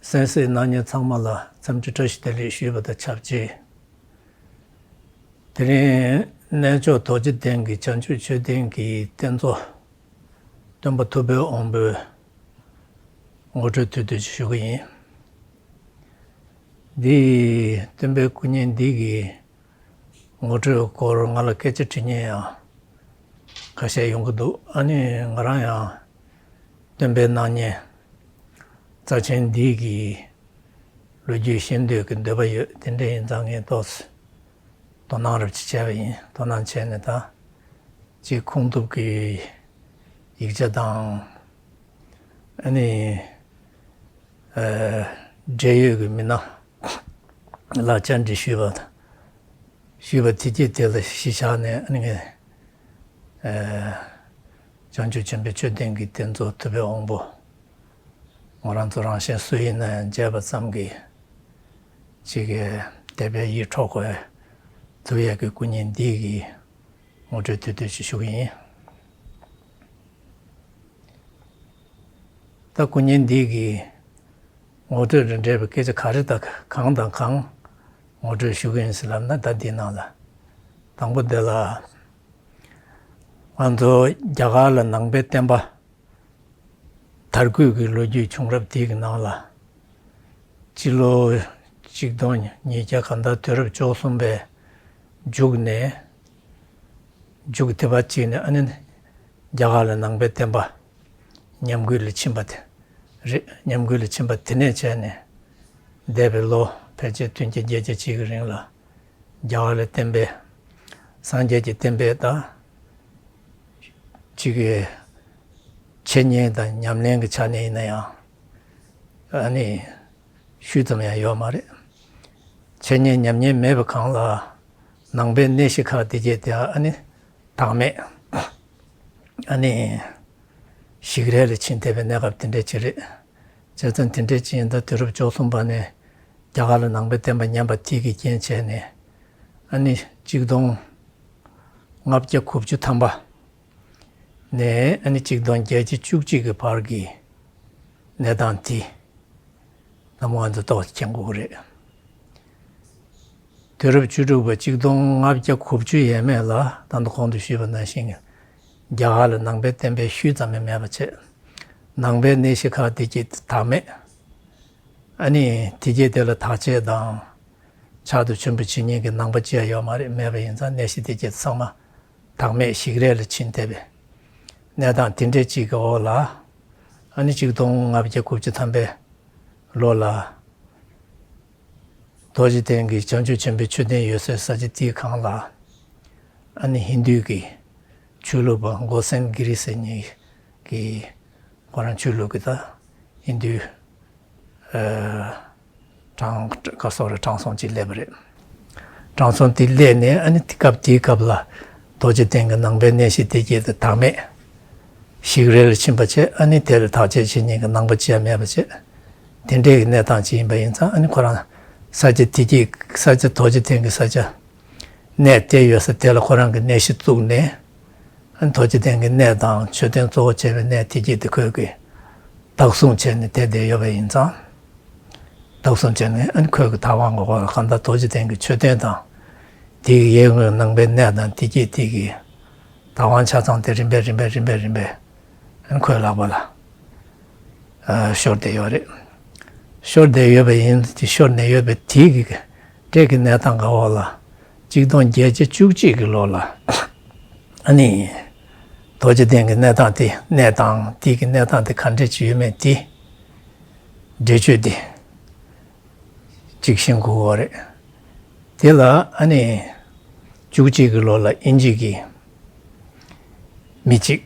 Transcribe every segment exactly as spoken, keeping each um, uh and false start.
གསན་གཟིགས་གནང་མཁན་ཚང་མ་ལ་འཚམས་འདྲི་བཀྲ་ཤིས་བདེ་ལེགས་ཞུས་པ་དང་ཆབས་ཅིག་དེ་རིང་གནས་མཆོག་རྡོ་རྗེ་གདན་གྱི་བྱང་ཆུབ་མཆོད་རྟེན་གྱི་རྟེན་གཙོ་སྟོན་པ་ཐུབ་པའི་དབང་པོའི་ངོ་སྤྲོད་དུས་དུས་ཞུ་གི་ཡིན། འདི་སྟོན་པའི་སྐུ་བརྙན་འདི་གི་ངོ་སྤྲོད་སྐོར་ང་ལ་སྐད་ཆ་དྲི་མཁན་ཡང་ཁ་ཤས་ཡོང་གི་འདུག་ཨ་ནི་ང་རང་ཡང་སྟོན་པའི་སྣང་བརྙན་རྩ་ཆེན་འདི་གི་ལོ་རྒྱུས་ཤེས་འདོད་ཀྱི་འདོད་པ་ཡོད། དེ་འདྲ་ཡིན་ཙང་ངས་ཏོག་ཙམ་དོ་སྣང་རབ་ཅིག་བྱས་པ་ཡིན། དོ་སྣང་བྱས་ནས་ད་ཅིག་ཁུངས་ཐུབ་ཀྱི་ཡིག་ཆ་དང་ཨ་ནི་འབྲེལ་ཡོད་ཀྱི་མི་སྣ་ལ་བཅར་འདྲི་ཞུས་པ་དང་ཞུས་པ་དེ་རྗེས་དེ་ལ་གཞི་བཞག་ནས་ཨ་ནི་ངས་བྱང་ཆུབ་ཆེན་པོའི་མཆོད་རྟེན་གྱི་རྟེན་གཙོ་ཐུབ་པའི་དབང་པོ་ང་རང་ཚོ་རང་གཞན་སུ་ཡིན་ན་ཡང་མཇལ་བ་ཙམ་གྱིས་ཅིག་གི་དད་པའི་ཡིད་འཕྲོག་པའི་ཐུབ་ཡས་ཀྱི་སྐུ་བརྙན་འདི་གི་ངོ་སྤྲོད་དུས་དུས་ཅིག་ཞུ་གི་ཡིན། ད་སྐུ་བརྙན་འདི་གི་ངོ་སྤྲོད་དང་འབྲེལ་བའི་སྐད་ཆ་ག་རེ་དང་གང་དང་གང་ངོ་སྤྲོད་ཞུ་གི་ཡིན་ཟེར་ལབ་ན། ད་འདིའི་ནང་ལ་དང་པོ་འདི་ལ་ང་ཚོ་རྒྱ་གར་ལ་ནང་པའི་བསྟན་པ་དར་རྒུད་ཀྱི་ལོ་རྒྱུས་བྱུང་རབས་དེ་གི་ནང་ལ་སྤྱི་ལོ་གཅིག་སྟོང་ཉིས་བརྒྱ་གང་ལྟར་དུས་རབས་བཅུ་གསུམ་པའི་མཇུག་ནས་མཇུག་དེ་བར་ཅིག་ནས་ཨ་ནི་རྒྱ་གར་ལ་ནང་པའི་བསྟན་པ་ཉམས་རྒུད་ལ་ཕྱིན་པ་དེ་རེད། ཉམས་རྒུད་ལ་ཕྱིན་པ་དེ་ནས་བྱས་ནས་འདས་པའི་ལོ་ཕལ་ཆེར་བདུན་བརྒྱ་བརྒྱད་བརྒྱ་ཅིག་གི་རིང་ལ་རྒྱ་གར་ལ་བསྟན་པའི་སངས་རྒྱས་ཀྱི་བསྟན་པའི་ད་ཅིག་གི་འཆད་ཉན་དང་ཉམས་ལེན་གྱི་ཆ་ནས་ཡིན་ན་ཡང་ཨ་ནི་ཤུལ་ཙམ་ཡང་ཡོད་མ་རེད། འཆད་ཉན་ཉམས་ཉན་མེད་པའི་སྒང་ལ་ནང་པའི་གནས་གཞི་ཁག་དེ་གྱད་དེ་ཨ་ནི་བདག་མེད་ཨ་ནི་ཞིག་རལ་ལ་ཕྱིན་བསྡད་པའི་གནས་སྐབས་དེ་འདྲ་ཅིག་རེད། བྱས་ཙང་དེ་འདྲ་ཅིག་ཡིན་ད་དུས་རབས་བཅུ་གསུམ་པ་ནས་རྒྱ་གར་ལ་ནང་པའི་བསྟན་པ་ཉམས་པ་དེ་གི་རྐྱེན་བྱས་ནས་ཨ་ནི་གཅིག་སྟོང་ལྔ་བརྒྱ་དགུ་བཅུ་ཐམ་པ་ནས་ཨ་ནི་གཅིག་སྟོང་བརྒྱད་བརྒྱ་བཅུ་གཅིག་གི་བར་གྱི་གནས་སྟངས་དེ་ནམ་ང་ཚོ་ཏོག་ཙམ་མཁྱེན་དགོས་ཀྱི་རེད། དུས་རབས་བཅུ་དྲུག་པ་གཅིག་སྟོང་ལྔ་བརྒྱ་དགུ་བཅུ་ཡས་མས་ལ་ད་ལྟ་གོང་དུ་ཞུས་པ་ནང་བཞིན་རྒྱ་གར་ལ་ནང་པའི་བསྟན་པའི་ཤུལ་ཙམ་ཡང་མེད་པ་བྱས། ནང་པའི་གནས་གཞི་ཁག་དེ་གྱད་བདག་མེད། ཨ་ནི་དེ་གྱད་དེ་ལ་བདག་གཅེས་དང་ཕྱག་ཏུ་ཆེན་པོ་བྱེད་མཁན་གྱི་ནང་པ་ཅི་ཡང་ཡོད་མ་རེད། མེད་པ་ཡིན་ཙང་གནས་གཞི་དེ་གྱད་ཚང་མ་བདག་མེད་ཞིག་རལ་ལ་ཕྱིན་བསྡད་པའི་གནས་སྟངས་དེ་འདྲ་ཅིག་གི་འོག་ལ་ཨ་ནི་གཅིག་སྟོང་ལྔ་བརྒྱ་དགུ་བཅུ་ཐམ་པའི་ལོ་ལ་རྡོ་རྗེ་གདན་གྱི་བྱང་ཆུབ་ཆེན་པོའི་མཆོད་རྟེན་ཡོད་སའི་ས་ཆ་དེའི་སྒང་ལ་ཨ་ནི་ཧིན་རྡུའི་གི་ཆོས་ལུགས་པ་གོ་སན་གྷི་རི་ཟེར་མཁན་གྱི་ཁོ་རང་ཆོས་ལུགས་ཀྱི་ད་ཧིན་རྡུའི་ཨ་དྲང་ག་སོགས་རེ་དྲང་སྲོང་ཅིག་སླེབས་པ་རེད། དྲང་སྲོང་དེ་སླེབས་ནས་ཨ་ནི་དེ་སྐབས་དེའི་སྐབས་ལ་རྡོ་རྗེ་གདན་གྱི་ནང་པའི་གནས་གཞི་དེ་གྱད་དེ་བདག་མེད་ཞིག་རལ་ལ་ཕྱིན་པ་བྱས། ཨ་ནི་དེ་ལ་བདག་གཅེས་བྱེད་མཁན་གྱི་ནང་པ་ཅི་ཡང་མེད་པ་བྱས། དེ་འདྲའི་གི་གནས་སྟངས་ཅིག་ཡིན་པ་ཡིན་ཙང་ཨ་ནི་ཁོ་རང་ས་ཆ་དེ་གྱད་ས་ཆ་རྡོ་རྗེ་གདན་གྱི་ས་ཆ་གནས་དེ་ཡོད་ས་དེ་ལ་ཁོ་རང་གི་གནས་གཞི་བཙུགས་ནས་ཨ་ནི་རྡོ་རྗེ་གདན་གྱི་གནས་དང་མཆོད་རྟེན་གཙོ་བོ་བྱས་པའི་གནས་དེ་གྱད་དེ་ཁོས་གི་བདག་བཟུང་བྱས་ནས་བསྡད་བསྡད་ཡོད་པ་ཡིན་ཙང་། བདག་བཟུང་བྱས་ནས་ཨ་ནི་ཁོས་གི་བདག་དབང་གི་འོག་ལ་གང་ལྟར་རྡོ་རྗེ་གདན་གྱི་མཆོད་རྟེན་དང་དེའི་གཡས་ངོས་ནང་པའི་གནས་དང་དེ་གྱད་དེ་གི་བདག་དབང་ཆ་ཚང་དེ་རིམ་པས་རིམ་པས་རིམ་པས་རིམ་པས་ཨ་ནི་ཁོའི་ལག་པ་ལ་ཨ་ཤོར་བསྡད་ཡོད་རེད། ཤོར་བསྡད་ཡོད་པ་ཡིན། དེ་ཤོར་ནས་ཡོད་པའི་དེ་གི་འདྲའི་གི་གནས་སྟངས་ཀྱི་འོག་ལ་གཅིག་སྟོང་བརྒྱད་བརྒྱ་བཅུ་གཅིག་གི་ལོ་ལ་ཨ་ནི་རྡོ་རྗེ་གདན་གྱི་གནས་སྟངས་དེ་གནས་སྟངས་དེ་གི་གནས་སྟངས་དེ་ག་འདྲ་ཅིག་ཡོད་མེད་དེ་འགྲེལ་བརྗོད་དེ་གཅིག་ཤེས་དགོས་པ་རེད། དེ་ལ་ཨ་ནི་བཅུ་གཅིག་གི་ལོ་ལ་དབྱིན་ཇི་གི་མི་གཅིག་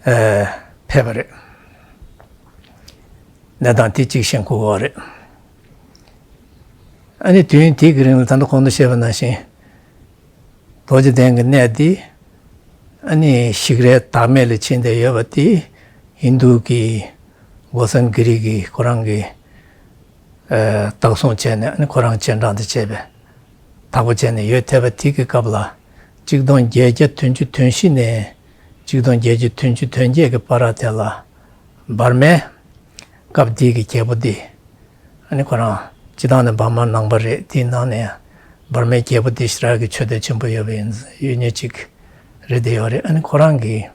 ཨ་ཕེབས་པ་རེད། གནས་སྟངས་དེ་གཅིག་ཤེས་དགོས་པ་རེད། ཨ་ནི་དུས་ཡུན་དེ་གི་རིང་ལ་ད་ལྟ་གོང་དུ་བཤད་པ་ནང་བཞིན། རྡོ་རྗེ་གདན་གྱི་གནས་འདི་ཨ་ནི་ཞིག་རལ་བདག་མེད་ལ་ཕྱིན་བསྡད་ཡོད་པ་དེ་ཧིན་རྡུ་གི་གོ་སན་གྷི་རི་གི་ཁོ་རང་གི་ཨ་བདག་བཟུང་བྱས་ནས་ཨ་ནི་ཁོ་རང་རྗེས་འབྲང་དུ་བྱས་པའི་བདག་པོ་བྱས་ནས་ཡོད་བསྡད་པ་དེ་གི་སྐབས་ལ་གཅིག་སྟོང་བརྒྱད་བརྒྱ་བདུན་ཅུ་དོན་བཞི་ནས་གཅིག་སྟོང་བརྒྱད་བརྒྱ་བདུན་ཅུ་དོན་བརྒྱད་ཀྱི་བར་དེ་ལ་ འབར་མའི་སྐབས་དེའི་གི་རྒྱལ་པོ་དེ། ཨ་ནི་ཁོ་རང་སྤྱིར་བཏང་ནས་འབར་མ་ནང་པ་རེད། དེའི་ནང་ནས་འབར་མའི་རྒྱལ་པོ་དེ་ཞེ་དྲག་གི་མཆོད་རྟེན་ཆེན་པོ་ཡོད་པ་ཡིན། ཡོད་མཁན་ཅིག་རེད་དེ་ཡོད་རེད། ཨ་ནི་ཁོ་རང་གིས་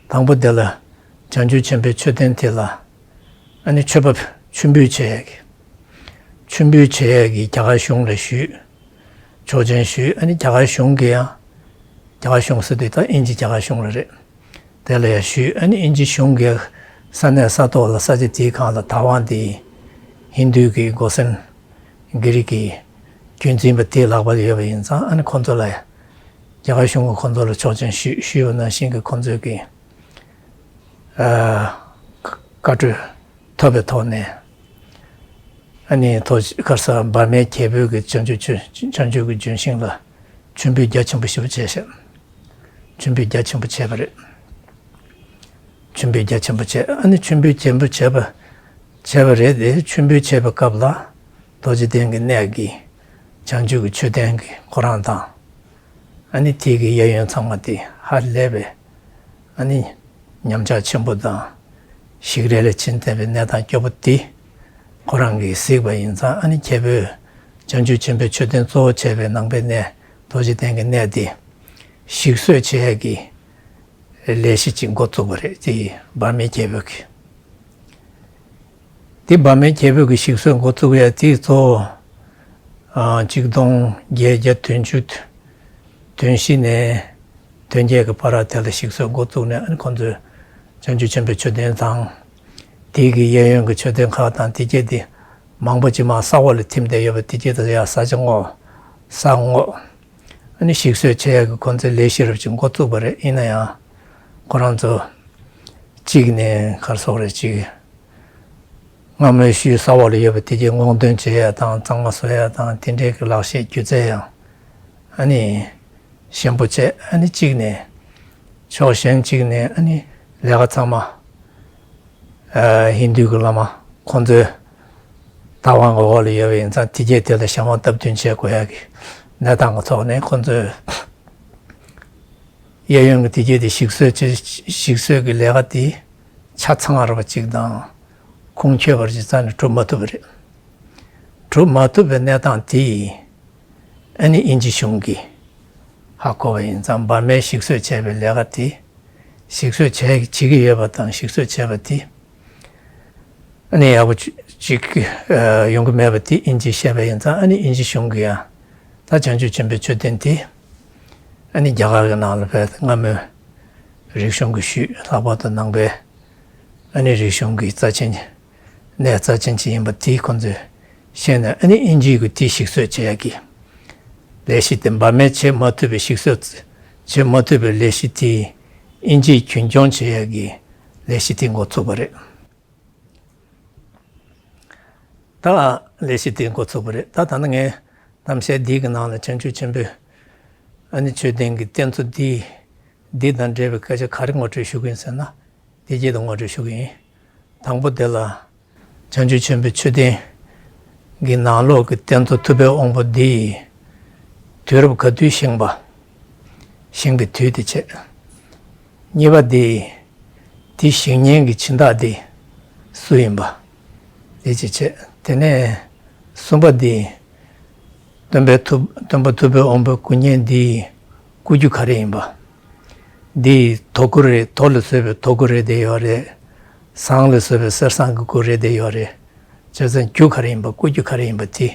དང་པོ་དེ་ལ་བྱང་ཆུབ་ཆེན་པོའི་མཆོད་རྟེན་དེ་ལ་ཨ་ནི་མཆོད་པ་མཆོད་འབུལ་བྱེད་ཡས་ཀྱི། མཆོད་འབུལ་བྱེད་ཡས་ཀྱི་རྒྱ་གར་གཞུང་ལ་ཞུས། ཆོག་མཆན་ཞུས། ཨ་ནི་རྒྱ་གར་གཞུང་གིས་ཡང་། རྒྱ་གར་གཞུང་ཟེར་དུས་ད་དབྱིན་ཇི་རྒྱ་གར་གཞུང་ལ་རེད། དེ་ལ་ཡང་ཞུས། ཨ་ནི་དབྱིན་ཇི་གཞུང་གིས་ས་གནས་ས་ཐོག་ལ་ས་ཆ་དེའི་སྒང་ལ་བདག་དབང་དེ་ཧིན་རྡུའི་གི་སྒོ་སེམས་གྷི་རིག་གི་རྒྱུན་འཛིན་པ་དེའི་ལག་པ་ལ་ཡོད་པ་ཡིན་ཙང་། ཨ་ནི་ཁོང་ཚོ་ལ་ཡང་རྒྱ་གར་གཞུང་གིས་ཁོང་ཚོ་ལ་ཆོག་མཆན་ཞུས། ཞུས་པ་ནང་བཞིན་གྱི་ཁོང་ཚོས་ཀྱི་ཨ་བཀའ་བཀའ་གྲོས་ཐོབ་པའི་ཐོག་ནས། ཨ་ནི་ཐོག་ཁར་ས་འབར་མའི་རྒྱལ་པོའི་གི་བྱང་ཆུབ་ཆོས་བྱང་ཆུབ་ཀྱི་ལྗོན་ཤིང་ལ་མཆོད་འབུལ་རྒྱ་ཆེན་པོ་ཞེ་པོ་བྱས་ཤག་མཆོད་འབུལ་རྒྱ་ཆེན་པོ་བྱས་པ་རེད། མཆོད་འབུལ་རྒྱ་ཆེན་པོ་བྱས། ཨ་ནི་མཆོད་འབུལ་རྒྱ་ཆེན་པོ་བྱས་པ་བྱས་པ་རེད་དེ། མཆོད་འབུལ་བྱས་པའི་སྐབས་ལ་རྡོ་རྗེ་གདན་གྱི་གནས་ཀྱི་བྱང་ཆུབ་ཀྱི་མཆོད་རྟེན་གྱི་ཁོ་རང་དང་། ཨ་ནི་དེ་གི་གཡས་གཡོན་ཚང་མ་དེ་ཧ་ལས་པའི་ཨ་ནི་ཉམས་ཆག་ཆེན་པོ་དང་ཞིག་རལ་ལ་ཕྱིན་བསྡད་པའི་གནས་སྟངས་སྐྱོ་པོ་དེ་ཁོ་རང་གིས་གཟིགས་པ་ཡིན་ཙང་། ཨ་ནི་རྒྱལ་པོས་བྱང་ཆུབ་ཆེན་པོའི་མཆོད་རྟེན་གཙོ་བོ་བྱས་པའི་ནང་པའི་གནས་རྡོ་རྗེ་གདན་གྱི་གནས་དེ་ཞིག་གསོ་བྱེད་ཡས་ཀྱི་ལས་གཞི་ཅིག་འགོ་བཙུགས་པ་རེད། དེ་འབར་མའི་རྒྱལ་པོ་གིས། དེ་འབར་མའི་རྒྱལ་པོ་གིས་ཞིག་གསོ་འགོ་བཙུགས་ཡ་དེ་གཙོ་བོ། ཨ་ཆིག་སྟོང་བརྒྱད་བརྒྱ་བདུན་ཅུ་དོན་བཞི་ནས་དོན་བརྒྱད་ཀྱི་བར་དེ་ལ་ཞིག་གསོ་འགོ་བཙུགས་ནས། ཨ་ནི་ཁོང་ཚོས་བྱང་ཆུབ་ཆེན་པོའི་མཆོད་རྟེན་དང་། དེ་གི་གཡས་གཡོན་གྱི་མཆོད་རྟེན་ཁག་དང་དེ་བརྒྱད་དེ་མང་པོ་ཅིག་མར་ས་འོག་ལ་ཐིམ་བསྡད་ཡོད་པ་དེ་བརྒྱད་དེ་ཡ་ས་ཆ་སྔོག་ས་སྔོག་ཨ་ནི་ཞིག་གསོ་བྱེད་ཡག་གི་ཁོང་ཚོའི་ལས་གཞི་རབ་ཅིག་འགོ་བཙུགས་པ་རེད། ཡིན་ན་ཡང་ཁོ་རང་ཚོ་གཅིག་ནས་ག་རེ་ཟེར་དགོས་རེད། གཅིག་སྔ་མོའི་ཤུལ་ས་འོག་ལ་ཡོད་པ་དེ་གའི་སྔོག་འདོན་བྱེད་ཡ་དང་གཙང་མ་བཟོ་ཡ་དང་དེ་འདྲའི་གི་ལག་ཤེས་སྒྱུ་རྩལ་ཡང་ཨ་ནི་ཞན་པོ་བྱས། ཨ་ནི་གཅིག་ནས་ཕྱོགས་གཞན་གཅིག་ནས་ཨ་ནི་ལས་ཀ་ཚང་མ་ཨ་ཧིན་རྡུའི་གི་བླ་མ་ཁོང་ཚོའི་བདག་དབང་གི་འོག་ལ་ཡོད་པ་ཡིན་ཙང་། དེ་གས་དེ་ལ་གཞན་དབང་སྟབས་བསྟུན་བྱེད་དགོས་ཡ་གི་གནས་སྟངས་ཀྱི་ཐོག་ནས་ཁོང་ཚོས་གཡས་གཡོན་གྱི་དེ་གས་དེ་ཞིག་གསོ་བྱེད། ཞིག་གསོ་གི་ལས་ཀ་དེ་ཆ་ཚང་བ་ཅིག་དང་ཁུངས་འཁྱོལ་བ་ཅིག་རྩ་ནས་གྲུབ་མ་ཐུབ་པ་རེད། གྲུབ་མ་ཐུབ་པའི་གནས་སྟངས་དེ་ཨ་ནི་དབྱིན་ཇི་གཞུང་གིས་ཧ་གོ་བ་ཡིན་ཙང་། འབར་མས་ཞིག་གསོ་བྱས་པའི་ལས་ཀ་དེ། ཞིག་གསོ་བྱས་བྱེད་ཀྱི་ཡོད་པ་དང་ཞིག་གསོ་བྱས་པ་དེ་ཨ་ནི་ཡག་པོ་ཅིག་ཅིག་ཨ་ཡོང་གི་མེད་པ་དེ་དབྱིན་ཇིས་བཤད་པ་ཡིན་ཙང་། ཨ་ནི་དབྱིན་ཇི་གཞུང་གིས་ཡང་ད་བྱང་ཆུབ་ཆེན་པོའི་མཆོད་རྟེན་དེ་ཨ་ནི་རྒྱ་གར་གྱི་ནང་ལ་བས་སྔ་མོའི་རིག་གཞུང་གི་ཤུལ། ལྷག་པར་དུ་ནང་པའི་ཨ་ནི་རིག་གཞུང་གི་རྩ་ཆེན་གནས་རྩ་ཆེན་ཅིག་ཡིན་པ་དེ་ཁོང་ཚོས་ཤེས་ནས། ཨ་ནི་དབྱིན་ཇིའི་གི་དེ་ཞིག་གསོ་བྱེད་ཡག་གི་ལས་གཞི་དེ། འབར་མས་བྱེད་མ་ཐུབ་པའི་ཞིག་གསོ་བྱེད་མ་ཐུབ་པའི་ལས་གཞི་དེ་དབྱིན་ཇིས་རྒྱུན་སྐྱོང་བྱེད་ཡག་གི་ལས་གཞི་དེ་འགོ་ཚུགས་པ་རེད། ད་ལས་གཞི་དེ་འགོ་ཚུགས་པ་རེད། ད་ད་ནི་ངས་གཏམ་བཤད་འདི་གི་ནང་ལ་བྱང་ཆུབ་ཆེན་པོའི་ཨ་ནི་མཆོད་རྟེན་གྱི་རྟེན་གཙོ་འདི་འདི་དང་འབྲེལ་བའི་སྐད་ཆ་ག་རེ་ངོ་སྤྲོད་ཞུ་གི་ཡིན་ཟེར་ན། འདི་སྐད་དུ་ངོ་སྤྲོད་ཞུ་གི་ཡིན། དང་པོ་དེ་ལ་བྱང་ཆུབ་ཆེན་པོའི་མཆོད་རྟེན་གྱི་ནང་ལོགས་ཀྱི་རྟེན་གཙོ་ཐུབ་པའི་དབང་པོ་འདི་དུས་རབས་ག་དུས་བཞེངས་པ། བཞེངས་པའི་དུས་དེ་བྱས། གཉིས་པ་དེ། དེ་བཞེངས་མཁན་གྱི་སྦྱིན་བདག་དེ་སུ་ཡིན་པ། དེ་གཅིག་བྱས། དེ་ནས་གསུམ་པ་དེ། སྟོན་པའི་ཐུབ་སྟོན་པ་ཐུབ་པའི་དབང་པོའི་སྐུ་བརྙན་འདི་སྐུ་རྒྱུ་ག་རེ་ཡིན་པ། འདི་དོ་སྐུ་རེད། དོ་ལ་བཟོས་པའི་དོ་སྐུ་རེད་དེ་ཡོད་རེད། ཟངས་ལ་བཟོས་པའི་གསེར་ཟངས་ཀྱི་སྐུ་རེད་དེ་ཡོད་རེད། བྱས་ཙང་རྒྱུ་ག་རེ་ཡིན་པ། སྐུ་རྒྱུ་ག་རེ་ཡིན་པ་དེ་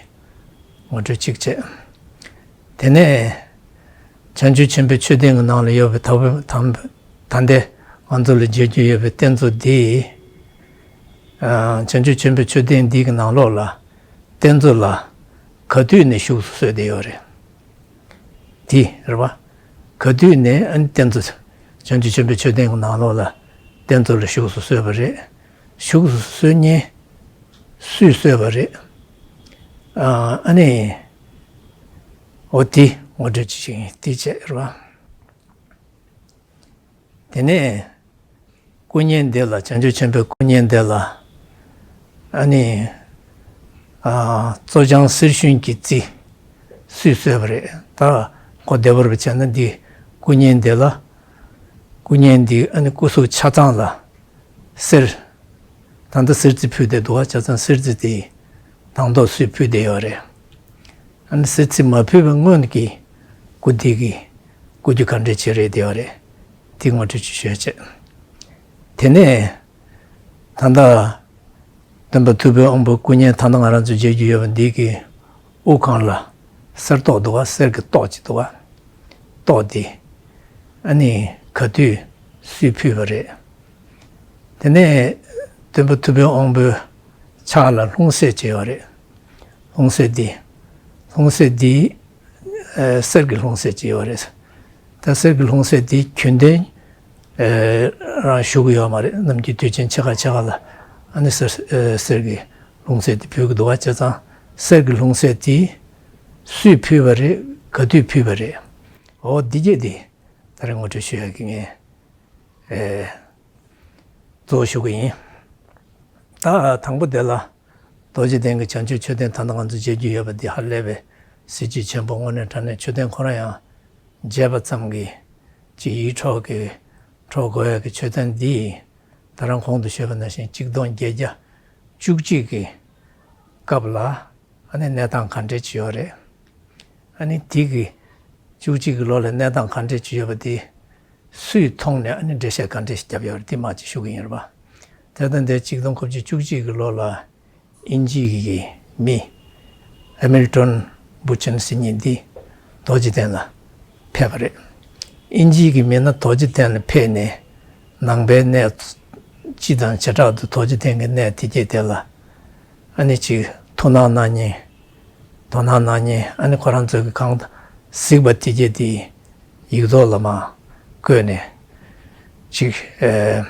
ངོ་སྤྲོད་གཅིག་བྱས། དེ་ནས་བྱང་ཆུབ་ཆེན་པོའི་མཆོད་རྟེན་གྱི་ནང་ལ་ཡོད་པའི་ད་ད་ད་ལྟའི་ང་ཚོ་ལ་མཇལ་རྒྱུ་ཡོད་པའི་རྟེན་གཙོ་འདི། ཨ་བྱང་ཆུབ་ཆེན་པོའི་མཆོད་རྟེན་འདི་གི་ནང་ལོགས་ལ་རྟེན་གཙོ་ལ་ག་དུས་ནས་བཞུགས་སུ་གསོལ་བསྡད་ཡོད་རེད། དེ་རེད་པ། ག་དུས་ནས་ཨ་ནི་རྟེན་གཙོ་བྱང་ཆུབ་ཆེན་པོའི་མཆོད་རྟེན་གྱི་ནང་ལོགས་ལ་རྟེན་གཙོ་ལ་བཞུགས་སུ་གསོལ་བ་རེད། བཞུགས་སུ་གསོལ་མཁན་སུས་གསོལ་བ་རེད། ཨ་ཨ་ནི་འོ་དེ་ངོ་སྤྲོད་ཅིག་བྱེད་ཀྱི་ཡིན། དེ་བྱས་རེད་པ། དེ་ནས་སྐུ་བརྙན་འདི་ལ། བྱང་ཆུབ་ཆེན་པོའི་སྐུ་བརྙན་འདི་ལ་ཨ་ནི་ཨ་གཙོ་རྐྱང་གསེར་ཞུན་གྱི་རྩི་སུས་གསོལ་བ་རེད། ད་གོ་བདེ་པོ་རུ་བྱས་ན་འདི་སྐུ་བརྙན་འདི་ལ། སྐུ་བརྙན་འདི་ཨ་ནི་སྐུ་གཟུགས་ཆ་ཚང་ལ་གསེར་ ད་ལྟ་གསེར་རྩི་ཕུལ་བསྡད་འདུག་བ། བྱས་ཙང་གསེར་རྩི་དེ་དང་ཐོག་སུས་ཕུལ་བསྡད་ཡོད་རེད། ཨ་ནི་གསེར་རྩི་མ་ཕུལ་བའི་སྔོན་གྱི་སྐུ་དེ་གི་སྐུ་རྒྱུ་ག་འདྲས་བྱས་རེད་བསྡད་ཡོད་རེད། དེ་ངོ་སྤྲོད་ཅིག་ཞུ་ཡ་བྱས། དེ་ནས་ད་ལྟ་སྟོན་པ་ཐུབ་པའི་དབང་པོའི་སྐུ་བརྙན་ད་ལྟ་ང་རང་ཚོས་མཇལ་རྒྱུ་ཡོད་པ་འདི་གི་དབུ་སྒང་ལ་གསེར་ཏོག་འདུག་བ། གསེར་གྱི་ཏོག་ཅིག་འདུག་བ། ཏོག་འདི་ཨ་ནི་ག་དུས་སུས་ཕུལ་བ་རེད། དེ་ནས་སྟོན་པ་ཐུབ་པའི་དབང་པོའི་ཕྱག་ལ་ལྷུང་བཟེད་ཅིག་ཡོད་རེད། ལྷུང་བཟེད་འདི། ལྷུང་བཟེད་འདི། ཨ། གསེར་གྱི་ལྷུང་བཟེད་ཅིག་ཡོད་རེད། ད་གསེར་གྱི་ལྷུང་བཟེད་འདི་རྒྱུན་ལྡན་ཨ། རང་ཞུ་གི་ཡོད་མ་རེད། ནམ་རྒྱུན་དུས་ཆེན་ཕྱེད་ཀ་ཕྱེད་ཀ་ལ་ཨ་ནི་གསེར་ཨ། གསེར་གྱི་ལྷུང་བཟེད་འདི་ཕུལ་གྱི་འདུག་བ། བྱས་ཙང་གསེར་གྱི་ལྷུང་བཟེད་འདི་སུས་ཕུལ་བ་རེད། ག་དུས་ཕུལ་བ་རེད། འོ་འདི་གྱད་འདི་ད་རེས་ངོ་སྤྲོད་ཞུ་ཡག་གི་ངས་ཨེ། གཙོ་བོ་ཞུ་གི་ཡིན། ད་དང་པོ་དེ་ལ་རྡོ་རྗེ་གདན་གྱི་བྱང་ཆུབ་མཆོད་རྟེན་ད་ལྟ་ང་ཚོ་མཇལ་རྒྱུ་ཡོད་པ་འདི་ཧ་ལས་པའི་གཟི་བརྗིད་ཆེན་པོ། དངོས་གནས་དྲང་གནས་མཆོད་རྟེན་ཁོ་རང་ཡང་མཇལ་བ་ཙམ་གྱིས་ཅིག་ཡིད་འཕྲོག་གི་འཕྲོག་དགོས་ཡག་གི་མཆོད་རྟེན་འདི་ད་རང་གོང་དུ་ཞུས་པ་ནང་བཞིན་གཅིག་སྟོང་བརྒྱད་བརྒྱ་བཅུ་གཅིག་གི་སྐབས་ལ་ཨ་ནི་གནས་སྟངས་ག་འདྲས་ཅིག་ཡོད་རེད། ཨ་ནི་དེ་གི་བཅུ་གཅིག་གི་ལོ་ལ་གནས་སྟངས་ག་འདྲས་ཅིག་ཡོད་པ་དེ་སུས་མཐོང་ནས་ཨ་ནི་འགྲེལ་བཤད་ག་འདྲས་ཤིག་བརྒྱབ་ཡོད་རེད། དེ་མ་ཅིག་ཞུ་གི་ཡིན་རེད་པ། དེ་ལྟ་འདི་གཅིག་སྟོང་དགུ་བརྒྱ་བཅུ་གཅིག་གི་ལོ་ལ་དབྱིན་ཇི་གི་མི་ཧེ་མིལ་ཏོན་བུ་ཆན་ཟེར་མཁན་འདི་རྡོ་རྗེ་གདན་ལ་ཕེབས་པ་རེད། དབྱིན་ཇི་གི་མི་སྣ་རྡོ་རྗེ་གདན་ལ་ཕེབས་ནས་ནང་པའི་གནས་སྤྱི་དང་བྱེ་བྲག་ཏུ་རྡོ་རྗེ་གདན་གྱི་གནས་དེ་གྱད་དེ་ལ་ཨ་ནི་ཅིག་ཐུགས་སྣང་གནང་མཁན། དོ་སྣང་གནང་མཁན། ཨ་ནི་ཁོ་རང་ཚོ་གི་གང་གཟིགས་པ་དེ་གྱད་དེ་ཡིག་ཐོག་ལ་མར་བཀོད་ནས་ཅིག་ཨེ།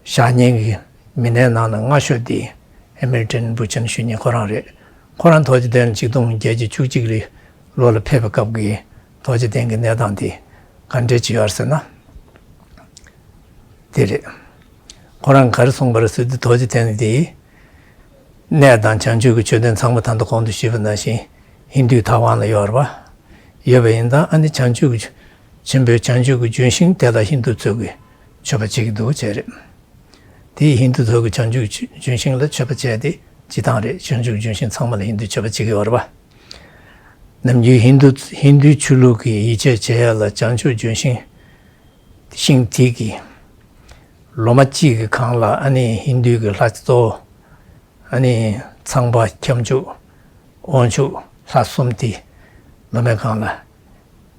བཞག་མཁན་གྱི་མི་སྣའི་ནང་ནས་སྔ་ཤོས་དེ་ཧེ་མིལ་ཏོན་བུ་ཆན་ཞུ་མཁན་ཁོ་རང་རེད། ཁོ་རང་རྡོ་རྗེ་གདན་ལ་གཅིག་སྟོང་བརྒྱད་བརྒྱ་བཅུ་གཅིག་ལོ་ལ་ཕེབས་པའི་སྐབས་ཀྱི་རྡོ་རྗེ་གདན་གྱི་གནས་སྟངས་དེ་ག་འདྲས་ཅིག་ཡོད་རེད་ཟེར་ན། དེ་རེད། ཁོ་རང་ག་རེ་གསུངས་པ་རེད་ཟེར་དུས་རྡོ་རྗེ་གདན་དེ་གནས་དང་བྱང་ཆུབ་ཀྱི་མཆོད་རྟེན་ཚང་མ་ད་ལྟ་གོང་དུ་ཞུས་པ་ནང་བཞིན་ཧིན་དུའི་ཐབ་ཁང་ལ་ཡོད་རེད་པ། ཡོད་པ་ཡིན་ཙང་ཨ་ནི་བྱང་ཆུབ་ཀྱི་ཆེན་པོའི་བྱང་ཆུབ་ཀྱི་ལྗོན་ཤིང་དེ་ལ་ཧིན་དུ་ཚོ་གིས་མཆོད་པ་བྱེད་ཀྱི་འདུག་བྱས་རེད། དེ་ཧིན་དུ་ཚོ་གིས་བྱང་ཆུབ་ཀྱི་ལྗོན་ཤིང་ལ་མཆོད་པ་བྱས་ཏེ་སྤྱི་བཏང་རེད། བྱང་ཆུབ་ཀྱི་ལྗོན་ཤིང་ཚང་མ་ལ་ཧིན་དུས་མཆོད་པ་བྱེད་ཀྱི་ཡོད་རེད་པ། ནམ་རྒྱུན་ཧིན་དུ་ཧིན་དུའི་ཆོས་ལུགས་ཀྱི་ཡིད་ཆེས་བྱེད་ཡ་ལ་བྱང་ཆུབ་ལྗོན་ཤིང་ཤིང་དེ་གི་ལོ་མ་གཅིག་གི་སྒང་ལ་ཨ་ནི་ཧིན་དུའི་གི་ལྷ་གཙོ་བོ་ཨ་ནི་ཚངས་པ་ཁྱབ་འཇུག་དབང་ཕྱུག་ལྷ་གསུམ་དེ་ལོ་མའི་སྒང་ལ་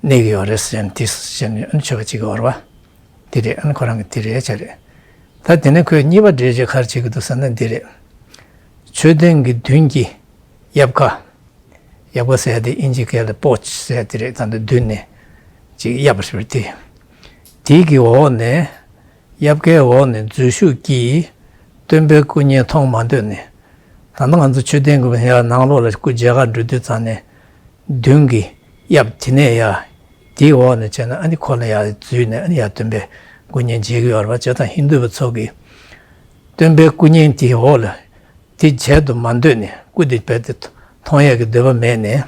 གནས་ཀྱི་ཡོད་རེད་ཟེར་ནས་དེ་བཤད་ནས་ཨ་ནི་མཆོད་པ་བྱེད་ཀྱི་ཡོད་རེད་པ། དེ་རེད། ཨ་ནི་ཁོ་རང་གི་དེ་རེད་བྱས་རེད། ད་དེ་ནས་ཁོས་གཉིས་པ་འགྲེལ་བཤད་ག་རེ་བྱེད་ཀྱི་འདུག་ཟེར་ན་འདི་རེད། མཆོད་རྟེན་གྱི་མདུན་གྱི་གཡབ་ཁ། གཡབ་ཁ་ཟེར་དེ་དབྱིན་ཇི་སྐད་ལ་པོ་ཆི་ཟེར་དེ་རེད། ད་ལྟ་མདུན་ནས་ཅིག་གཡབ་པ་ཞིག་རེད་དེ། དེ་གི་འོག་ནས་གཡབ་ཁའི་འོག་ནས་འཛུལ་ཞུགས་ཀྱིས་སྟོན་པའི་སྐུ་བརྙན་མཐོང་མ་འདོད་ནས། ད་ལྟ་ང་ཚོ་མཆོད་རྟེན་གྱི་ཡར་ནང་ལོགས་ལ་སྐུ་མཇལ་ཁ་འགྲོ་དུས་ཙང་ནས་མདུན་གྱི་གཡབ་དེ་ནས་ཡར་དེའི་འོག་ནས་བྱས་ན་ཨ་ནི་ཁོ་ལ་ཡར་འཛུལ་ནས་ཨ་ནི་ཡར་སྟོན་པའི་སྐུ་བརྙན་མཇལ་གྱི་ཡོད་རེད་པ། བྱས་ཙང་ཧིན་དུ་པ་ཚོ་གིས་སྟོན་པའི་སྐུ་བརྙན་དེའི་འོག་ལ་དེ་མཇལ་དུ་མ་འདོད་ནས། སྐུ་དེ་རྦད་དེ་མཐོང་ཡས་ཀྱི་འདོད་པ་མེད་ནས།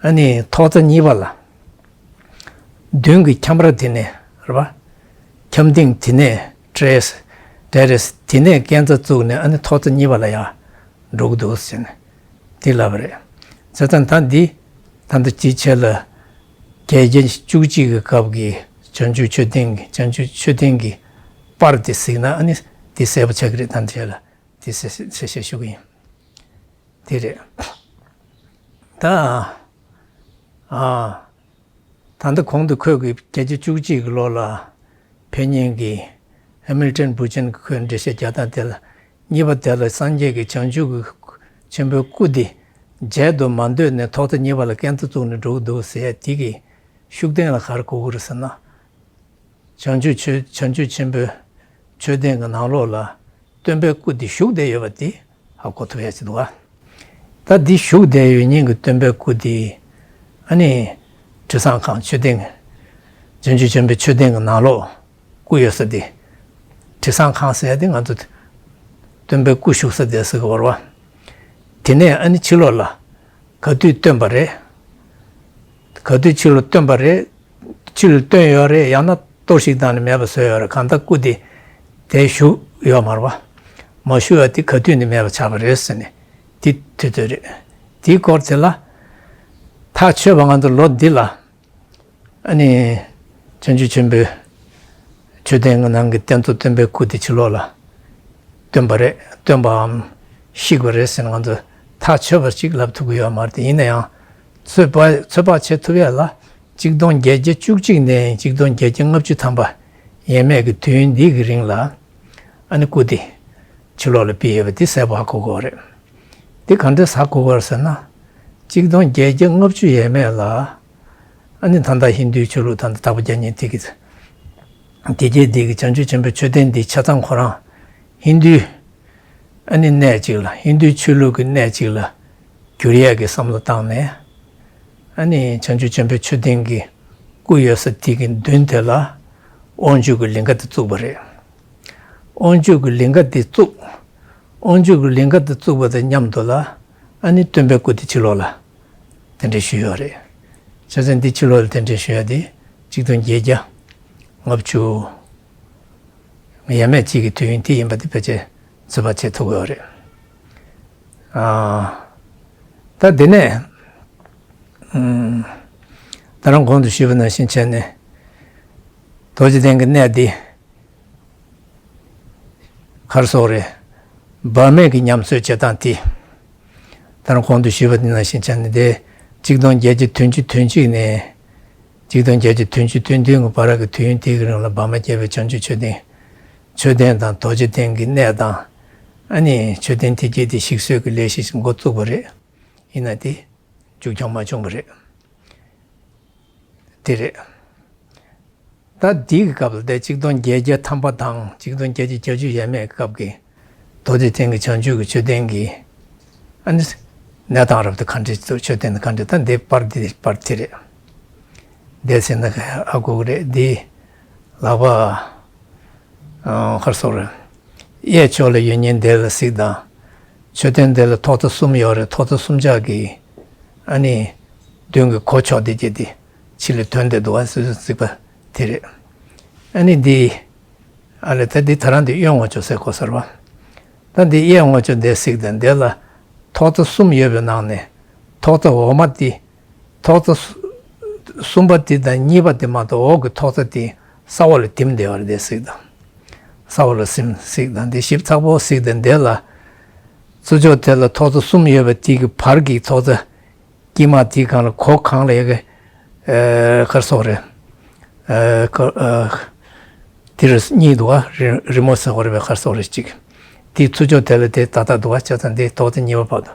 ཨ་ནི་ཐོག་རྩེག་གཉིས་པ་ལ། མདུན་གྱི་ཁྱམས་ར་དེ་ནས་རེད་པ། ཁྱམས་སྟེང་དེ་ནས་ཊེ་རེ་སི། ཊེ་རེ་སི་དེ་ནས་སྐས་འཛེག་བཙུགས་ནས་ཨ་ནི་ཐོག་རྩེག་གཉིས་པ་ལ་ཡར་འགྲོ་གི་འདུག་ཟེར་ནས་དེ་ལབ་པ་རེད། བྱས་ཙང་ད་འདི་ད་ལྟ་ཅིའི་ཕྱིར་ལ་བརྒྱད་བརྒྱ་བཅུ་གཅིག་གི་སྐབས་ཀྱི་བྱང་ཆུབ་མཆོད་རྟེན་གྱི་བྱང་ཆུབ་མཆོད་རྟེན་གྱི་པར་དེ་གཟིགས་ན་ཨ་ནི་དེ་གསལ་པོ་ཆགས་ཀྱི་རེད། ད་འདི་ལ་དེ་གསལ་གསལ་བཤད་ཞུ་གི་ཡིན། དེ་རེད། ད་ཨ། ད་ལྟ་གོང་དུ་ཁོས་ཀྱི་བརྒྱད་བརྒྱ་བཅུ་གཅིག་གི་ལོ་ལ་ཕེབས་མཁན་གྱི་ཧེ་མིལ་ཏོན་བུ་ཆེན་གྱིས་ཁོས་འགྲེལ་བཤད་རྒྱག་སྟངས་དེ་ལ། གཉིས་པ་དེ་ལ་སངས་རྒྱས་ཀྱི་བྱང་ཆུབ་ཀྱི་ཆེན་པོའི་སྐུ་དེ་མཇལ་དུ་མ་འདོད་ནས་ཐོག་རྩེག་གཉིས་པ་ལ་སྐས་འཛེག་བཙུགས་ནས་འགྲོ་གི་འདུག་ཟེར་ཡ་དེ་གི་ཤུགས་བསྟན་ལ་ག་རེ་གོ་གི་རེད་ཟེར་ན། བྱང་ཆུབ་མཆོད་བྱང་ཆུབ་ཆེན་པོའི་མཆོད་རྟེན་གྱི་ནང་ལོགས་ལ་སྟོན་པའི་སྐུ་དེ་བཞུགས་བསྡད་ཡོད་པ་དེ་ཧ་གོ་ཐུབ་ཡ་ཅིག་འདུག་ག། ད་འདི་བཞུགས་བསྡད་ཡོད་མཁན་གྱི་སྟོན་པའི་སྐུ་དེ་ཨ་ནི་དྲི་བཟང་ཁང་མཆོད་རྟེན། བྱང་ཆུབ་ཆེན་པོའི་མཆོད་རྟེན་གྱི་ནང་ལོགས་སྐུ་ཡོད་ས་དེ། དྲི་བཟང་ཁང་ཟེར་ཡ་དེ་ང་ཚོ་སྟོན་པའི་སྐུ་བཞུགས་ས་དེ་ཟེར་གྱི་ཡོད་རེད་པ། དེ་ནས་ཨ་ནི་ཕྱི་ལོགས་ལ་ག་དུས་བཏོན་པ་རེད། ག་དུས་ཕྱི་ལོགས་བཏོན་པ་རེད། ཕྱི་ལོགས་བཏོན་ཡོད་རེད། ཡང་ན་གཏོར་བཤིག་བཏང་ནས་མེད་པ་བཟོས་ཡོད་རེད། གང་ལྟར་སྐུ་དེ་དེ་བཞུགས་ཡོད་མ་རེད་པ། མ་ཞུ་བ་དེ་ག་དུས་ནས་མེད་པ་ཆགས་པ་རེད་ཟེར་ནས་དེ་དུས་ཚོད་རེད། དེའི་སྐོར་དེ་ལ་ཐག་ཆོད་པ་ང་ཚོ་ལོ་འདི་ལ། ཨ་ནི། བྱང་ཆུབ་ཆེན་པོའི་མཆོད་རྟེན་གྱི་ནང་གི་རྟེན་གཙོ་སྟོན་པའི་སྐུ་དེ་ཕྱི་ལོགས་ལ་བཏོན་པ་རེད། བཏོན་པའམ་བཤིག་པ་རེད་ཟེར་ན་ང་ཚོ་ཐག་ཆོད་པ་ཅིག་ལབ་ཐུབ་ཀྱི་ཡོད་མ་རེད་དེ། ཡིན་ན་ཡང་ཚོད་དཔག་ཚོད་དཔག་བྱེད་ཐུབ་ཡ་ལ་གཅིག་སྟོང་བརྒྱད་བརྒྱ་བཅུ་གཅིག་ནས་གཅིག་སྟོང་བརྒྱད་བརྒྱ་ལྔ་བཅུ་ཐམ་པ་ཡས་མས་ཀྱི་དུས་ཡུན་འདི་གི་རིང་ལ་ཨ་ནི་སྐུ་དེ་ཕྱི་ལོགས་ལ་ཕུད་ཡོད་པ་དེ་གསལ་པོ་ཧ་གོ་དགོས་རེད། དེ་ག་འདྲས་ཧ་གོ་དགོས་རེད་ཟེར་ན། གཅིག་སྟོང་བརྒྱད་བརྒྱ་ལྔ་བཅུ་ཡས་མས་ལ། ཨ་ནི་ད་ལྟ་ཧིན་དུའི་ཆོས་ལུགས་ད་ལྟ་དྭགས་པོ་རྒྱ་ཉིན་དེ་གི་དེ་རྗེས་དེ་གི་བྱང་ཆུབ་ཆེན་པོའི་མཆོད་རྟེན་འདི་ཆ་ཚང་ཁོ་རང་ཧིན་དུའི་ཨ་ནི་གནས་གཅིག་ལ་ཧིན་དུའི་ཆོས་ལུགས་ཀྱི་གནས་གཅིག་ལ་བསྒྱུར་ཡས་ཀྱི་བསམ་བློ་བཏང་ནས་ཨ་ནི་བྱང་ཆུབ་ཆེན་པོའི་མཆོད་རྟེན་གྱི་སྐུ་ཡོད་ས་དེ་གི་མདུན་དེ་ལ་དབང་ཕྱུག་གི་ལིང་ག་དེ་བཙུགས་པ་རེད། དབང་ཕྱུག་གི་ལིང་ག་དེ་བཙུགས། དབང་ཕྱུག་གི་ལིང་ག་དེ་བཙུགས་པ་དང་མཉམ་དུ་ལ་ཨ་ནི་སྟོན་པའི་སྐུ་དེ་ཕྱི་ལོགས་ལ། དེ་འདྲ་ཞུས་ཡོད་རེད། བྱས་ཙང་འདི་ཕྱི་ལོགས་ལ་དེ་འདྲ་ཞུས་ཡ་དེ་གཅིག་སྟོང་བརྒྱད་བརྒྱ་ལྔ་བཅུ་ཡས་མས་གཅིག་གི་དུས་ཡུན་དེ་ཡིན་པ་དེ་ཕལ་ཆེར་ཚོད་དཔག་བྱེད་ཐུབ་ཀྱི་ཡོད་རེད། ཨ། ད་དེ་ནས་ཨུམ། ད་རང་གོང་དུ་ཞུས་པ་ནང་བཞིན་བྱས་ནས་རྡོ་རྗེ་གདན་གྱི་གནས་འདི། ག་རེ་ཟེར་དགོས་རེད། བར་མའི་གི་ཉམས་གསོ་བྱེད་སྟངས་དེ། ད་རུང་གོང་དུ་ཞུས་པ་དེ་ནང་བཞིན་བྱས་ནས་དེ་གཅིག་སྟོང་བརྒྱད་བརྒྱ་བདུན་ཅུ་དོན་གཅིག་ནས་གཅིག་སྟོང་བརྒྱད་བརྒྱ་བདུན་ཅུ་དོན་བདུན་གྱི་བར་གྱི་དུས་ཡུན་དེ་གི་རིང་ལ་བར་མ་རྒྱལ་པོའི་བྱང་ཆུབ་མཆོད་རྟེན། མཆོད་རྟེན་དང་རྡོ་རྗེ་གདན་གྱི་གནས་དང་། ཨ་ནི་མཆོད་རྟེན་དེ་རྗེས་དེ་ཞིག་གསོས་ཀྱི་ལས་གཞི་ཞིག་འགོ་བཙུགས་པ་རེད། ཡིན་ན་དེ་མཇུག་འཁྱོངས་མ་བྱུང་བ་རེད། དེ་རེད། ད་འདི་གི་སྐབས་ལ་དེ་གཅིག་སྟོང་བརྒྱད་བརྒྱ་ཐམ་པ་དང་གཅིག་སྟོང་བརྒྱད་བརྒྱ་བརྒྱད་ཅུ་ཡས་མས་སྐབས་ཀྱི་རྡོ་རྗེ་གདན་གྱི་བྱང་ཆུབ་ཀྱི་མཆོད་རྟེན་གྱི་ཨ་ནི་གནས་སྟངས་རབ་ཏུ་ག་འདྲ་ཚུལ་མཆོད་རྟེན་ག་འདྲ་ད་འདི་པར་འདི་པར་དེ་རེད། འདས་ཟིན་ན་ཨ་གུ་རེད་འདི་ལག་པ། ཨ་ག་རེ་ཟེར་དགོས་རེད། གཡས་ཕྱོགས་ལ་ཡོད་མཁན་དེ་ལ་གཟིགས་དང་། མཆོད་རྟེན་དེ་ལ་ཐོག་རྩེག་གསུམ་ཡོད་རེད། ཐོག་རྩེག་གསུམ་ཆ་གི་ཨ་ནི་མདུན་གྱི་གོ་ཕྱོགས་དེ་བྱས་ཏེ་ཕྱི་ལ་དོན་དེ་འདུག་བ་སོ་སོ་གཟིགས་པ་དེ་རེད། ཨ་ནི་འདི་ཨ་ལས་ད་འདི་ད་རང་འདི་གཡོན་ངོས་ཕྱོགས་ཟེར་གོ་ཟེར་བ། ད་འདི་གཡས་ངོས་ཕྱོགས་འདི་གཟིགས་དང་འདི་ལ་ཐོག་རྩེག་གསུམ་ཡོད་པའི་ནང་ནས་ཐོག་རྩེག་འོག་མ་འདི། ཐོག་རྩེག་གསུམ་པ་དེ་དང་གཉིས་པ་དེ་མ་གཏོགས་འོག་གི་ཐོག་རྩེག་དེ་ས་འོག་ལ་ཐིམ་བསྡད་པ་རེད་དེ་གཟིགས་དང་། ས་འོག་ལ་ཐིམ་གཟིགས་དང་དེ་ཞིབ་ཚགས་པོ་གཟིགས་དང་དེ་ལ། ཚུར་ཕྱོགས་དེ་ལ་ཐོག་རྩེག་གསུམ་ཡོད་པ་དེ་གི་བར་གྱི་ཐོག་རྩེག་དཀྱིལ་མ་དེའི་སྒང་ལ་གོ་སྒང་ལ་ཡ་གི་ཨ་ག་རེ་ཟེར་དགོས་རེད། ཨ་ག་ཨ་དེ་རུ་གཉིས་འདུག་བ། རི་རི་མོ་ཟེར་དགོས་རེད་པས། ག་རེ་ཟེར་དགོས་རེད་གཅིག་དེའི་ཚུར་ཕྱོགས་དེ་ལ་དེ་ཏག་ཏག་འདུག་བ། བྱས་ཙང་དེ་ཐོག་རྩེག་གཉིས་པ་བར་དུ།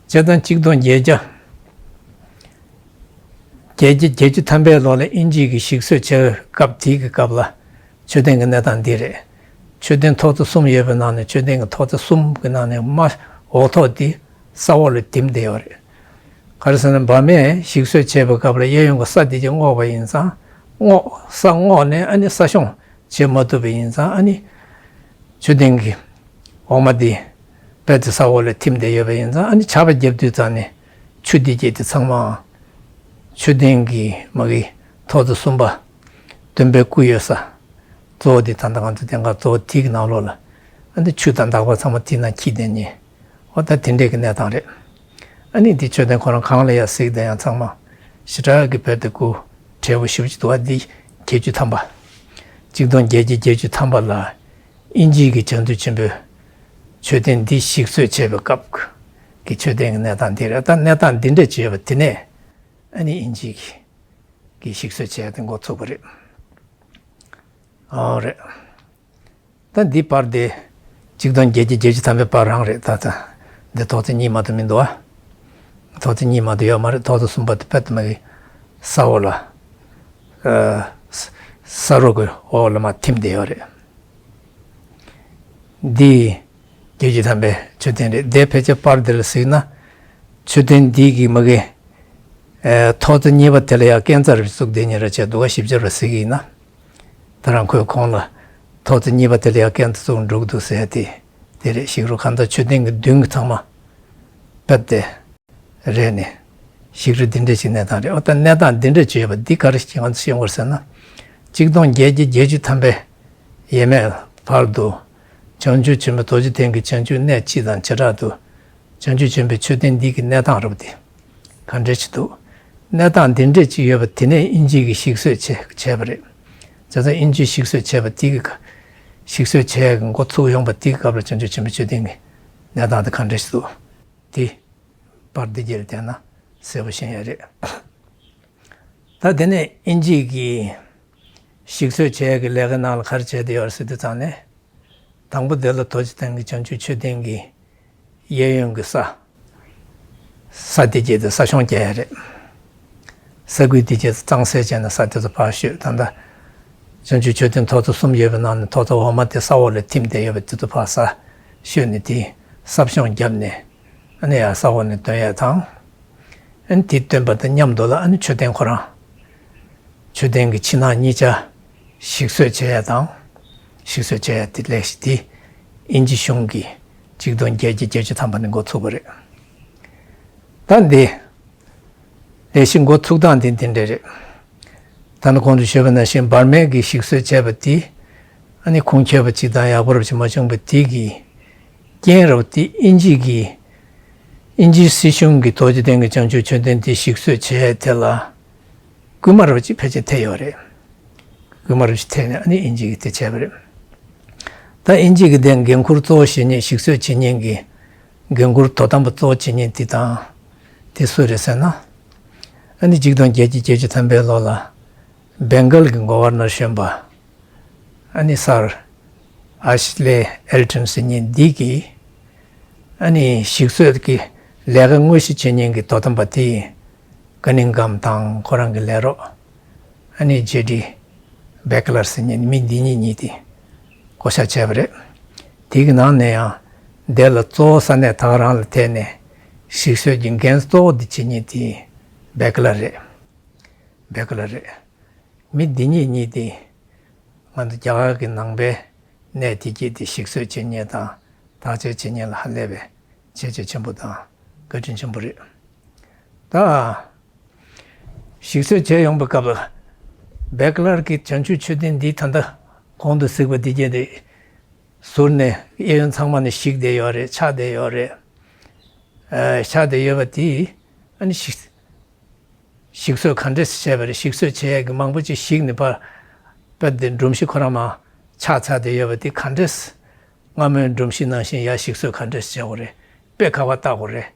བྱས་ཙང་གཅིག་སྟོང་བརྒྱད་བརྒྱ། བརྒྱད་བརྒྱ་བརྒྱད་ཅུ་ཐམ་པའི་ལོ་ལ་དབྱིན་ཇི་གིས་ཞིག་གསོ་བྱས་སྐབས་དེའི་གི་སྐབས་ལ་མཆོད་རྟེན་གྱི་གནས་སྟངས་འདི་རེད། མཆོད་རྟེན་ཐོག་རྩེག་གསུམ་ཡོད་པའི་ནང་ནས་མཆོད་རྟེན་གྱི་ཐོག་རྩེག་གསུམ་གྱི་ནང་ནས་མ་འོག་ཐོག་འདི་ས་འོག་ལ་ཐིམ་བསྡད་ཡོད་རེད། ག་རེ་ཟེར་ན་བར་མས་ཞིག་གསོ་བྱས་པའི་སྐབས་ལ་གཡས་གཡོན་གྱི་ས་འདི་གཅིག་སྔོག་པ་ཡིན་ཙང་སྔོག་ས་སྔོག་ནས་ཨ་ནི་ས་སྐྱོང་བྱེད་མ་ཐུབ་པ་ཡིན་ཙང་ཨ་ནི་མཆོད་རྟེན་གྱི་འོག་མ་འདི་རྦད་དེ་ས་འོག་ལ་ཐིམ་བསྡད་ཡོད་པ་ཡིན་ཙང་ཨ་ནི་ཆར་པ་བརྒྱབ་དུས་ཙང་ནས་ཆུ་འདི་བརྒྱབ་དེ་ཚང་མ་མཆོད་རྟེན་གྱི་མ་གི་ཐོག་རྩེག་གསུམ་པ་སྟོན་པའི་སྐུ་ཡོད་ས་གཙོ་བོ་འདི་ད་ལྟ་ང་ཚོ་དེང་སང་གཙོ་བོ་དེ་གི་ནང་ལོགས་ལ་ཨ་ནི་ཆུ་དང་འདག་པ་ཚང་མ་དེ་ནང་འཁྱིལ་བསྡད་ནས་འོ་ད་དེ་འདྲས་ཀྱི་གནས་སྟངས་རེད། ཨ་ནི་འདི་མཆོད་རྟེན་ཁོ་རང་སྒང་ལ་ཡ་གཟིགས་དང་ཡང་ཚང་མ་ཞེ་དྲག་གི་བོད་དུ་སྐུ་བགྲེས་པོ་ཞེ་པོ་ཅིག་འདུག་བ། འདི་བརྒྱད་ཅུ་ཐམ་པ། གཅིག་སྟོང་བརྒྱད་བརྒྱ་བརྒྱད་ཅུ་ཐམ་པ་ལ་དབྱིན་ཇི་གི་བྱང་དུ་ཆེན་པོའི་མཆོད་རྟེན་འདི་ཞིག་གསོ་བྱས་པའི་སྐབས་ཀྱི་མཆོད་རྟེན་གྱི་གནས་སྟངས་འདི་རེད། ད་གནས་སྟངས་འདི་འདྲ་བྱས་པ་དེ་ནས་ཨ་ནི་དབྱིན་ཇི་གི་གི་ཞིག་གསོ་བྱས་ཏེ་འགོ་ཚུགས་པ་རེད། ཨོ་རེད། ད་འདི་པར་དེ་གཅིག་སྟོང་བརྒྱད་བརྒྱ་བརྒྱད་ཅུ་ཐམ་པའི་པར་རང་རེད། ད་ད་འདི་ཐོག་རྩེག་གཉིས་མ་གཏོགས་མི་འདུག་ཨ། ཐོག་རྩེག་གཉིས་མ་གཏོགས་ཡོད་མ་རེད། ཐོག་རྩེག་གསུམ་པ་དེ་དཔེ་དུ་མ་གི་ས་འོག་ལ་ཨ་ས་ས་རོ་གི་འོག་ལ་མར་ཐིམ་བསྡད་ཡོད་རེད། འདི་བརྒྱད་ཅུ་ཐམ་པའི་མཆོད་རྟེན་རེད། དེ་ཕལ་ཆེར་པར་འདི་ལ་གཟིགས་ན་མཆོད་རྟེན་འདི་གི་མ་གི་ཨ་ཐོག་རྩེག་གཉིས་པ་དེ་ལ་ཡང་རྐྱེན་རྩ་རེ་བཙུགས་བསྡད་ཉེ་ར་བྱས་འདུག་ག་ཞིབ་ཆ་ར་གཟིགས་ཡིན་ན། ད་རང་ཁོས་གོང་ལ་ཐོག་རྩེག་གཉིས་པ་དེ་ལ་ཡང་རྐྱེན་རྩ་བཙུགས་འགྲོ་གི་འདུག་ཟེར་ཡ་དེ་དེ་རེད། ཞིག་རུ་གང་ལྟར་མཆོད་རྟེན་གྱི་མདུན་གྱི་ཚང་མ་རྦད་དེ་རེད་ནས་ཞིག་རུ་འདི་འདྲ་ཞིག་གནས་སྟངས་རེད། འོ་ད་གནས་སྟངས་འདི་འདྲ་བྱས་པ་འདི་ག་རེ་ཞིག་ང་ཚོ་ཤེས་དགོས་ཟེར་ན། གཅིག་སྟོང་བརྒྱད་བརྒྱ་བརྒྱད་ཅུ་ཐམ་པའི་ཡས་མས་བར་དུ་ བྱང་ཆུབ་ཆེན་པོ་རྡོ་རྗེ་གདན་གྱི་བྱང་ཆུབ་གནས་སྤྱི་དང་བྱེ་བྲག་ཏུ་བྱང་ཆུབ་ཆེན་པོའི་མཆོད་རྟེན་འདི་གི་གནས་སྟངས་རབ་དེ་ག་འདྲ་ཞིག་འདུག་གནས་སྟངས་འདི་འདྲ་ཅིག་ཡོད་པ་དེ་ནས་དབྱིན་ཇི་གིས་ཞིག་གསོས་བྱས་བྱས་པ་རེད། བྱས་ཙང་དབྱིན་ཇིས་ཞིག་གསོས་བྱས་པ་དེ་གི་ཞིག་གསོས་བྱས་ཀྱི་འགོ་ཚུགས་ཡོང་པ་དེ་གི་སྐབས་ལ་བྱང་ཆུབ་ཆེན་པོའི་མཆོད་རྟེན་གྱི་གནས་སྟངས་དེ་ག་འདྲ་ཞིག་འདུག་དེ་པར་འདི་རྒྱལ་བལྟས་ན་གསལ་པོ་ཤེས་ཡ་རེད། ད་དེ་ནས་དབྱིན་ཇི་གིས་ཞིག་གསོས་བྱས་ཀྱི་ལས་ཀའི་ནང་ལ་ག་རེ་བྱས་བསྡད་ཡོད་རེད་ཟེར་དུས་ཙང་ནས། དང་པོ་དེ་ལ་རྡོ་རྗེ་གདན་གྱི་བྱང་ཆུབ་མཆོད་རྟེན་གྱི་གཡས་གཡོན་གྱི་ས། ས་དེ་རྗེས་དེ་ས་གཤོང་རྒྱག་ཡ་རེད། ས་ཁུལ་དེ་རྗེས་གཙང་སེལ་བྱས་ནས་ས་དེ་ཚོ་ཕར་བཤོས། ད་ལྟ་བྱང་ཆུབ་མཆོད་རྟེན་ཐོག་ཚད་གསུམ་ཡོད་པའི་ནང་ནས་ཐོག་ཚད་འོག་མ་དེ་ས་འོག་ལ་ཐིམ་བསྡད་ཡོད་པ་དེ་ཚོ་ཕར་ས་བཤོས་ནས་དེ་ས་གཤོང་བརྒྱབ་ནས་ཨ་ནི་ཡར་ས་འོག་ནས་འདོན་ཡ་དང་། ཨ་ནི་དེ་འདོན་པ་དང་མཉམ་དུ་ལ་ཨ་ནི་མཆོད་རྟེན་ཁོ་རང་། མཆོད་རྟེན་གྱི་ཕྱི་ནང་གཉིས་ཆ་ཞིག་གསོས་བྱེད་ཡ་དང་། ཞིག་གསོས་བྱེད་ཡ་དེ་ལས་གཞི་དེ་དབྱིན་ཇི་གཞུང་གིས་གཅིག་སྟོང་བརྒྱད་བརྒྱ་བརྒྱད་ཅུ་ཐམ་པ་ནས་འགོ་ཚུགས་པ་རེད། ད་འདི་ལས་གཞི་འགོ་ཚུགས་སྟངས་དེ་འདི་འདྲ་རེད། ད་ནི་གོང་དུ་ཞུས་པ་ནང་བཞིན་འབར་མས་ཀྱིས་ཞིག་གསོས་བྱས་པ་དེ་ཨ་ནི་ཁུངས་འཁྱོལ་བ་ཅིག་དང་ཡག་པོ་རབ་ཅིག་མ་བྱུང་བ་དེ་གི་རྐྱེན་རབ་དེ་དབྱིན་ཇི་གིས་དབྱིན་ཇིའི་སྲིད་གཞུང་གིས་རྡོ་རྗེ་གདན་གྱི་བྱང་ཆུབ་མཆོད་རྟེན་དེ་ཞིག་གསོས་བྱས་དེ་ལ། སྐུལ་མ་རབ་ཅིག་ཕལ་ཆེར་ཐེབས་ཡོད་རེད། སྐུལ་མ་རབ་ཅིག་ཐེབས་ནས་ཨ་ནི་དབྱིན་ཇི་གིས་དེ་བྱས་པ་རེད། ད་དབྱིན་ཇི་གི་དེ་འགན་འཁུར་གཙོ་བོ་བཞེས་མཁན་ཞིག་གསོས་བྱེད་མཁན་གྱི་འགན་འཁུར་དོ་དམ་པ་གཙོ་བོ་བྱེད་མཁན་དེ་དང་། དེ་སུ་རེད་ཟེར་ན། ཨ་ནི་གཅིག་སྟོང་བརྒྱད་བརྒྱ་བརྒྱད་ཅུ་ཐམ་པའི་ལོ་ལ་བེང་གལ་གྱི་གོ་བར་ནར་གཞོན་པ། ཨ་ནི་སར་ཨ་ཤི་ལེ་ཨེལ་ཏོན་ཟེར་མཁན་འདི་གིས་ཨ་ནི་ཞིག་གསོས་ཀྱི་ལས་ཀ་དངོས་གཞི་བྱེད་མཁན་གྱི་དོ་དམ་པ་དེ་ཀ་ནིང་གམ་དང་ཁོ་རང་གི་ལས་རོགས་ཨ་ནི་ཇེ་ཌི་བེ་ཀ་ལར་ཟེར་མཁན་མི་འདི་གཉིས་གཉིས་དེ་བསྐོ་བཞག་བྱས་པ་རེད། དེ་གི་ནང་ནས་ཡང་དེ་ལ་གཙོ་བོ་ས་གནས་ད་ག་རང་ལ་ཐད་ནས་ཞིག་གསོས་ཀྱི་འགན་གཙོ་བོ་འདི་བྱེད་མཁན་དེ་བེ་ཀ་ལར་རེད། བེ་ཀ་ལར་རེད། མི་འདི་གཉིས་གཉིས་དེ་ང་ཚོ་རྒྱ་གར་གྱི་ནང་པའི་གནས་དེ་གྱད་དེ་ཞིག་གསོས་བྱེད་མཁན་དང་བརྟག་དཔྱད་བྱེད་མཁན་ལ་ཧ་ལས་པའི་བྱས་རྗེས་ཆེན་པོ་དང་བཀའ་དྲིན་ཆེན་པོ་རེད། ད་ཞིག་གསོས་བྱས་ཡོང་པའི་སྐབས་ལ་བེ་ཀ་ལར་གྱི་བྱང་ཆུབ་མཆོད་རྟེན་འདི་ད་ལྟ་གོང་དུ་གཟིགས་པ་འདི་གྱད་དེ་ཟུར་ནས་གཡས་གཡོན་ཚང་མ་ནས་ཞིག་བསྡད་ཡོད་རེད། ཆགས་བསྡད་ཡོད་རེད། ཨ་ཆགས་བསྡད་ཡོད་པ་དེ་ཨ་ནི་ཞིག་ཞིག་གསོས་ག་འདྲས་བྱས་པ་རེད། ཞིག་གསོས་བྱེད་ཡས་ཀྱི་མང་པོ་ཅིག་ཞིག་ནས་ཕར་དཔེ་དེ་སྒྲོམ་གཞི་ཁོ་རང་མར་ཆག་ཚར་བསྡད་ཡོད་པ་དེ་ག་འདྲས། སྔ་མོའི་སྒྲོམ་གཞི་ནང་བཞིན་ཡར་ཞིག་གསོས་ག་འདྲས་བྱེད་དགོས་རེད། དཔེ་ག་པར་བཏགས་དགོས་རེད།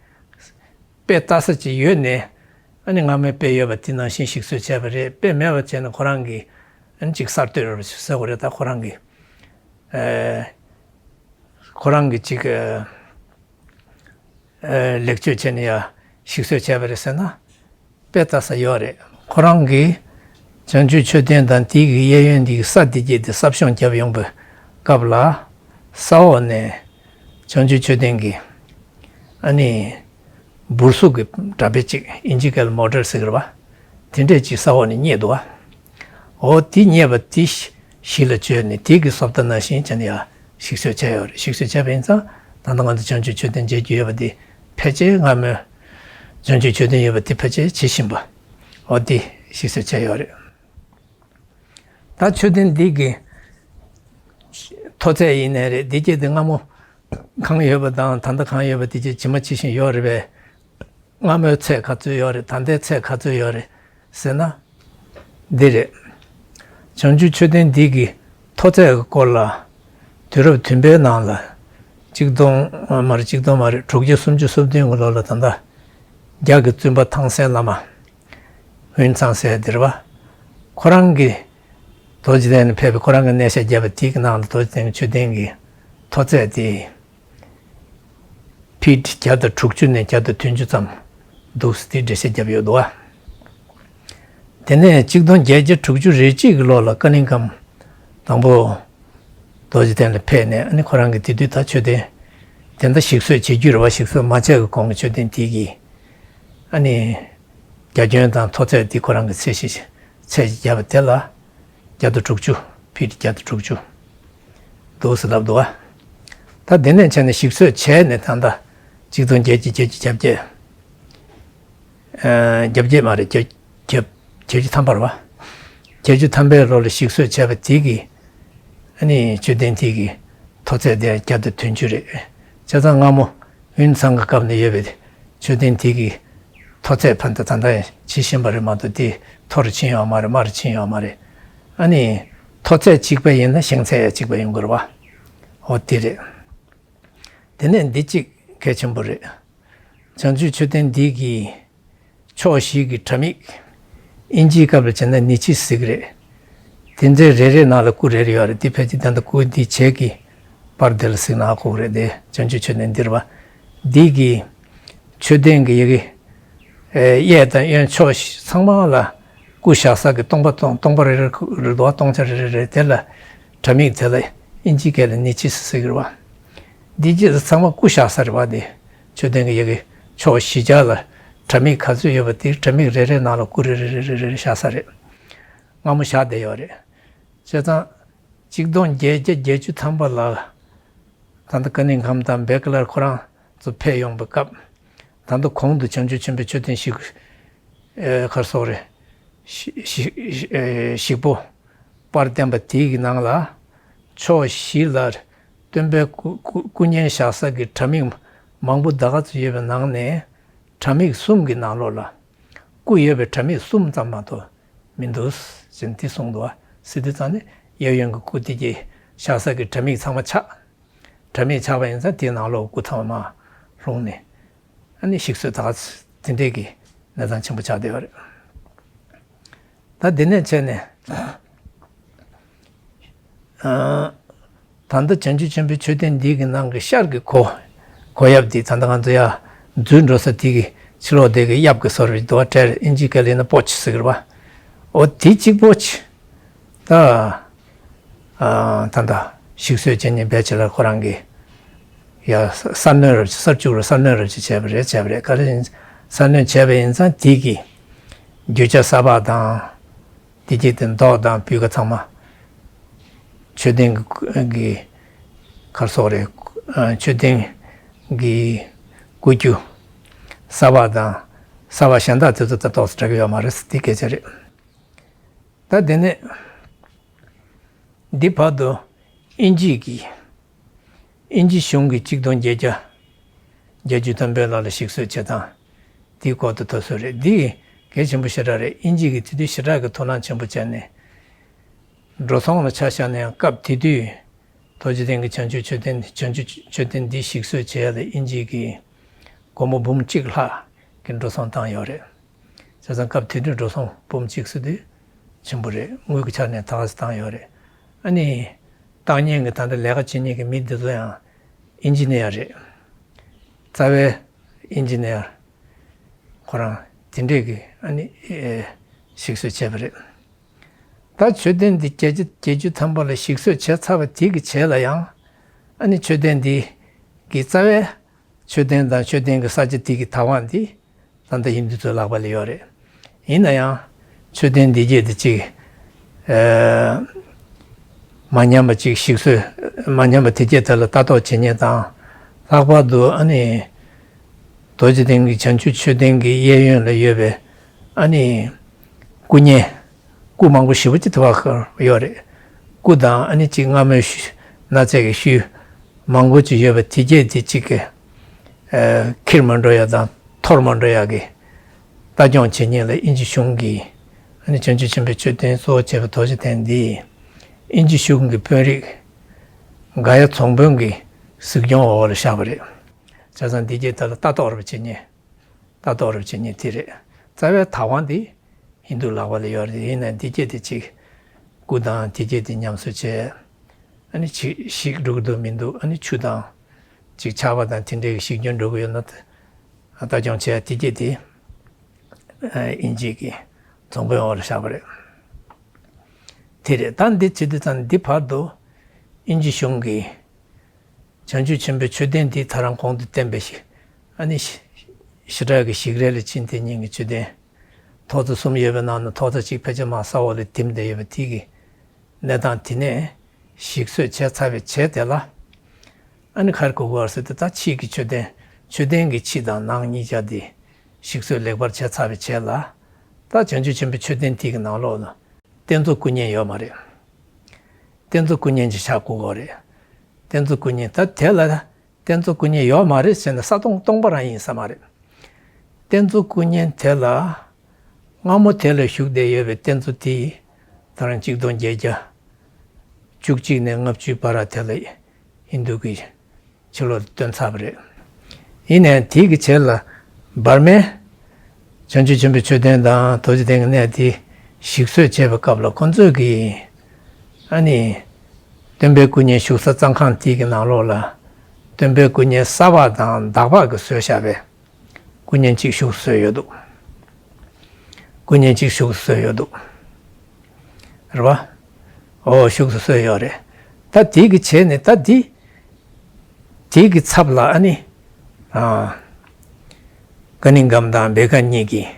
དཔེ་བཏགས་ས་ཅིག་ཡོད་ནས་ཨ་ནི་སྔ་མོའི་དཔེ་ཡོད་པ་དེ་ནང་བཞིན་ཞིག་གསོས་བྱས་པ་རེད། དཔེ་མེད་པ་བྱས་ན་ཁོ་རང་གིས་ཨ་ནི་ཅིག་གསར་གཏོད་རེད་ཟེར་དགོས་རེད། ད་ཁོ་རང་གིས་ཨ་ཁོ་རང་གིས་ཅིག་ཨ། ལེགས་བཅོས་བྱས་ནས་ཡང་ཞིག་གསོས་བྱས་པ་རེད་ཟེར་ན་དཔེ་ལྟ་ས་ཡོད་རེད། ཁོ་རང་གིས་བྱང་ཆུབ་མཆོད་རྟེན་དང་དེའི་གི་གཡས་གཡོན་དེ་གི་ས་དེ་གྱད་དེ་ས་གཤོང་བརྒྱབ་ཡོང་པའི་སྐབས་ལ་ས་འོག་ནས་བྱང་ཆུབ་མཆོད་རྟེན་གྱི་ཨ་ནི་འབུར་གཟུགས་ཀྱི་འདྲ་དཔེ་ཅིག་དབྱིན་ཇི་སྐད་ལ་མོ་ཌེལ་ཟེར་གི་རེད་པ། དེ་འདྲས་ཅིག་ས་འོག་ནས་རྙེད་འདུག་པ། འོ་དེ་རྙེད་པ་དེ་གཞི་ལ་བཅོལ་ནས་དེ་གི་བཟོ་ལྟ་ནང་བཞིན་བྱས་ནས་ཡང་ཞིག་གསོ་བྱས་ཡོད་རེད། ཞིག་གསོ་བྱས་པ་ཡིན་ཙང་ད་ལྟ་ང་ཚོ་བྱང་ཆུབ་མཆོད་རྟེན་མཇལ་རྒྱུ་ཡོད་པ་དེ་ཕལ་ཆེར་སྔ་མོའི་བྱང་ཆུབ་མཆོད་རྟེན་ཡོད་པ་དེ་ཕལ་ཆེར་ཇི་བཞིན་པ་འོ་དེ་ཞིག་གསོ་བྱས་ཡོད་རེད། ད་མཆོད་རྟེན་འདི་གི་མཐོ་ཚད་ཡིན་ནའི་རེད། འདི་སྐད་དེ་སྔ་མོ་གང་ཡོད་པ་དང་ད་ལྟ་གང་ཡོད་པ་དེ་ཇི་མ་ཇི་བཞིན་ཡོད་རེད་པས། སྔ་མོའི་ཚད་ག་ཚོད་ཡོད་རེད། ད་ལྟའི་ཚད་ག་ཚོད་ཡོད་རེད་ཟེར་ན། འདི་རེད། བྱང་ཆུབ་མཆོད་རྟེན་འདི་གི་མཐོ་ཚད་ཀྱི་སྐོར་ལ་དུས་རབས་བདུན་པའི་ནང་ལ་གཅིག་སྟོང་མ་རེད། གཅིག་སྟོང་མ་རེད། དྲུག་བརྒྱ་སུམ་ཅུ་སོ་བདུན་གྱི་ལོ་ལ་ད་ལྟ་རྒྱ་གི་བཙུན་པ་ཐང་སན་བླ་མ་ཝུན་ཚང་ཟེར་འདི་རེད་པ། ཁོ་རང་གི་རྡོ་རྗེ་གདན་ནས་ཕེབས་པའི་ཁོ་རང་གི་གནས་ཤག་བརྒྱབ་པ་དེ་གི་ནང་ལ་རྡོ་རྗེ་གདན་གྱི་མཆོད་རྟེན་གྱི་མཐོ་ཚད་དེ། ཕིཊ་བརྒྱ་དང་དྲུག་ཅུ་ནས་བརྒྱ་དང་བདུན་ཅུ་ཙམ་འདུག་ཟེར་དེ་འགྲེལ་བཤད་བརྒྱབ་ཡོད་འདུག་པ། དེ་ནས་གཅིག་སྟོང་བརྒྱད་བརྒྱ་དྲུག་ཅུ་རེ་གཅིག་གི་ལོ་ལ་ཀ་ནིང་ཀམ་དང་པོ་རྡོ་རྗེ་གདན་ལ་ཕེབས་ནས་ཨ་ནི་ཁོ་རང་གིས་དེ་དུས་ད་མཆོད་རྟེན་དེ་འདྲ་ཞིག་གསོས་བྱེད་རྒྱུ་རེད་པ། ཞིག་གསོས་མ་བྱས་ཀྱི་གོང་གི་མཆོད་རྟེན་དེ་གི་ཨ་ནི་རྒྱ་ཁྱོན་དང་མཐོ་ཚད་དེ་ཁོ་རང་གིས་ཚད་གཞི་ཚད་གཞི་བརྒྱབ་པ་དེ་ལ་བརྒྱ་དང་དྲུག་ཅུ། ཕིཊ་བརྒྱ་དང་དྲུག་ཅུ་འདུག་ཟེར་ལབ་འདུག་པ། ད་དེ་ནས་བྱས་ནས་ཞིག་གསོས་བྱས་ནས་ད་ལྟ་གཅིག་སྟོང་བརྒྱད་བརྒྱ་བརྒྱད་ཅུ་གྱ་བརྒྱད། ཨ་གྱ་བརྒྱད་མ་རེད། བརྒྱད་བརྒྱད་བརྒྱད་ཅུ་ཐམ་པ་རེད་པ། བརྒྱད་ཅུ་ཐམ་པའི་ལོ་ལ་ཞིག་གསོས་བྱས་པ་དེ་གི་ཨ་ནི་མཆོད་རྟེན་དེ་གི་ མཐོ་ཚད་དེ་བརྒྱ་དང་བདུན་ཅུ་རེད། བྱས་ཙང་སྔ་མོ་དབུས་གཙང་གི་སྐབས་ནས་ཡོད་པའི་མཆོད་རྟེན་དེ་གི་མཐོ་ཚད་ཕན་ད་ད་ལྟ་ཡང་ཇི་བཞིན་པ་རེད་མ་གཏོགས་དེ་མཐོ་རུ་ཕྱིན་ཡོད་མ་རེད། དམའ་རུ་ཕྱིན་ཡོད་མ་རེད། ཨ་ནི་མཐོ་ཚད་གཅིག་པ་ཡིན་ན་བཞེངས་ཚད་ཡང་གཅིག་པ་ཡོང་དགོས་རེད་བ། འོ་དེ་རེད། དེ་ནས་འདི་གཅིག་གལ་ཆེན་པོ་རེད། བྱང་ཆུབ་མཆོད་རྟེན་འདི་གི་ཕྱོགས་བཞི་གི་དྲ་མིག་ཨིན་ཇིའི་སྐབས་ལ་བྱས་ན་ནི་ཆི་ཟེར་གི་རེད། དེ་ཚོའི་རེ་རེ་ནང་ལ་སྐུ་རེ་རེ་ཡོད་རེད། དེ་ཕལ་ཆེར་ད་ལྟ་སྐུ་འདི་བྱེད་ཀྱི་པར་དེ་ལ་གཟིགས་ན་ཧ་གོ་གི་རེད་དེ། བྱང་ཆུབ་མཆོད་རྟེན་འདིར་བ། འདི་གི་མཆོད་རྟེན་གྱི་ཡ་གི་གཡས་དང་གཡོན་ཕྱོགས་བཞི་ཚང་མ་ལ་སྐུ་བཞག་ས་གི་སྟོང་པ་སྟོང་སྟོང་པ་རེ་རེ་རེ་འདུག་བ། སྟོང་ཆ་རེ་རེ་རེ་དེ་ལ་དྲ་མིག་དེ་ལ་ཨིན་ཇིའི་སྐད་ལ་ནི་ཆི་ཟེར་གི་རེད་བ། འདི་རྗེས་སུ་ཚང་མ་སྐུ་བཞག་ས་རེད་བ། འདི་མཆོད་རྟེན་གྱི་ཡ་གི་ཕྱོགས་བཞི་ཆ་ལ་དྲ་མིག་ག་ཚོད་ཡོད་པ་དེ་དྲ་མིག་རེ་རེ་ནང་ལ་སྐུ་རེ་རེ་རེ་རེ་རེ་བཞག་ས་རེད། སྔ་མོ་བཞག་བསྡད་ཡོད་རེད། བྱས་ཙང་གཅིག་སྟོང་བརྒྱད་བརྒྱ་བརྒྱད་ཅུ་ཐམ་པ་ལ་ད་ལྟ་ཀ་ནི་ཁམ་དང་བེ་ཀ་ལར་ཁོ་རང་ཚོ་ཕེབས་ཡོང་པའི་སྐབས། ད་ལྟ་གོང་དུ་བྱང་ཆུབ་ཆེན་པོའི་མཆོད་རྟེན་ཞིག་ཨེ་ག་རེ་ཟེར་དགོས་རེད། ཞིག་ཞིག་ཞིག་ཨེ་ཞིག་པོ་པར་བསྟན་པ་དེའི་གི་ནང་ལ་ཕྱོགས་བཞི་ལ་སྟོན་པའི་སྐུ་སྐུ་སྐུ་བརྙན་བཞག་ས་གི་དྲ་མིག་མང་པོ་ད་ག་ཚོད་ཡོད་པའི་ནང་ནས་དྲ་མིག་གསུམ་གི་ནང་ལོགས་ལ་སྐུ་ཡོད་པའི་དྲ་མིག་གསུམ་ཙམ་མ་གཏོགས་མི་འདུག་ཟེར་ནས་དེ་གསུངས་འདུག་བ། ཟེར་དུས་ཙང་ནས་གཡས་གཡོན་གྱི་སྐུ་དེ་གི་བཞག་ས་གི་དྲ་མིག་ཚང་མ་ཆག་དྲ་མིག་ཆག་པ་ཡིན་ཙང་དེའི་ནང་ལོགས་སྐུ་ཚང་མ་ལྷུང་ནས། ཨ་ནི་ཞིག་གསོས་ད་ག་དེ་འདྲས་ཀྱི་གནས་སྟངས་ཆེན་པོ་ཆགས་བསྡད་ཡོད་རེད། ད་དེ་ནས་བྱས་ནས། ཨ། ད་ལྟ་བྱང་ཆུབ་ཆེན་པོའི་མཆོད་རྟེན་འདི་གི་ནང་གི་ཤར་གྱི་སྒོ། སྒོ་ཡབ་འདི་ད་ལྟ་ང་ཚོ་ཡར་འཛུལ་འགྲོ་ས་དེ་གི་ཕྱི་ལོགས་དེ་གི་གཡབ་ཀྱི་སོར་བའི་རྡོ་བྲལ་ཨིན་ཇི་སྐད་ལ་ཡིན་ན་པོ་ཆི་ཟེར་གི་རེད་བ། འོ་དེ་གཅིག་པོ་ཆི། ད། ཨ། ད་ལྟ་ཞིག་གསོས་བྱེད་མཁན་བེ་ཅེ་ལར་ཁོ་རང་གི་ཡ་ས་སྣོན་རབ་ཅིག་གསར་བཅུག་རུ་ས་སྣོན་རབ་ཅིག་བྱས་པ་རེད། བྱས་པ་རེད། ག་རེ་ཡིན། ས་སྣོན་བྱས་པ་ཡིན་ཙང་དེ་གི་རྒྱུ་ཆ་ས་ཕག་དང་། དེ་རྗེས་དེ་མདོག་དང་སྤུས་ཀ་ཚང་མ། མཆོད་རྟེན་གྱི་ག་རེ་ཟེར་དགོས་རེད། མཆོད་རྟེན་གྱི་སྐུ་རྒྱུ་ས་ཕག་དང་ས་ཕག་གཞན་དག་དེ་ཚོ་ད་ཏོག་ཙམ་འདྲ་གི་ཡོད་མ་རེད། དེ་སྐད་ཆ་རེད། ད་དེ་ནས་འདི་བར་དུ་ཨིན་ཇིའི་གི་ཨིན་ཇི་གཞུང་གི་གཅིག་སྟོང་བརྒྱད་བརྒྱ་བརྒྱད་ཅུ་ཐམ་པའི་ལོ་ལ་ཞིག་གསོས་བྱེད་སྟངས་དེའི་སྐོར་དུ་ཐོས་སྲོལ་རེད། འདི་གལ་ཆེན་པོ་ཞེ་དྲག་རེད། ཨིན་ཇི་གི་དེ་དུས་ཞེ་དྲག་གི་དོ་སྣང་ཆེན་པོ་བྱས་ནས། འགྲོ་སོང་ལ་ཆ་བཞག་ན་ཡང་སྐབས་དེ་དུས་རྡོ་རྗེ་གདན་གྱི་བྱང་ཆུབ་མཆོད་རྟེན་བྱང་ཆུབ་མཆོད་རྟེན་འདི་ཞིག་གསོས་བྱེད་ཡ་ལ་ཨིན་ཇི་གི་སྒོར་མོ་འབུམ་གཅིག་ལྷག་གི་འགྲོ་སོང་བཏང་ཡོད་རེད། བྱས་ཙང་སྐབས་དེ་དུས་འགྲོ་སོང་འབུམ་གཅིག་ཟེར་དུས་ཆེན་པོ་རེད། དངུལ་གྱི་ཆ་ནས་ད་ག་ཚོད་བཏང་ཡོད་རེད། ཨ་ནི། བཏང་མཁན་གྱི་ད་ལྟ་ལས་ཀ་བྱེད་མཁན་གྱི་མི་འདི་ཚོ་ཡང་ཨིན་ཇི་ནི་ཡར་རེད། རྩ་བའི་ཨིན་ཇི་ནི་ཡར་ཁོ་རང་དེ་འདྲས་ཀྱི་ཨ་ནི་ཨེ་ཞིག་གསོས་བྱས་པ་རེད། ད་མཆོད་རྟེན་འདི་བརྒྱད་ཅུ་བརྒྱད་ཅུ་ཐམ་པ་ལ་ཞིག་གསོས་བྱས་ཚར་བ་དེ་གི་རྗེས་ལ་ཡང་ཨ་ནི་མཆོད་རྟེན་འདི་གི་རྩ་བའི་མཆོད་རྟེན་དང་མཆོད་རྟེན་གྱི་ས་ཆ་དེ་གི་བདག་དབང་འདི་ད་ལྟ་ཧིན་དུ་ཚོའི་ལག་པ་ལ་ཡོད་རེད། ཡིན་ན་ཡང་མཆོད་རྟེན་འདི་གྱད་དེ་གཅིག་ཨ། མ་ཉམས་པ་གཅིག་ཞིག་གསོས་མ་ཉམས་པ་དེ་གྱད་དེ་ལ་ལྟ་རྟོག་བྱེད་མཁན་དང་། ལྷག་པར་དུ་ཨ་ནི་རྡོ་རྗེ་གདན་གྱི་བྱང་ཆུབ་མཆོད་རྟེན་གྱི་གཡས་གཡོན་ལ་ཡོད་པའི་ཨ་ནི་སྐུ་བརྙན། སྐུ་མང་པོ་ཞེ་པོ་ཅིག་དེ་བ་ཁར་ཡོད་རེད། སྐུ་དང་ཨ་ནི་གཅིག་རྔ་མོའི་ཤུལ་སྣ་ཚད་ཀྱི་ཤུལ་མང་པོ་ཅིག་ཡོད་པ་དེ་གྱད་དེ་གཅིག་གི་ཨ་འཁྱེར་མ་འགྲོ་ཡ་དང་འཐོར་མ་འགྲོ་ཡ་གི་ལྟ་སྐྱོང་བྱེད་མཁན་ལ་ཨིན་ཇི་གཞུང་གིས་ཨ་ནི་བྱང་ཆུབ་ཆེན་པོའི་མཆོད་རྟེན་གཙོ་བོ་བྱས་པའི་རྡོ་རྗེ་གདན་འདི་ཨིན་ཇི་གཞུང་གི་དཔོན་རིགས་ག་ཡ་ཚོང་དཔོན་གྱི་གཟིགས་སྐྱོང་འོག་ལ་བཞག་པ་རེད། བྱས་ཙང་འདི་གྱད་དེ་ལ་ལྟ་རྟོག་རེ་བྱེད་མཁན། ལྟ་རྟོག་རེ་བྱེད་མཁན་དེ་རེད། རྩ་བའི་བདག་དབང་དེ་ཧིན་དུ་ལག་པ་ལ་ཡོད་རེད། ཡིན་ན་འདི་གྱད་དེ་གཅིག་སྐུ་དང་དེ་གྱད་དེ་ཉམས་གསོ་བྱས། ཨ་ནི་ཅིག་ཞིག་འགྲོ་གི་འདུག་མི་འདུག་ཨ་ནི་ཆུ་དང་ཅིག་ཆར་པ་དང་དེ་འདྲའི་ཞིག་སྐྱོན་འགྲོ་གི་ཡོད་ན་ལྟ་སྐྱོང་བྱས་དེ་གྱད་དེ་ཨ་ཨིན་ཇི་གི་ཚོང་དཔོན་འོག་ལ་བཞག་པ་རེད། དེ་རེད། ད་འདི་བྱེད་དུས་ཙང་འདི་བར་དུ་ཨིན་ཇི་གཞུང་གིས་བྱང་ཆུབ་ཆེན་པོའི་མཆོད་རྟེན་འདི་ད་རང་གོང་དུ་བསྟན་པའི་ཞིག་ཨ་ནི་ཞི་ཞི་དྲག་གི་ཞིག་རལ་ལ་ཕྱིན་དེ་ཉིད་ཀྱི་མཆོད་རྟེན། ཐོག་ཚད་གསུམ་ཡོད་པའི་ནང་ནས་ཐོག་ཚད་གཅིག་ཕལ་ཆེར་མར་ས་འོག་ལ་ཐིམ་བསྡད་ཡོད་པ་དེ་གི་གནས་སྟངས་དེ་ནས་ཞིག་གསོས་བྱས་ཚར་བའི་རྗེས་དེ་ལ། ཨ་ནི་ག་རེ་དགོས་ཀྱི་ཡོད་རེད་ཟེར་དུས་ད་ཕྱིའི་གི་མཆོད་རྟེན་མཆོད་རྟེན་གྱི་ཕྱི་དང་ནང་གཉིས་ཆ་དེ་ཞིག་གསོས་ལེགས་པར་བྱས་ཚར་བའི་རྗེས་ལ། ད་བྱང་ཆུབ་ཆེན་པོའི་མཆོད་རྟེན་དེ་གི་ནང་ལོགས་ལ་རྟེན་གཙོ་སྐུ་བརྙན་ཡོད་མ་རེད། རྟེན་གཙོ་སྐུ་བརྙན་ཅིག་ཆགས་དགོས་ཀྱི་ཡོད་རེད། རྟེན་གཙོ་སྐུ་བརྙན་ད་དེ་ལ་རྟེན་གཙོ་སྐུ་བརྙན་ཡོད་མ་རེད་ཟེར་ན་ས་སྟོང་སྟོང་པ་རང་ཡིན་ས་མ་རེད། རྟེན་གཙོ་སྐུ་བརྙན་དེ་ལ་སྔ་མོ་དེ་ལ་བཞུགས་བསྡད་ཡོད་པའི་རྟེན་གཙོ་དེ་ད་རང་ཆིག་སྟོང་བརྒྱད་བརྒྱ་བཅུ་གཅིག་ནས་ལྔ་བཅུའི་བར་དེ་ལ་ཧིན་རྡུ་གི་ཕྱི་ལོགས་ལ་བཏོན་ཚར་བ་རེད། ཡིན་ནའི་དེའི་གི་རྗེས་ལ་འབར་མའི་བྱང་ཆུབ་ཆེན་པོའི་མཆོད་རྟེན་དང་རྡོ་རྗེ་གདན་གྱི་གནས་དེ་ཞིག་གསོ་བྱས་པའི་སྐབས་ལ་ཁོང་ཚོས་ཀྱིས་ཨ་ནི་སྟོན་པའི་སྐུ་བརྙན་བཞུགས་ས་གཙང་ཁང་དེའི་གི་ནང་ལོགས་ལ་སྟོན་པའི་སྐུ་བརྙན་ས་ཕག་དང་དག་ཕག་གིས་བཟོས་བཞག་པའི་སྐུ་བརྙན་གཅིག་བཞུགས་སུ་གསོལ་ཡོད་འདུག་སྐུ་བརྙན་གཅིག་བཞུགས་སུ་གསོལ་ཡོད་འདུག་རེད་བ། ཨོ་བཞུགས་སུ་གསོལ་ཡོད་རེད། ད་དེའི་གི་བྱས་ནས་ད་དེ་དེའི་གི་ཚབ་ལ་ཨ་ནི་ཨ་ཀ་ནི་སྒམ་དང་བེ་ཀ་གཉིས་ཀྱིས་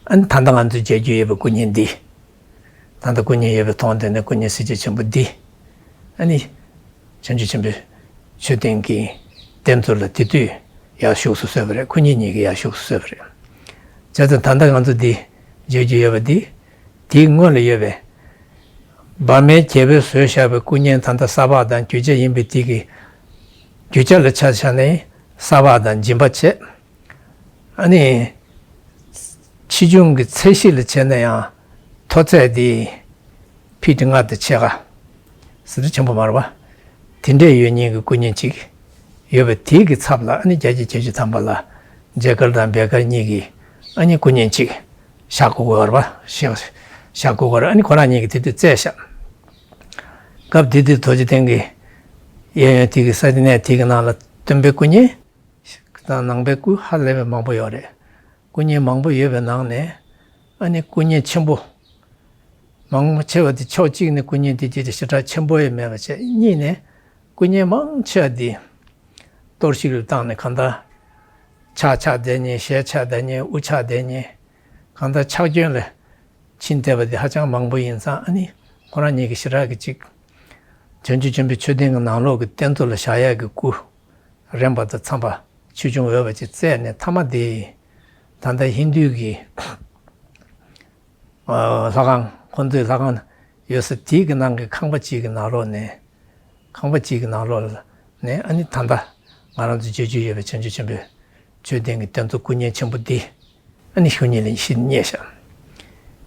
ཨ་ནི་ད་ལྟ་ང་ཚོས་མཇལ་རྒྱུ་ཡོད་པའི་སྐུ་བརྙན་འདི། ད་ལྟ་སྐུ་བརྙན་ཡོད་པའི་དོང་དེ་ནས་སྐུ་བརྙན་གཟི་བརྗིད་ཆེན་པོ་འདི། ཨ་ནི། བྱང་ཆུབ་ཆེན་པོའི་མཆོད་རྟེན་གྱི་རྟེན་གཙོ་ལ་དེ་དུས་ཡར་བཞུགས་སུ་གསོལ་བ་རེད། ཁོ་གཉིས་གཉིས་ཀྱིས་ཡར་བཞུགས་སུ་གསོལ་བ་རེད། བྱས་ཙང་ད་ལྟ་ང་ཚོ་འདི་མཇལ་རྒྱུ་ཡོད་པ་འདི། དེའི་སྔོན་ལ་ཡོད་པའི་འབར་མའི་རྒྱལ་པོས་བཟོས་བཞག་པའི་སྐུ་བརྙན་ད་ལྟ་ས་ཕག་དང་རྒྱུ་ཆ་ཡིན་པའི་དེ་གི་རྒྱུ་ཆ་ལ་ཆ་བཞག་ནས་ས་ཕག་དང་སྦྱིན་པ་བྱས། ཨ་ནི། ཆེ་ཆུང་གི་ཚད་གཞི་ལ་བྱས་ན་ཡང་མཐོ་ཚད་དེ་ཕི་ཊི་ལྔ་དང་ཕྱེད་ཀ་ཟེར་དུས་ཆེན་པོ་མ་རེད་པ། དེ་འདྲས་ཡོད་མཁན་གྱི་སྐུ་བརྙན་གཅིག་ཡོད་པ་དེའི་གི་ཚབ་ལ་ཨ་ནི་བརྒྱད་བརྒྱ་བརྒྱད་ཅུ་ཐམ་པ་ལ་ཇེ་ཀར་དང་བེ་ཀར་གཉིས་ཀྱིས་ཨ་ནི་སྐུ་བརྙན་གཅིག་བཞག་དགོས་ཀྱི་ཡོད་རེད་པ། བཞག་བཞག་དགོས་ཀྱི་ཡོད་རེད། ཨ་ནི་ཁོ་རང་གཉིས་ཀྱིས་དེ་དུས་བཙལ་བཞག་སྐབས་དེ་དུས་རྡོ་རྗེ་གདན་གྱི་གཡས་གཡོན་དེ་གི་ས་གནས་དེ་གི་ནང་ལ་སྟོན་པའི་སྐུ་བརྙན། དང་ནང་པའི་སྐུ་ཧ་ལས་པའི་མང་པོ་ཡོད་རེད། སྐུ་བརྙན་མང་པོ་ཡོད་པའི་ནང་ནས་ཨ་ནི་སྐུ་བརྙན་ཆེན་པོ་མང་པོ་ཆེ་བ་དེ་ཕྱོགས་གཅིག་ནས་སྐུ་བརྙན་དེ་ཅིག་ཞེ་དྲག་ཆེན་པོ་ཡང་མེད་པ་བྱས། གཉིས་ནས་སྐུ་བརྙན་མང་ཆེ་བ་དེ་གཏོར་བཤིག་ལ་བཏང་ནས་གང་ལྟར་ཕྱག་ཆག་བསྡད་མཁན། ཞལ་ཆག་བསྡད་མཁན། དབུ་ཆག་བསྡད་མཁན། གང་ལྟར་ཆག་སྐྱོན་ལ་ཕྱིན་བསྡད་པ་དེ་ཧ་ཅང་མང་པོ་ཡིན་ཙང་། ཨ་ནི་ཁོ་རང་གཉིས་ཀྱིས་ཞེ་དྲག་གི་ཅིག་བྱང་ཆུབ་ཆེན་པོའི་མཆོད་རྟེན་གྱི་ནང་ལོགས་ཀྱི་རྟེན་གཙོ་ལ་བཞག་ཡག་གི་སྐུ་རན་པ་དང་འཚམ་པ་ཆེ་ཆུང་འོས་པ་ཅིག་བཙལ་ནས་མཐའ་མ་དེ་ད་ལྟ་ཧིན་རྡུའི་གི་ལྷ་ཁང་། ཁོང་ཚོའི་ལྷ་ཁང་ཡོད་ས་དེའི་གི་ནང་གི་ཁང་པ་གཅིག་གི་ནང་ལོགས་ནས། ཁང་པ་གཅིག་གི་ནང་ལོགས་ནས་ཨ་ནི་ད་ལྟ་ང་རང་ཚོ་མཇལ་རྒྱུ་ཡོད་པའི་བྱང་ཆུབ་ཆེན་པོའི་མཆོད་རྟེན་གྱི་རྟེན་གཙོ་སྐུ་བརྙན་ཆེན་པོ་འདི་ཨ་ནི་ཤུལ་ཉིན་ལ་ཤི་རྙེད་ཤག་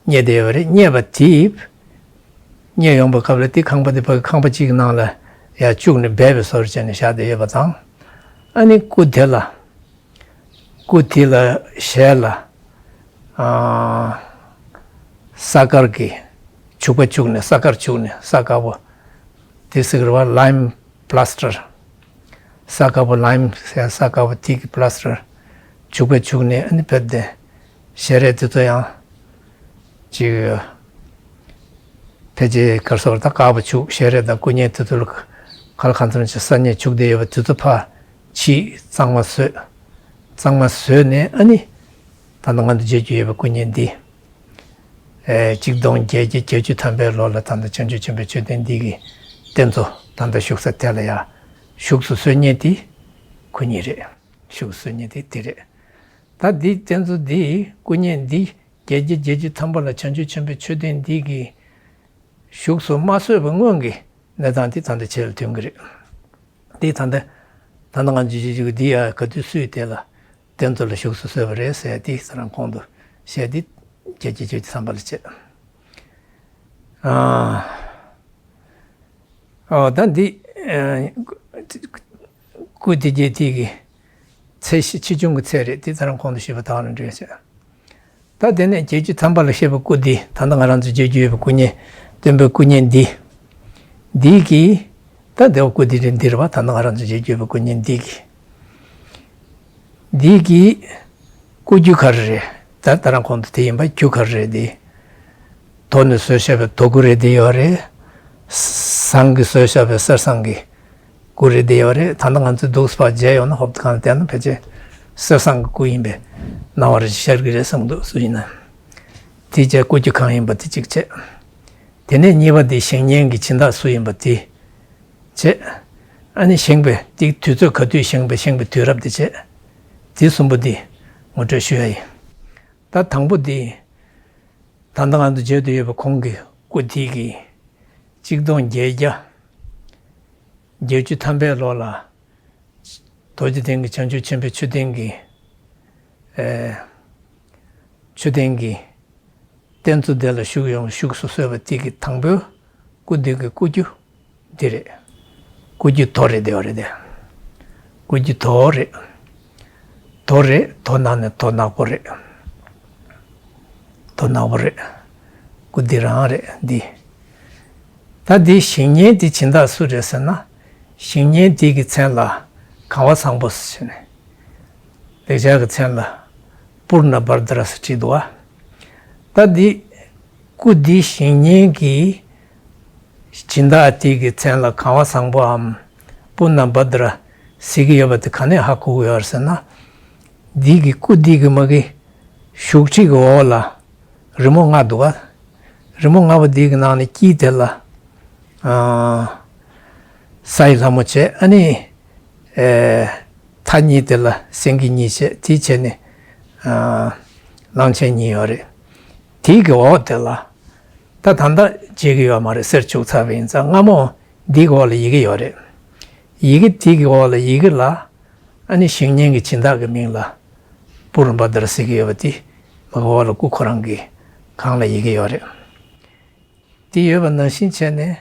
རྙེད་བསྡད་ཡོད་པ་རེད། རྙེད་པ་དེ་རྙེད་ཡོང་པའི་སྐབས་ལ་དེ་ཁང་པ་དེ་ཕ་གི་ཁང་པ་གཅིག་གི་ནང་ལ་ཡར་བཅུག་ནས་སྦས་པའི་བཟོ་འདྲ་བྱས་ནས་བཞག་བསྡད་ཡོད་པ་དང་། ཨ་ནི་སྐུ་དེ་ལ། སྐུ་དེ་ལ་ཞལ་ལ་ཨ་ས་དཀར་གྱི་བྱུག་པ་བྱུགས་ནས། ས་དཀར་བྱུགས་ནས། ས་དཀར་པོ་དེ་ཟེར་གི་རེད་པ། ལའིམ་པ་ལ་སི་ཊར། ས་དཀར་པོ། ལའིམ་ཟེར་ས་དཀར་པོ་དེ་གི་པ་ལ་སི་ཊར་བྱུག་པ་བྱུགས་ནས། ཨ་ནི་བེད་དེ་ཞལ་རས་དེ་ཚོ་ཡང་ཅིག་ཕལ་ཆེར་ག་རེ་ཟེར་དགོས་རེད། ད་དཀར་པོ་བྱུགས། ཞལ་རས་དང་སྐུ་བརྙན་དེ་ཚོ་ལ་ག་ལ་གང་འཚམ་ཞིག་ས་ནས་བྱུགས་བསྡད་ཡོད་པ་དེ་ཚོ་ཕར་ཕྱིས་གཙང་མ་བཟོས། གཙང་མ་བཟོས་ནས་ཨ་ནི་ད་ལྟ་ང་ཚོ་མཇལ་རྒྱུ་ཡོད་པའི་སྐུ་བརྙན་འདི། ཨེ་ཆིག་སྟོང་བརྒྱད་བརྒྱ་བརྒྱད་ཅུ་ཐམ་པའི་ལོ་ལ་ད་ལྟ་བྱང་ཆུབ་ཆེན་པོའི་མཆོད་རྟེན་འདི་གི་རྟེན་གཙོ་ད་ལྟ་བཞུགས་ས་དེ་ལ་ཡར་བཞུགས་སུ་གསོལ་མཁན་དེ་ཁོ་གཉིས་རེད། བཞུགས་སུ་གསོལ་མཁན་དེ་དེ་རེད། ད་འདི་རྟེན་གཙོ་འདི་སྐུ་བརྙན་འདི་བརྒྱད་བརྒྱ་བརྒྱད་ཅུ་ཐམ་པ་ལ་བྱང་ཆུབ་ཆེན་པོའི་མཆོད་རྟེན་འདི་གི་བཞུགས་སུ་མ་གསོལ་བའི་སྔོན་གྱི་གནས་སྟངས་དེ་ད་ལྟ་ཆེད་ལ་ཐོན་གྱི་རེད། དེ་ད་ལྟ་ད་ལྟ་ང་ཚོས་ཅིག་འདི་ཡ་ག་དུས་སུས་དེ་ལ་རྟེན་གཙོ་ལ་བཞུགས་སུ་གསོལ་བ་རེད་ཟེར་དེ་ས་རང་གོང་དུ་བཤད་དེ་བརྒྱད་ཅུ་བརྒྱད་ཅུ་ཐམ་པ་ལ་བྱས། ཨ། ཨོ་ད་འདི་ཨ་སྐུ་དེ་རྒྱས་དེ་གི་ཚད་གཞི་ཆེ་ཆུང་གི་ཚད་རེད། དེ་ད་རང་གོང་དུ་ཞུས་པ་དག་རང་འགྲེལ་བྱས། ད་དེ་ནས་བརྒྱད་ཅུ་ཐམ་པ་ལ་བཤད་པའི་སྐུ་འདི། ད་ལྟ་ང་རང་ཚོ་མཇལ་རྒྱུ་ཡོད་པའི་སྐུ་བརྙན། སྟོན་པའི་སྐུ་བརྙན་འདི། འདི་གི་ད་དེ་བ་སྐུ་འདི་རེད། འདི་རེད་པ། ད་ལྟ་ང་རང་ཚོ་མཇལ་རྒྱུ་ཡོད་པའི་སྐུ་བརྙན་འདི་གི། འདི་གི་སྐུ་རྒྱུ་ག་རེ་རེད། ད་ད་རང་གོང་དུ་དེ་ཡིན་པ། རྒྱུ་ག་རེ་རེད་འདི། རྡོ་ནས་བཟོས་བཞག་པའི་རྡོ་སྐུ་རེད་བསྡད་ཡོད་རེད། ཟངས་ཀྱིས་བཟོས་བཞག་པའི་གསེར་ཟངས་ཀྱི་སྐུ་རེད་བསྡད་ཡོད་རེད། ད་ལྟ་ང་ཚོས་འདུག་སེ་ཕར་མཇལ་ཡོང་ན། ཧོབ་ཏེ་གང་བལྟས་ན་ཕལ་ཆེར་གསེར་ཟངས་ཀྱི་སྐུ་ཡིན་པའི་སྣང་བ་རེ་ཤར་གྱི་རེད་བསམ་འདུག་སུ་ཡིན་ན། དེ་བྱས་སྐུ་རྒྱུ་གང་ཡིན་པ་དེ་གཅིག་བྱས། དེ་ནས་གཉིས་པ་དེ་བཞེངས་མཁན་གྱི་སྦྱིན་བདག་སུ་ཡིན་པ་དེ་བྱས། ཨ་ནི་བཞེངས་པའི་དེ་དུས་ཚོད་ག་དུས་བཞེངས་པའི་བཞེངས་པའི་དུས་རབས་དེ་བྱས། དེ་གསུམ་པོ་དེ་ངོ་སྤྲོད་ཞུ་ཡ་ཡིན། ད་དང་པོ་དེ། ད་ལྟ་ང་ཚོ་མཇལ་དུ་ཡོད་པའི་གོང་གི་སྐུ་དེ་གི་ཆིག་སྟོང་བརྒྱད་བརྒྱ་ བརྒྱད་ཅུ་ཐམ་པའི་ལོ་ལ། རྡོ་རྗེ་གདན་གྱི་བྱང་ཆུབ་ཆེན་པོའི་མཆོད་རྟེན་གྱི། ཨེ། མཆོད་རྟེན་གྱི་རྟེན་གཙོ་དེ་ལ་བཞུགས་ཡོང་བཞུགས་སུ་གསོལ་བ་དེ་གི་དང་པོའི་སྐུ་འདི་གི་སྐུ་རྒྱུ་འདི་རེད། སྐུ་རྒྱུ་རྡོ་རེད། དེ་བ་རེད་དེ། སྐུ་རྒྱུ་རྡོ་རེད། རྡོ་རེད། རྡོ་ནང་ནས་རྡོ་ནག་པོ་རེད། རྡོ་ནག་པོ་རེད། སྐུ་འདི་རང་རེད་འདི། ད་འདི་བཞེངས་མཁན་འདི་སྦྱིན་བདག་སུ་རེད་ཟེར་ན། བཞེངས་མཁན་འདི་གི་མཚན་ལ་གང་བ་བཟང་པོ་ཟེར་ནས། ལེགས་སྦྱར་གྱི་མཚན་ལ་པུར་ན་བྷ་དྲ་ཟེར་བྲིས་འདུག་བ། ད་འདི་སྐུ་འདི་བཞེངས་མཁན་གྱི་སྦྱིན་བདག་དེ་གི་མཚན་ལ་གང་བ་བཟང་པོའམ་པུར་ན་བྷ་དྲ་ཟེར་གྱི་ཡོད་པ་དེ་ག་ནས་ཧ་གོ་གི་ཡོད་ཟེར་ན། འདི་གི་སྐུ་འདི་གི་མ་གི་བཞུགས་ཁྲི་གི་འོག་ལ་རི་མོ་ལྔ་འདུག་བ། རི་མོ་ལྔ་པོ་འདི་གི་ནང་ནས་དཀྱིལ་དེ་ལ་ཨ། ས་ཡི་ལྷ་མོ་བྱས། ཨ་ནི། ཨེ། མཐའ་གཉིས་དེ་ལ་སེང་གེ་གཉིས་བྱས། དེ་བྱས་ནས། ཨ། གླང་ཆེན་གཉིས་ཡོད་རེད། དེའི་གི་འོག་དེ་ལ། ད་ད་ལྟ་མཇལ་གི་ཡོད་མ་རེད། གསེར་བྱུག་ཚར་བ་ཡིན་ཙང་། སྔ་མོ་འདིའི་གི་འོག་ལ་ཡི་གེ་ཡོད་རེད། ཡི་གེ་དེའི་གི་འོག་ལ་ཡི་གེ་ལ། ཨ་ནི་བཞེངས་མཁན་གྱི་སྦྱིན་བདག་གི་མིང་ལ། པུར་ན་བྷ་དྲ་ཟེར་གྱི་ཡོད་པ་དེ། མ་གི་འོག་ལ་སྐུ་ཁོ་རང་གི་སྒང་ལ་ཡི་གེ་ཡོད་རེད། དེ་ཡོད་པ་ནང་བཞིན་བྱས་ནས།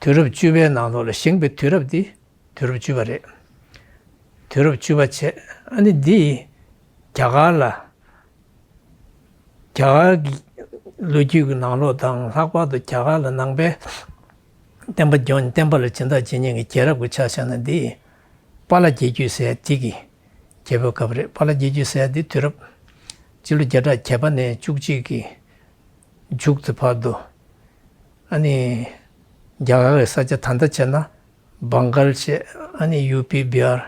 དུས་རབས་བཅུ་པའི་ནང་ལོགས་ལ། བཞེངས་པའི་དུས་རབས་འདི་དུས་རབས་བཅུ་པ་རེད། དུས་རབས་བཅུ་པ་བྱས། ཨ་ནི་འདི་རྒྱ་གར་ལ། རྒྱ་གར་གྱི་ལོ་རྒྱུས་ཀྱི་ནང་ལོགས་དང་། ལྷག་པར་དུ་རྒྱ་གར་ལ་ནང་པའི་བསྟན་པ་སྐྱོང་། བསྟན་པ་ལ་སྦྱིན་བདག་བྱེད་མཁན་གྱི་རྒྱལ་རབས་ཀྱི་ཆ་བཞག་ན། འདི་པཱ་ལགས་རྒྱལ་རྒྱུད་ཟེར་དེ་གི་རྒྱལ་པོའི་སྐབས་རེད། པཱ་ལགས་རྒྱལ་རྒྱུད་ཟེར་འདི་དུས་རབས་སྤྱི་ལོ་བརྒྱ་ཕྲག་བརྒྱད་པ་ནས་བཅུ་གཅིག་གི་མཇུག་ཙམ་བར་དུ། ཨ་ནི་རྒྱ་གར་གྱི་ས་ཆ་ད་ལྟ་བྱས་ན་བང་གལ་བྱས། ཨ་ནི་ཡུ་པི་བི་ཧར་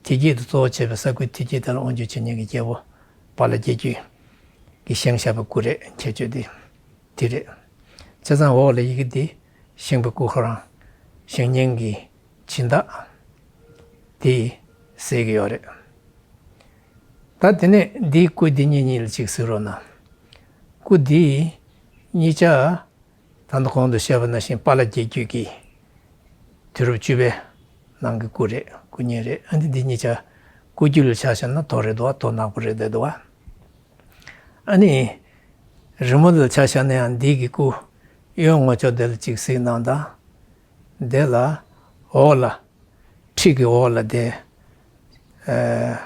དེ་སྐད་དུ་གཙོ་བོ་བྱས་པའི་ས་ཁུལ་དེ་སྐད་དེ་ལ་དབང་སྒྱུར་བྱེད་མཁན་གྱི་རྒྱལ་པོ་པཱ་ལགས་རྒྱལ་རྒྱུད་ཀྱིས་བཞེངས་བཞག་པའི་སྐུ་རེད། ཁྱད་ཆོས་དེ་དེ་རེད། བྱས་ཙང་འོག་ལ་ཡི་གེ་འདི་བཞེངས་པའི་སྐུ་ཁོ་རང་། བཞེངས་མཁན་གྱི་སྦྱིན་བདག་དེ་གཟིགས་ཀྱི་ཡོད་རེད། ད་དེ་ནས་འདིའི་སྐུ་འདི་གཉིས་གཉིས་ལ་གཅིག་གཟིགས་རོགས་གནང་། སྐུ་འདི་གཉིས་ཆ། ད་ལྟ་གོང་དུ་བཤད་པ་ནང་བཞིན་པཱ་ལགས་རྒྱལ་རྒྱུད་ཀྱི་དུས་རབས་བཅུ་པའི་ནང་གི་སྐུ་རེད། སྐུ་བརྙན་རེད། ཨ་ནི་འདི་གཉིས་ཆ་སྐུ་རྒྱུད་ལ་ཆ་བཞག་ན་རྡོ་རེད་འདུག་བ། རྡོ་ནག་པོ་རེད་བསྡད་འདུག་བ། ཨ་ནི་རི་མོ་ལ་ཆ་བཞག་ན་ཡང་འདི་གི་སྐུ་གཡོན་ངོས་ཕྱོགས་དེ་ལ་གཅིག་གཟིགས་གནང་དང་། དེ་ལ་འོག་ལ། ཁྲི་གི་འོག་ལ་དེ། ཨ།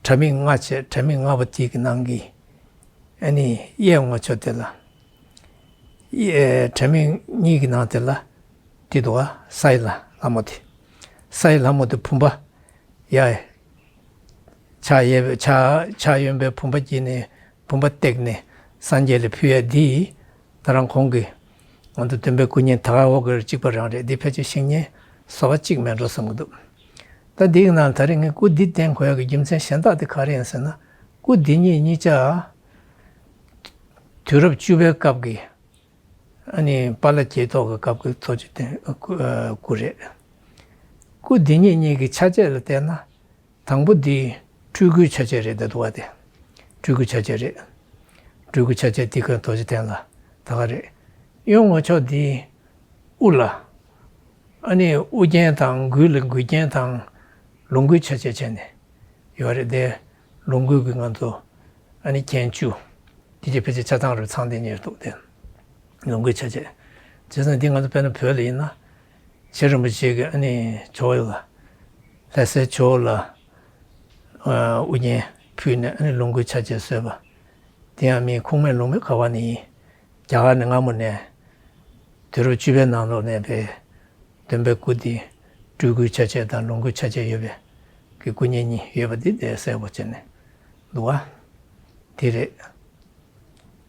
དྲ་མིག་ལྔ་བྱས། དྲ་མིག་ལྔ་པོ་དེ་གི་ནང་གི། ཨ་ནི་གཡས་ངོས་ཕྱོགས་དེ་ལ། གཡས། དྲ་མིག་གཉིས་ཀྱི་ནང་དེ་ལ། དེ་འདུག་བ། ས་ཡི་ལ་ལྷ་མོ་དེ། ས་ཡི་ལྷ་མོ་དེ་བུམ་པ། ཡ། ཕྱག་གཡས་པའི་ཕྱག་ཕྱག་གཡོན་པའི་བུམ་པ་དཀྱིལ་ནས་བུམ་པ་བཏེགས་ནས་སངས་རྒྱས་ལ་ཕུལ་ཡ་འདི། ད་རང་གོང་གི་ང་ཚོ་སྟོན་པའི་སྐུ་བརྙན་ད་ག་འོག་གི་གཅིག་པ་རང་རེད། འདི་ཕལ་ཆེར་བཞེངས་མཁན་གསར་པ་གཅིག་མེད་འགྲོ་བསམ་གྱི་འདུག་ད་འདིའི་ནང་ད་རེས་ངས་སྐུ་འདི་བསྟན་དགོས་ཡག་གི་རྒྱུ་མཚན་གཞན་དག་དེ་ག་རེ་ཡིན་ཟེར་ན། སྐུ་འདི་གཉིས་གཉིས་ཆ་དུས་རབས་བཅུ་པའི་སྐབས་ཀྱི། ཨ་ནི་པཱ་ལགས་རྒྱལ་ཐོག་གི་སྐབས་ཀྱི་ཐུགས་རྗེ་ཆེ། སྐུ་ཨ་སྐུ་རེད། སྐུ་འདི་གཉིས་གཉིས་ཀྱི་ཆ་བྱད་ལ་བལྟས་ན། དང་པོ་འདི་སྤྲུལ་སྐུའི་ཆ་བྱད་རེད་བསྡད་འདུག་བ། དེ་སྤྲུལ་སྐུའི་ཆ་བྱད་རེད། སྤྲུལ་སྐུའི་ཆ་བྱད་དེ་ཁོས་རྡོ་རྗེ་གདན་ལ་ད་ག་རེད། གཡོན་ངོས་ཕྱོགས་འདི་དབུ་ལ། ཨ་ནི་དབུ་རྒྱན་དང་མགུལ་ལ་མགུལ་རྒྱན་དང་ལོངས་སྐུའི་ཆ་བྱད་བྱས་ནས་ཡོད་རེད་དེ། ལོངས་སྐུ་གི་ང་ཚོ་ཨ་ནི་རྒྱན་བཅུ། དེ་གྱད་ཕལ་ཆེར་ཆ་ཚང་རུ་ཚང་བསྡད་མཁན་འདུག་སྟེ། ལོངས་སྐུའི་ཆ་བྱད། བྱས་ཙང་འདི་ང་ཚོ་དཔེར་ན་བོད་ལ་ཡིན་ན། རྗེ་རིན་པོ་ཆེ་གིས་ཨ་ནི་ཇོ་བོ་ལ། ལྷ་སའི་ཇོ་བོ་ལ། ཨ། དབུ་རྒྱན་ཕུལ་ནས་ཨ་ནི་ལོངས་སྐུའི་ཆ་བྱད་བཟོས་པ། དེ་ཡང་མིན། ཁུངས་མེད་ལུང་མེད་ག་བ་ནས་ཡིན། རྒྱ་གར་ནས་སྔ་མོ་ནས། དུས་རབས་བཅུ་པའི་ནང་ལོགས་ནས་པའི་སྟོན་པའི་སྐུ་འདི་སྤྲུལ་སྐུའི་ཆ་བྱད་དང་ལོངས་སྐུའི་ཆ་བྱད་ཡོད་པའི་གི་སྐུ་བརྙན་གཉིས་ཡོད་པ་འདི་དེ་གསལ་པོ་བྱས་ནས་འདུག་བ། དེ་རེད།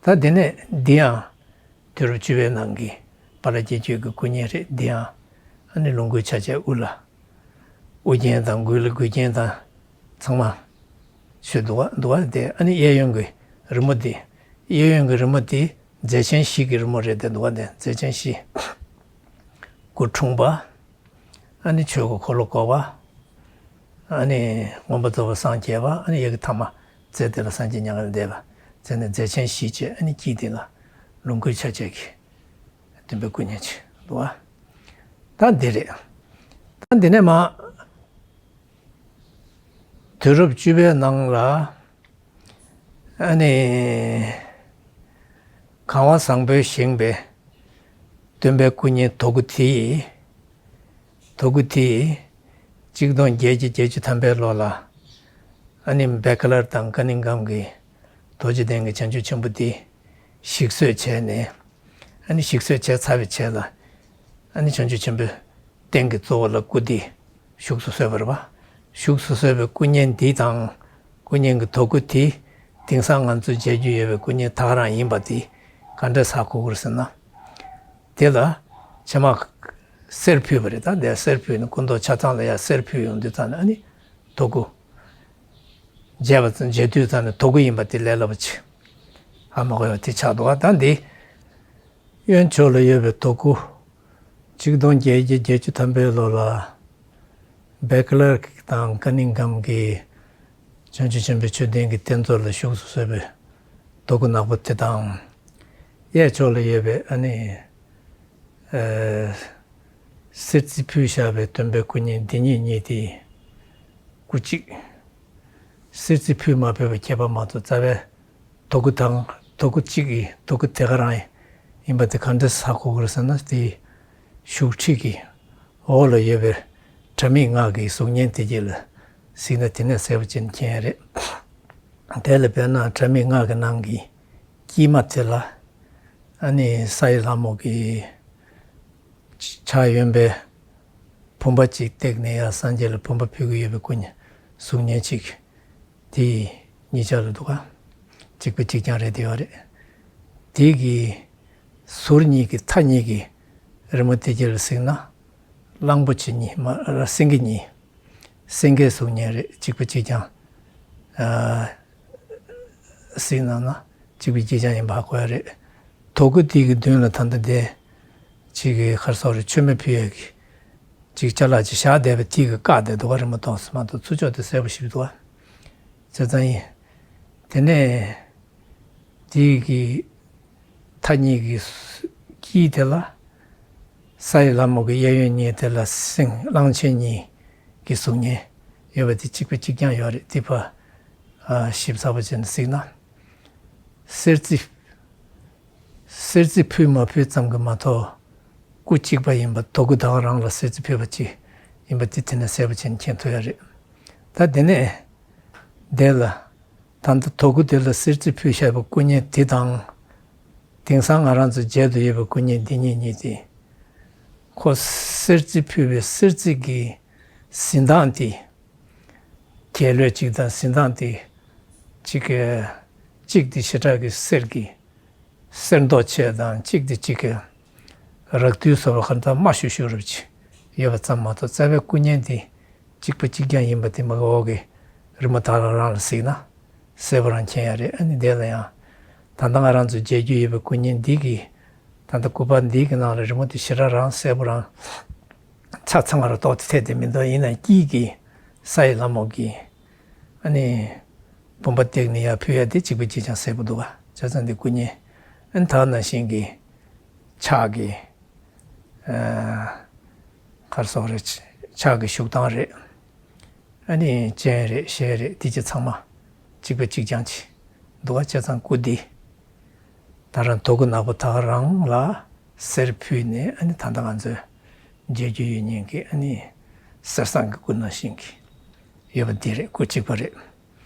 ད་དེ་ནས་འདི་ཡང་དུས་རབས་བཅུ་པའི་ནང་གི་པཱ་ལགས་རྒྱལ་རྒྱུད་ཀྱི་སྐུ་བརྙན་རེད། འདི་ཡང་ཨ་ནི་ལོངས་སྐུའི་ཆ་བྱད་དབུ་ལ། དབུ་རྒྱན་དང་མགུལ་ལ་མགུལ་རྒྱན་དང་ཚང་མ་ཞུས་འདུག་བ། འདུག་བ། དེ་ཨ་ནི་གཡས་གཡོན་གྱི་རི་མོ་འདི། གཡས་གཡོན་གྱི་རི་མོ་འདི་མཛད་ཆེན་བཞི་གི་རི་མོ་རེད་དེ་འདུག་བ། དེ་མཛད་ཆེན་བཞི། སྐུ་འཁྲུངས་པ། ཨ་ནི་ཆོས་སྐུ་འཁོར་ལོ་བསྐོར་བ། ཨ་ནི་མངོན་པར་རྫོགས་པར་སངས་རྒྱས་པ། ཨ་ནི་ཡ་གི་ཐ་མ་མཛད་དེ་ལ་སངས་རྒྱས་མྱ་ངན་ལས་འདས་པ་མཛད་ནས་མཛད་ཆེན་བཞི་བྱས། ཨ་ནི་དཀྱིལ་དེ་ལ་ལོངས་སྐུའི་ཆ་བྱད་ཀྱི་སྟོན་པའི་སྐུ་བརྙན་ཅིག་འདུག་བ། ད་འདི་རེད། འདི་ནས་མ་དུས་རབས་བཅུ་པའི་ནང་ལ། ཨ་ནི། གང་བ་བཟང་པོས་བཞེངས་པའི་སྟོན་པའི་སྐུ་བརྙན་དོ་དགུ་དེ། དོ་དགུ་དེ། གཅིག་སྟོང་བརྒྱད་བརྒྱ་བརྒྱད་ཅུ་ཐམ་པའི་ལོ་ལ། ཨ་ནི་བེ་ཀ་ལར་དང་ཀ་ནིང་གམ་གྱིས་རྡོ་རྗེ་གདན་གྱི་བྱང་ཆུབ་ཆེན་པོ་འདི་ཞིག་གསོས་བྱས་ནས། ཨ་ནི་ཞིག་གསོས་བྱས་ཚར་བའི་རྗེས་ལ། ཨ་ནི་བྱང་ཆུབ་ཆེན་པོའི་རྟེན་གྱི་གཙོ་བོ་ལ་སྐུ་འདི་བཞུགས་སུ་གསོལ་བ་རེད་པ། བཞུགས་སུ་གསོལ་བའི་སྐུ་བརྙན་འདི་དང་། སྐུ་བརྙན་གྱི་དོ་སྐུ་དེ། དེང་སང་ང་ཚོས་མཇལ་རྒྱུ་ཡོད་པའི་སྐུ་བརྙན་ད་ག་རང་ཡིན་པ་དེ་ག་འདྲས་ཧ་གོ་གི་རེད་ཟེར་ན། དེ་ལ་ཕྱེ་མ་གསེར་ཕུལ་བ་རེད། ད་དེ་གསེར་ཕུལ་ནས་སྐུ་མདོག་ཆ་ཚང་ལ་ཡ་གསེར་ཕུལ་ཡོང་དུས་ཙམ་ནས། ཨ་ནི་དོ་སྐུ་མཇལ་བ་ཙམ། མཇལ་དུས་ཙམ་ནས་དོ་སྐུ་ཡིན་པ་དེ་ལས་སླ་པོ་ཅིག་ཧ་མ་གོ་བ་དེ་ཆགས་འདུག་པ། ད་འདི་གཡོན་ཕྱོགས་ལ་ཡོད་པའི་དོ་སྐུ། གཅིག་སྟོང་བརྒྱད་བརྒྱ་བརྒྱད་ཅུ་ཐམ་པའི་ལོ་ལ་བེ་ཀ་ལར་དང་ཀ་ནིང་གམ་གྱིས་བྱང་ཆུབ་ཆེན་པོའི་མཆོད་རྟེན་གྱི་རྟེན་གཙོ་ལ་བཞུགས་སུ་གསོལ་བའི་དོ་སྐུ་ནག་པོ་དེ་དང་། གཡས་ཕྱོགས་ལ་ཡོད་པའི་ཨ་ནི། ཨ། གསེར་རྩི་ཕུལ་བཞག་པའི་སྟོན་པའི་སྐུ་བརྙན་འདི་གཉིས་གཉིས་དེ་སྐུ་གཅིག། གསེར་རྩི་ཕུལ་མ་ཕུལ་བའི་ཁྱད་པར་མ་གཏོགས། རྩ་བའི་དོ་སྐུ་དང་དོ་སྐུ་གཅིག་གི་དོ་སྐུ་དེ་ག་རང་ཡིན་པ་དེ་ག་འདྲས་ཧ་གོ་གི་རེད་ཟེར་ན། དེའི་བཞུགས་ཁྲི་གི་འོག་ལ་ཡོད་པའི་དྲ་མིག་ལྔ་གི་གཟུགས་བརྙན་དེ་རྗེས་ལ་གཟིགས་ན་དེ་ནས་གསལ་པོ་ཅིག་མཁྱེན་ཡ་རེད། དེ་ལ་དཔེར་ན་དྲ་མིག་ལྔ་གི་ནང་གི་དཀྱིལ་མ་དེ་ལ། ཨ་ནི་ས་ཡི་ལྷ་མོ་གི་ཕྱག་གཡོན་པས་བུམ་པ་གཅིག་བཏེགས་ནས་ཡར་སངས་རྒྱས་ལ་བུམ་པ་ཕུལ་གྱི་ཡོད་པའི་སྐུ་བརྙན་གཟུགས་བརྙན་གཅིག། དེ་གཉིས་ཆ་ལ་འདུག་ག་གཅིག་པ་གཅིག་རྐྱང་རེད། དེ་ཡོད་རེད། དེ་གི་ཟུར་གཉིས་ཀྱི་མཐའ་གཉིས་ཀྱི་རི་མོ་དེ་རྗེས་ལ་གཟིགས་ན། གླང་པོ་ཆེ་གཉིས་མ་ར་སེང་གེ་གཉིས། སེང་གེའི་གཟུགས་བརྙན་རེད། གཅིག་པ་གཅིག་རྐྱང་། ཨ། གཟིགས་གནང་ན་གཅིག་པ་གཅིག་རྐྱང་ཡིན་པ་ཧ་གོ་ཡ་རེད། དོ་སྐུ་དེ་གི་མདུན་ལ་ད་ལྟ་དེ་གཅིག་གི་ག་རེ་ཟེར་དགོས་རེད། མཆོད་མེ་ཕུལ་ཡས་ཀྱི་གཅིག་ཅ་ལག་ཅིག་བཞག་བསྡད་པ་དེ་གི་བཀག་བསྡད་འདུག་ག་རི་མོ་མཐོང་སོང་མ་གཏོགས་ཚུར་ཕྱོགས་དེ་གསལ་པོ་ཞིག་འདུག་ག་བྱས་ཙང་ཡིན། དེ་ནས་དེ་གི་མཐའ་གཉིས་ཀྱི་དཀྱིལ་དེ་ལ། ས་ཡི་ལྷ་མོ་གི་གཡས་གཡོན་གཉིས་དེ་ལ་སེང་གླང་ཆེན་གཉིས་ཀྱི་གཟུགས་བརྙན་ཡོད་པ་དེ་གཅིག་པ་གཅིག་རྐྱང་ཡོད་རེད། དེ་ཕར། ཨ། ཞིབ་ཚགས་པོ་བྱས་ནས་གཟིགས་ན། གསེར་རྩི། གསེར་རྩི་ཕུལ་མ་ཕུལ་ཙམ་གྱིས་མ་གཏོགས། སྐུ་གཅིག་པ་ཡིན་པ། དོ་སྐུ་དེ་ག་རང་ལ་གསེར་རྩི་ཕུལ་བ་གཅིག་ཡིན་པ་དེ་དེ་ནས་གསལ་པོ་བྱས་ནས་མཁྱེན་ཐུབ་ཡ་རེད། ད་དེ་ནས་དེ་ལ། ད་ལྟ་དོ་སྐུ་དེ་ལ་གསེར་རྩི་ཕུལ་བཞག་པའི་སྐུ་བརྙན་དེ་དང་། དེང་སང་ང་རང་ཚོ་མཇལ་དུ་ཡོད་པའི་སྐུ་བརྙན་འདི་གཉིས་གཉིས་དེ། ཁོ་གསེར་རྩི་ཕུལ་བའི་གསེར་རྩི་གི་གཟི་མདངས་དེ། རྒྱལ་བློན་གཅིག་དང་གཟི་མདངས་དེ། གཅིག་གི་གཅིག་དེ་ཞེ་དྲག་གི་གསེར་གྱི་གསེར་མདོག་ཆེ་དང་། གཅིག་དེ་གཅིག་གི་རག་རྡུལ་བཟོ་བ་ག་འདྲ་དམར་ཤུག་ཤུག་རབ་ཅིག་ཡོད་པ་ཙམ་མ་གཏོགས། རྩ་བའི་སྐུ་བརྙན་དེ་གཅིག་པ་གཅིག་རྐྱང་ཡིན་པ་དེ་མ་གི་འོག་གི་རི་མོ་དག་ལ་རང་ལ་གཟིགས་ན་གསལ་པོ་རང་མཁྱེན་ཡ་རེད། ཨ་ནི་དེ་ལ་ཡང་ད་ལྟ་ང་རང་ཚོ་མཇལ་རྒྱུ་ཡོད་པའི་སྐུ་བརྙན་འདི་གི། ད་ལྟ་སྐུ་པར་འདི་གི་ནང་ལ་རི་མོ་དེ་ཞེ་དྲག་རང་གསལ་པོ་རང་ཆ་ཚང་ར་ཏོག་ཙམ་ཐེབས་བསྡད་མི་འདུག་ཡིན་ན་དཀྱིལ་གྱི་ས་ཡི་ལྷ་མོ་གི། ཨ་ནི། བུམ་པ་བཏེགས་ནས་ཡར་ཕུལ་ཡ་དེ་གཅིག་པ་གཅིག་རྐྱང་གསལ་པོ་འདུག་ག་བྱས་ཙང་འདི་སྐུ་བརྙན། ཨ་ནི་ད་ནང་བཞིན་གྱི་ཕྱག་གི། ཨ། ག་རེ་ཟེར་དགོས་རེད། ཕྱག་གི་བཞུགས་སྟངས་རེད། ཨ་ནི་སྤྱན་རེད། ཞལ་རེད། དེ་ཚོ་ཚང་མ་གཅིག་པ་གཅིག་རྐྱང་ཅིག་འདུག་ག་བྱས་ཙང་སྐུ་འདི། ད་རང་དོ་སྐུ་ནག་པོ་དག་རང་ལ་གསེར་ཕུལ་ནས། ཨ་ནི་ད་ལྟ་ང་ཚོས་མཇལ་རྒྱུ་ཡོད་མཁན་གྱི། ཨ་ནི་གསེར་ཟངས་ཀྱི་སྐུ་ནང་བཞིན་གྱི་ཡོད་པ་འདི་རེད། སྐུ་གཅིག་པ་རེད།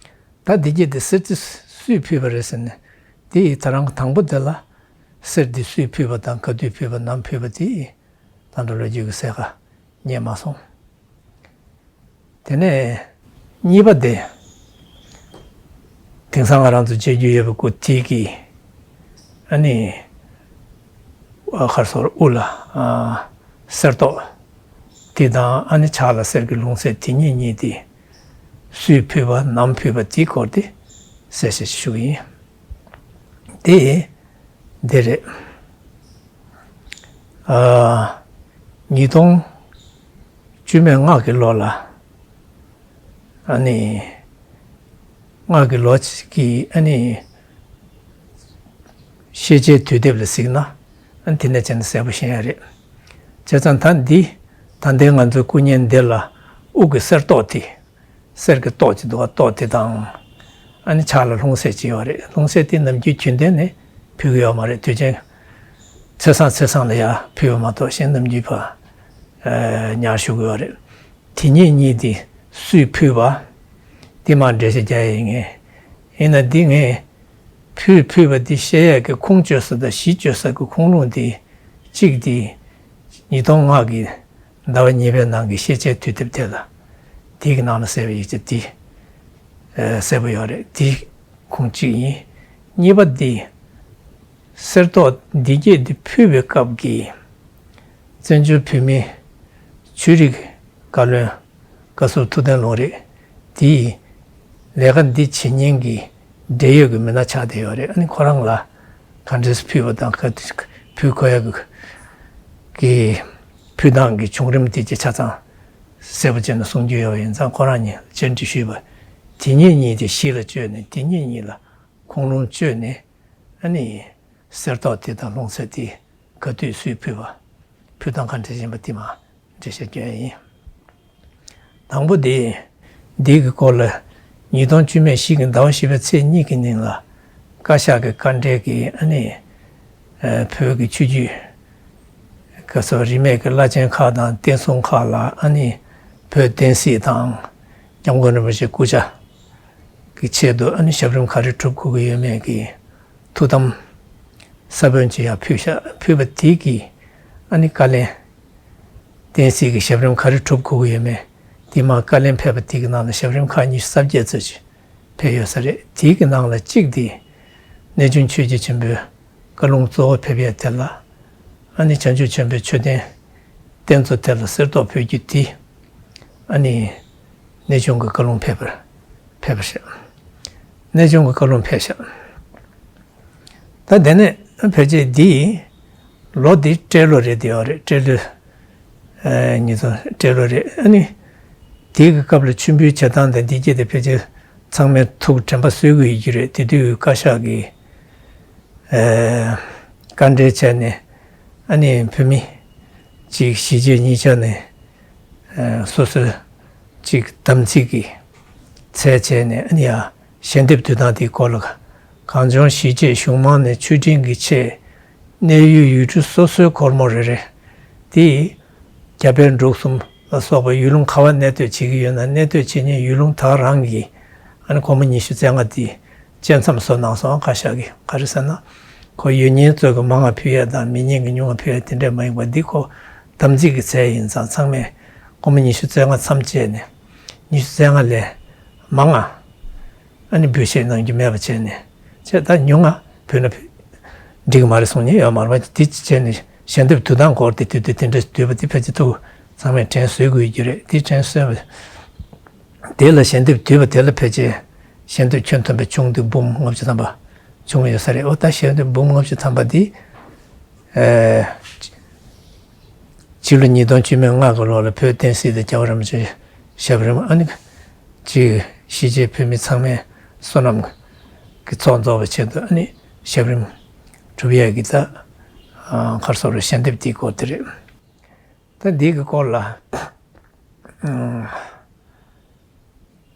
ད་འདི་གྱད་དེ་གསེར་རྩི་སུས་ཕུལ་བ་རེད་ཟེར་ན། དེ་ཡི་ད་རང་དང་པོ་དེ་ལ་གསེར་འདི་སུས་ཕུལ་བ་དང་། ག་དུས་ཕུལ་བ། ནམ་ཕུལ་བ་དེ་ད་ལྟ་ལོ་རྒྱུས་ཀྱི་གསལ་ཁ་རྙེད་མ་སོང་། དེ་ནས་གཉིས་པ་དེ། དེང་སང་ང་རང་ཚོ་མཇལ་རྒྱུ་ཡོད་པའི་སྐུ་དེ་གི། ཨ་ནི། ཨ། ག་རེ་ཟེར། དབུ་ལ། ཨ། གསེར་ཏོག་དེ་དང་། ཨ་ནི་ཕྱག་ལ་གསེར་གྱི་ལྷུང་བཟེད་དེ་གཉིས་གཉིས་དེ་སུས་ཕུལ་བ། ནམ་ཕུལ་བ་དེའི་སྐོར་དེ་གསལ་བཤད་ཞུ་གི་ཡིན། དེ་འདི་རེད། ཨ། ཉིས་སྟོང་བཅུ་མེད་ལྔ་གི་ལོ་ལ། ཨ་ནི། ལྔ་གི་ལོ་གི། ཨ་ནི། ཤེས་བྱའི་དུས་དེབ་ལ་གཟིགས་ན། ཨ་ནི་དེ་ནས་བྱས་ན་གསལ་པོ་ཤེས་ཡ་རེད། བྱས་ཙང་ད་འདི་ ད་ལྟའི་ང་ཚོའི་སྐུ་བརྙན་འདི་ལ་དབུ་གི་གསེར་ཏོག་དེ། གསེར་གྱི་ཏོག་ཅིག་འདུག་ག་ཏོག་དེ་དང་། ཨ་ནི་ཕྱག་ལ་ལྷུང་བཟེད་ཅིག་ཡོད་རེད། ལྷུང་བཟེད་དེ་ནམ་རྒྱུན་རྒྱུན་ལྡན་ནས་ཕུལ་གྱི་ཡོད་མ་རེད། དུས་ཆེན་ཚེས་བཟང་ཚེས་བཟང་ལ་ཡ་ཕུལ་བ་མ་གཏོགས་གཞན་ནམ་རྒྱུན་ཕར་ཉར་བཞུགས་ཀྱི་ཡོད་རེད། དེ་ཉིད་གཉིས་དེ་སུས་ཕུལ་བ་དེ་མར་འགྲེལ་བཤད་རྒྱག་ཡས་ཡིན། ཡིན་ན་འདི་ངས་ཕུལ་ཕུལ་བ་འདི་བཤད་ཡས་ཀྱི་ཁུངས་བཅོལ་ས་དང་གཞི་བཅོལ་ས་ཀྱི་ཁུངས་ལུང་དེ་གཅིག་དེ་ཉིས་སྟོང་ལྔ་གི་ཟླ་བ་གཉིས་པའི་ནང་གི་ཤེས་བྱའི་དུས་དེབ་དེ་ལ། དེ་གི་ནང་ལ་གསལ་བའི་ཡིག་ཆ་དེ་གསལ་པོ་ཡོད་རེད། དེ་ཁུངས་གཅིག་ཡིན། གཉིས་པ་དེ་གསེར་ཏོག་འདི་སྐད་དེ་ཕུལ་བའི་སྐབས་ཀྱི་བཙན་བྱོལ་བོད་མིའི་ཆོས་རིག་བཀའ་བློན་བཀའ་ཟུར་ཐུབ་བསྟན་ལུང་རིགས་དེས་ལས་ཀ་འདི་བྱེད་མཁན་གྱི་འབྲེལ་ཡོད་ཀྱི་མི་སྣ་ཆགས་བསྡད་ཡོད་རེད། ཨ་ནི་ཁོ་རང་ལ་ག་འདྲས་ཕུལ་བ་དང་ག་དུས་ཕུལ་དགོས་ཡ་གི་གི་ཕུལ་སྟངས་ཀྱི་བྱུང་རིམ་དེ་ཅིག་ཆ་ཚང་གསལ་པོ་བྱས་ནས་གསུང་རྒྱུ་ཡོད་པ་ཡིན་ཙང་། ཁོ་རང་ཉིད་བཅར་འདྲི་ཞུས་པ་དེ་ཉིད་གཉིས་དེ་གཞི་ལ་བཅོལ་ནས། དེ་ཉིད་གཉིས་ལ་ཁུངས་ལུང་བཅོལ་ནས། ཨ་ནི་གསེར་ཏོག་དེ་དང་ལྷུང་བཟེད་དེ་ག་དུས་སུས་ཕུལ་བ། ཕུལ་སྟངས་ག་འདྲས་ཡིན་པ་དེ་མར་འགྲེལ་བཤད་སྐྱོན་ཡིན། དང་པོ་དེ། འདི་གི་སྐོར་ལ་ཉིས་སྟོང་བཅུ་མེད་བཞི་གི་ཟླ་བ་བཞི་པའི་ཚེས་གཉིས་ཀྱི་ཉིན་ལ་བཀའ་ཤག་གི་བཀའ་འབྲེལ་གྱིས། ཨ་ནི་བོད་ཀྱི་ཆོས་བརྒྱུད་ག་ཚོད་རིས་མེད་ཀྱི་བླ་ཆེན་ཁག་དང་བསྟན་སྲུང་ཁག་ལ། ཨ་ནི་བོད་བསྟན་སྲིད་དང་སྐྱབས་མགོན་རིན་པོ་ཆེའི་སྐུ་ཕྱྭ་གི་ཆེད་དུ། ཨ་ནི་ཞབས་རིམ་ག་རེ་སྒྲུབ་དགོས་ཀྱི་ཡོད་མེད་ཀྱི་ཐུགས་དམ་ས་བོན་ཅིག་ཡང་ཕུལ་ཤག་ཕུལ་བ་དེ་གིས་ཨ་ནི་བཀའ་ལན། བསྟན་སྲིད་ཀྱི་ཞབས་རིམ་ག་རེ་སྒྲུབ་དགོས་ཀྱི་ཡོད་མེད་དེ་མར་བཀའ་ལན་ཕེབས་པ་དེ་གི་ནང་ལ་ཞབས་རིམ་ཁག་ཉི་ཤུ་རྩ་བརྒྱད་ཙམ་ཅིག་ཕེབས་ཡོད་ས་རེད། དེ་གི་ནང་ལ་གཅིག་དེ་གནས་ཆུང་ཆོས་རྗེ་ཆེན་པོའི་བཀའ་ལུང་གཙོ་བོ་ཕེབས་ཡས་དེ་ལ། ཨ་ནི་བྱང་ཆུབ་ཆེན་པོའི་མཆོད་རྟེན་རྟེན་གཙོ་དེ་ལ་གསེར་ཏོག་ཕུལ་རྒྱུ་དེ། ཨ་ནི་གནས་ཆུང་གི་བཀའ་ལུང་ཕེབས་པར་ཕེབས་པ་རེད། གནས་ཆུང་གི་བཀའ་ལུང་ཕེབས་ཤག་ད་དེ་ནས་ཕལ་ཆེར་འདི་ལོ་འདི་སྤྲེལ་ལོ་རེད། དེ་ཡོད་རེད། སྤྲེལ་ལོ། ཨ་ཉིས་སྟོང་སྤྲེལ་ལོ་རེད། ཨ་ནི་དེའི་གི་སྐབས་ལ་མཆོད་འབུལ་བྱེད་སྟངས་དང་འདི་སྐད་དེ་ཕལ་ཆེར་ཚང་མས་ཐུགས་དྲན་པ་གསོས་ཀྱི་ཡོད་ཀྱི་རེད། དེ་དུས་བཀའ་ཤག་གིས་ཨ་བཀའ་འབྲེལ་བྱས་ནས། ཨ་ནི་བོད་མི་གཅིག་གཞིས་བྱེས་གཉིས་ཆ་ནས་ཨ་སོ་སོའི་གཅིག་དམ་ཚིག་གི་ཚད་བྱས་ནས། ཨ་ནི་ཡ་ཞལ་འདེབས་བསྡུ་སྟངས་དེའི་སྐོར་ལ། གངས་ལྗོངས་གཞིས་བྱེས་གཞུང་མང་ནས་མཆོད་སྤྲིན་གྱི་ཆེད། གནས་ཡུལ་ཡུལ་གྲུ་སོ་སོའི་སྒོར་མོ་རེ་རེ། དེ་རྒྱ་བལ་འབྲུག་གསུམ་ལ་སོགས་པའི་ཡུལ་ལུང་ག་བར་གནས་སྡོད་བྱེད་ཀྱི་ཡོད་ན། གནས་སྡོད་བྱེད་མཁན་ཡུལ་ལུང་དག་རང་གི་ཨ་ནི་སྒོར་མོ་ཉི་ཤུ་རྩ་ལྔ་དེ་བཅད་མཚམས་བཟོ་གནང་སོང་། བཀའ་ཤག་གིས། ག་རེ་ཟེར་ན། ཁོ་ཡོད་མཁན་ཚོ་གི་མང་ང་ཕུལ་ཡས་དང་མེད་མཁན་གི་ཉུང་ང་ཕུལ་ཡས་དེ་འདྲས་མ་ཡིན་པ། འདི་ཁོ་དམ་ཚིག་གི་ཚད་ཡིན་ཙང་། ཚང་མས་སྒོར་མོ་ཉི་ཤུ་རྩ་ལྔ་མཚམས་བཅད་ནས། ཉི་ཤུ་རྩ་ལྔ་ལས་མང་ང་ཨ་ནི་འབུལ་བཞེས་གནང་རྒྱུ་མེད་པ་བྱས་ནས། བྱས་ད་ཉུང་ང་ཕུལ་ན་ཕུལ། འགྲིག་གི་མ་རེད་གསུང་མཁན་ཡོད་མ་རེད་པ། དེ་བྱས་ནས་ཞལ་འདེབས་བསྡུ་སྟངས་སྐོར་དེ། དུས་དུས་དེ་འདྲ་བསྡུས་པ་དེ་ཕལ་ཆེར་ཐུགས་ཚང་མས་དྲན་གསོས་དགོས་ཀྱི་རེད། དེ་དྲན་གསོས་པ་དེ་ལ། ཞལ་འདེབས་བསྡུས་པ་དེ་ལ་ཕལ་ཆེར་ཞལ་འདེབས་ཁྱོན་བསྡོམས་པའི་ཆུང་དེ་འབུམ་ལྔ་བཅུ་ཐམ་པ་བྱུང་ཡོད་ས་རེད། འོ་ད་ཞལ་འདེབས་འབུམ་ལྔ་བཅུ་ཐམ་པ་དེ། ཨ་ཕྱི་ལོ་ཉིས་སྟོང་བཅུ་མེད་ལྔ་གི་ལོ་ལ་བོད་བསྟན་སྲིད་དང་རྒྱལ་བ་རིན་པོ་ཆེའི་ཞབས་རིམ། ཨ་ནི་གཅིག་གཞིས་བྱེས་བོད་མི་ཚང་མའི་བསོད་ནམས་ཀྱི་ཚོགས་རྫོགས་པའི་ཆེད་དུ། ཨ་ནི་ཞབས་རིམ་སྒྲུབ་ཡས་ཀྱི་ད་ཨ་ག་རེ་ཟེར་རེད། ཞལ་འདེབས་དེའི་སྐོར་དེ་རེད། ད་འདི་གི་སྐོར་ལ་ཨ་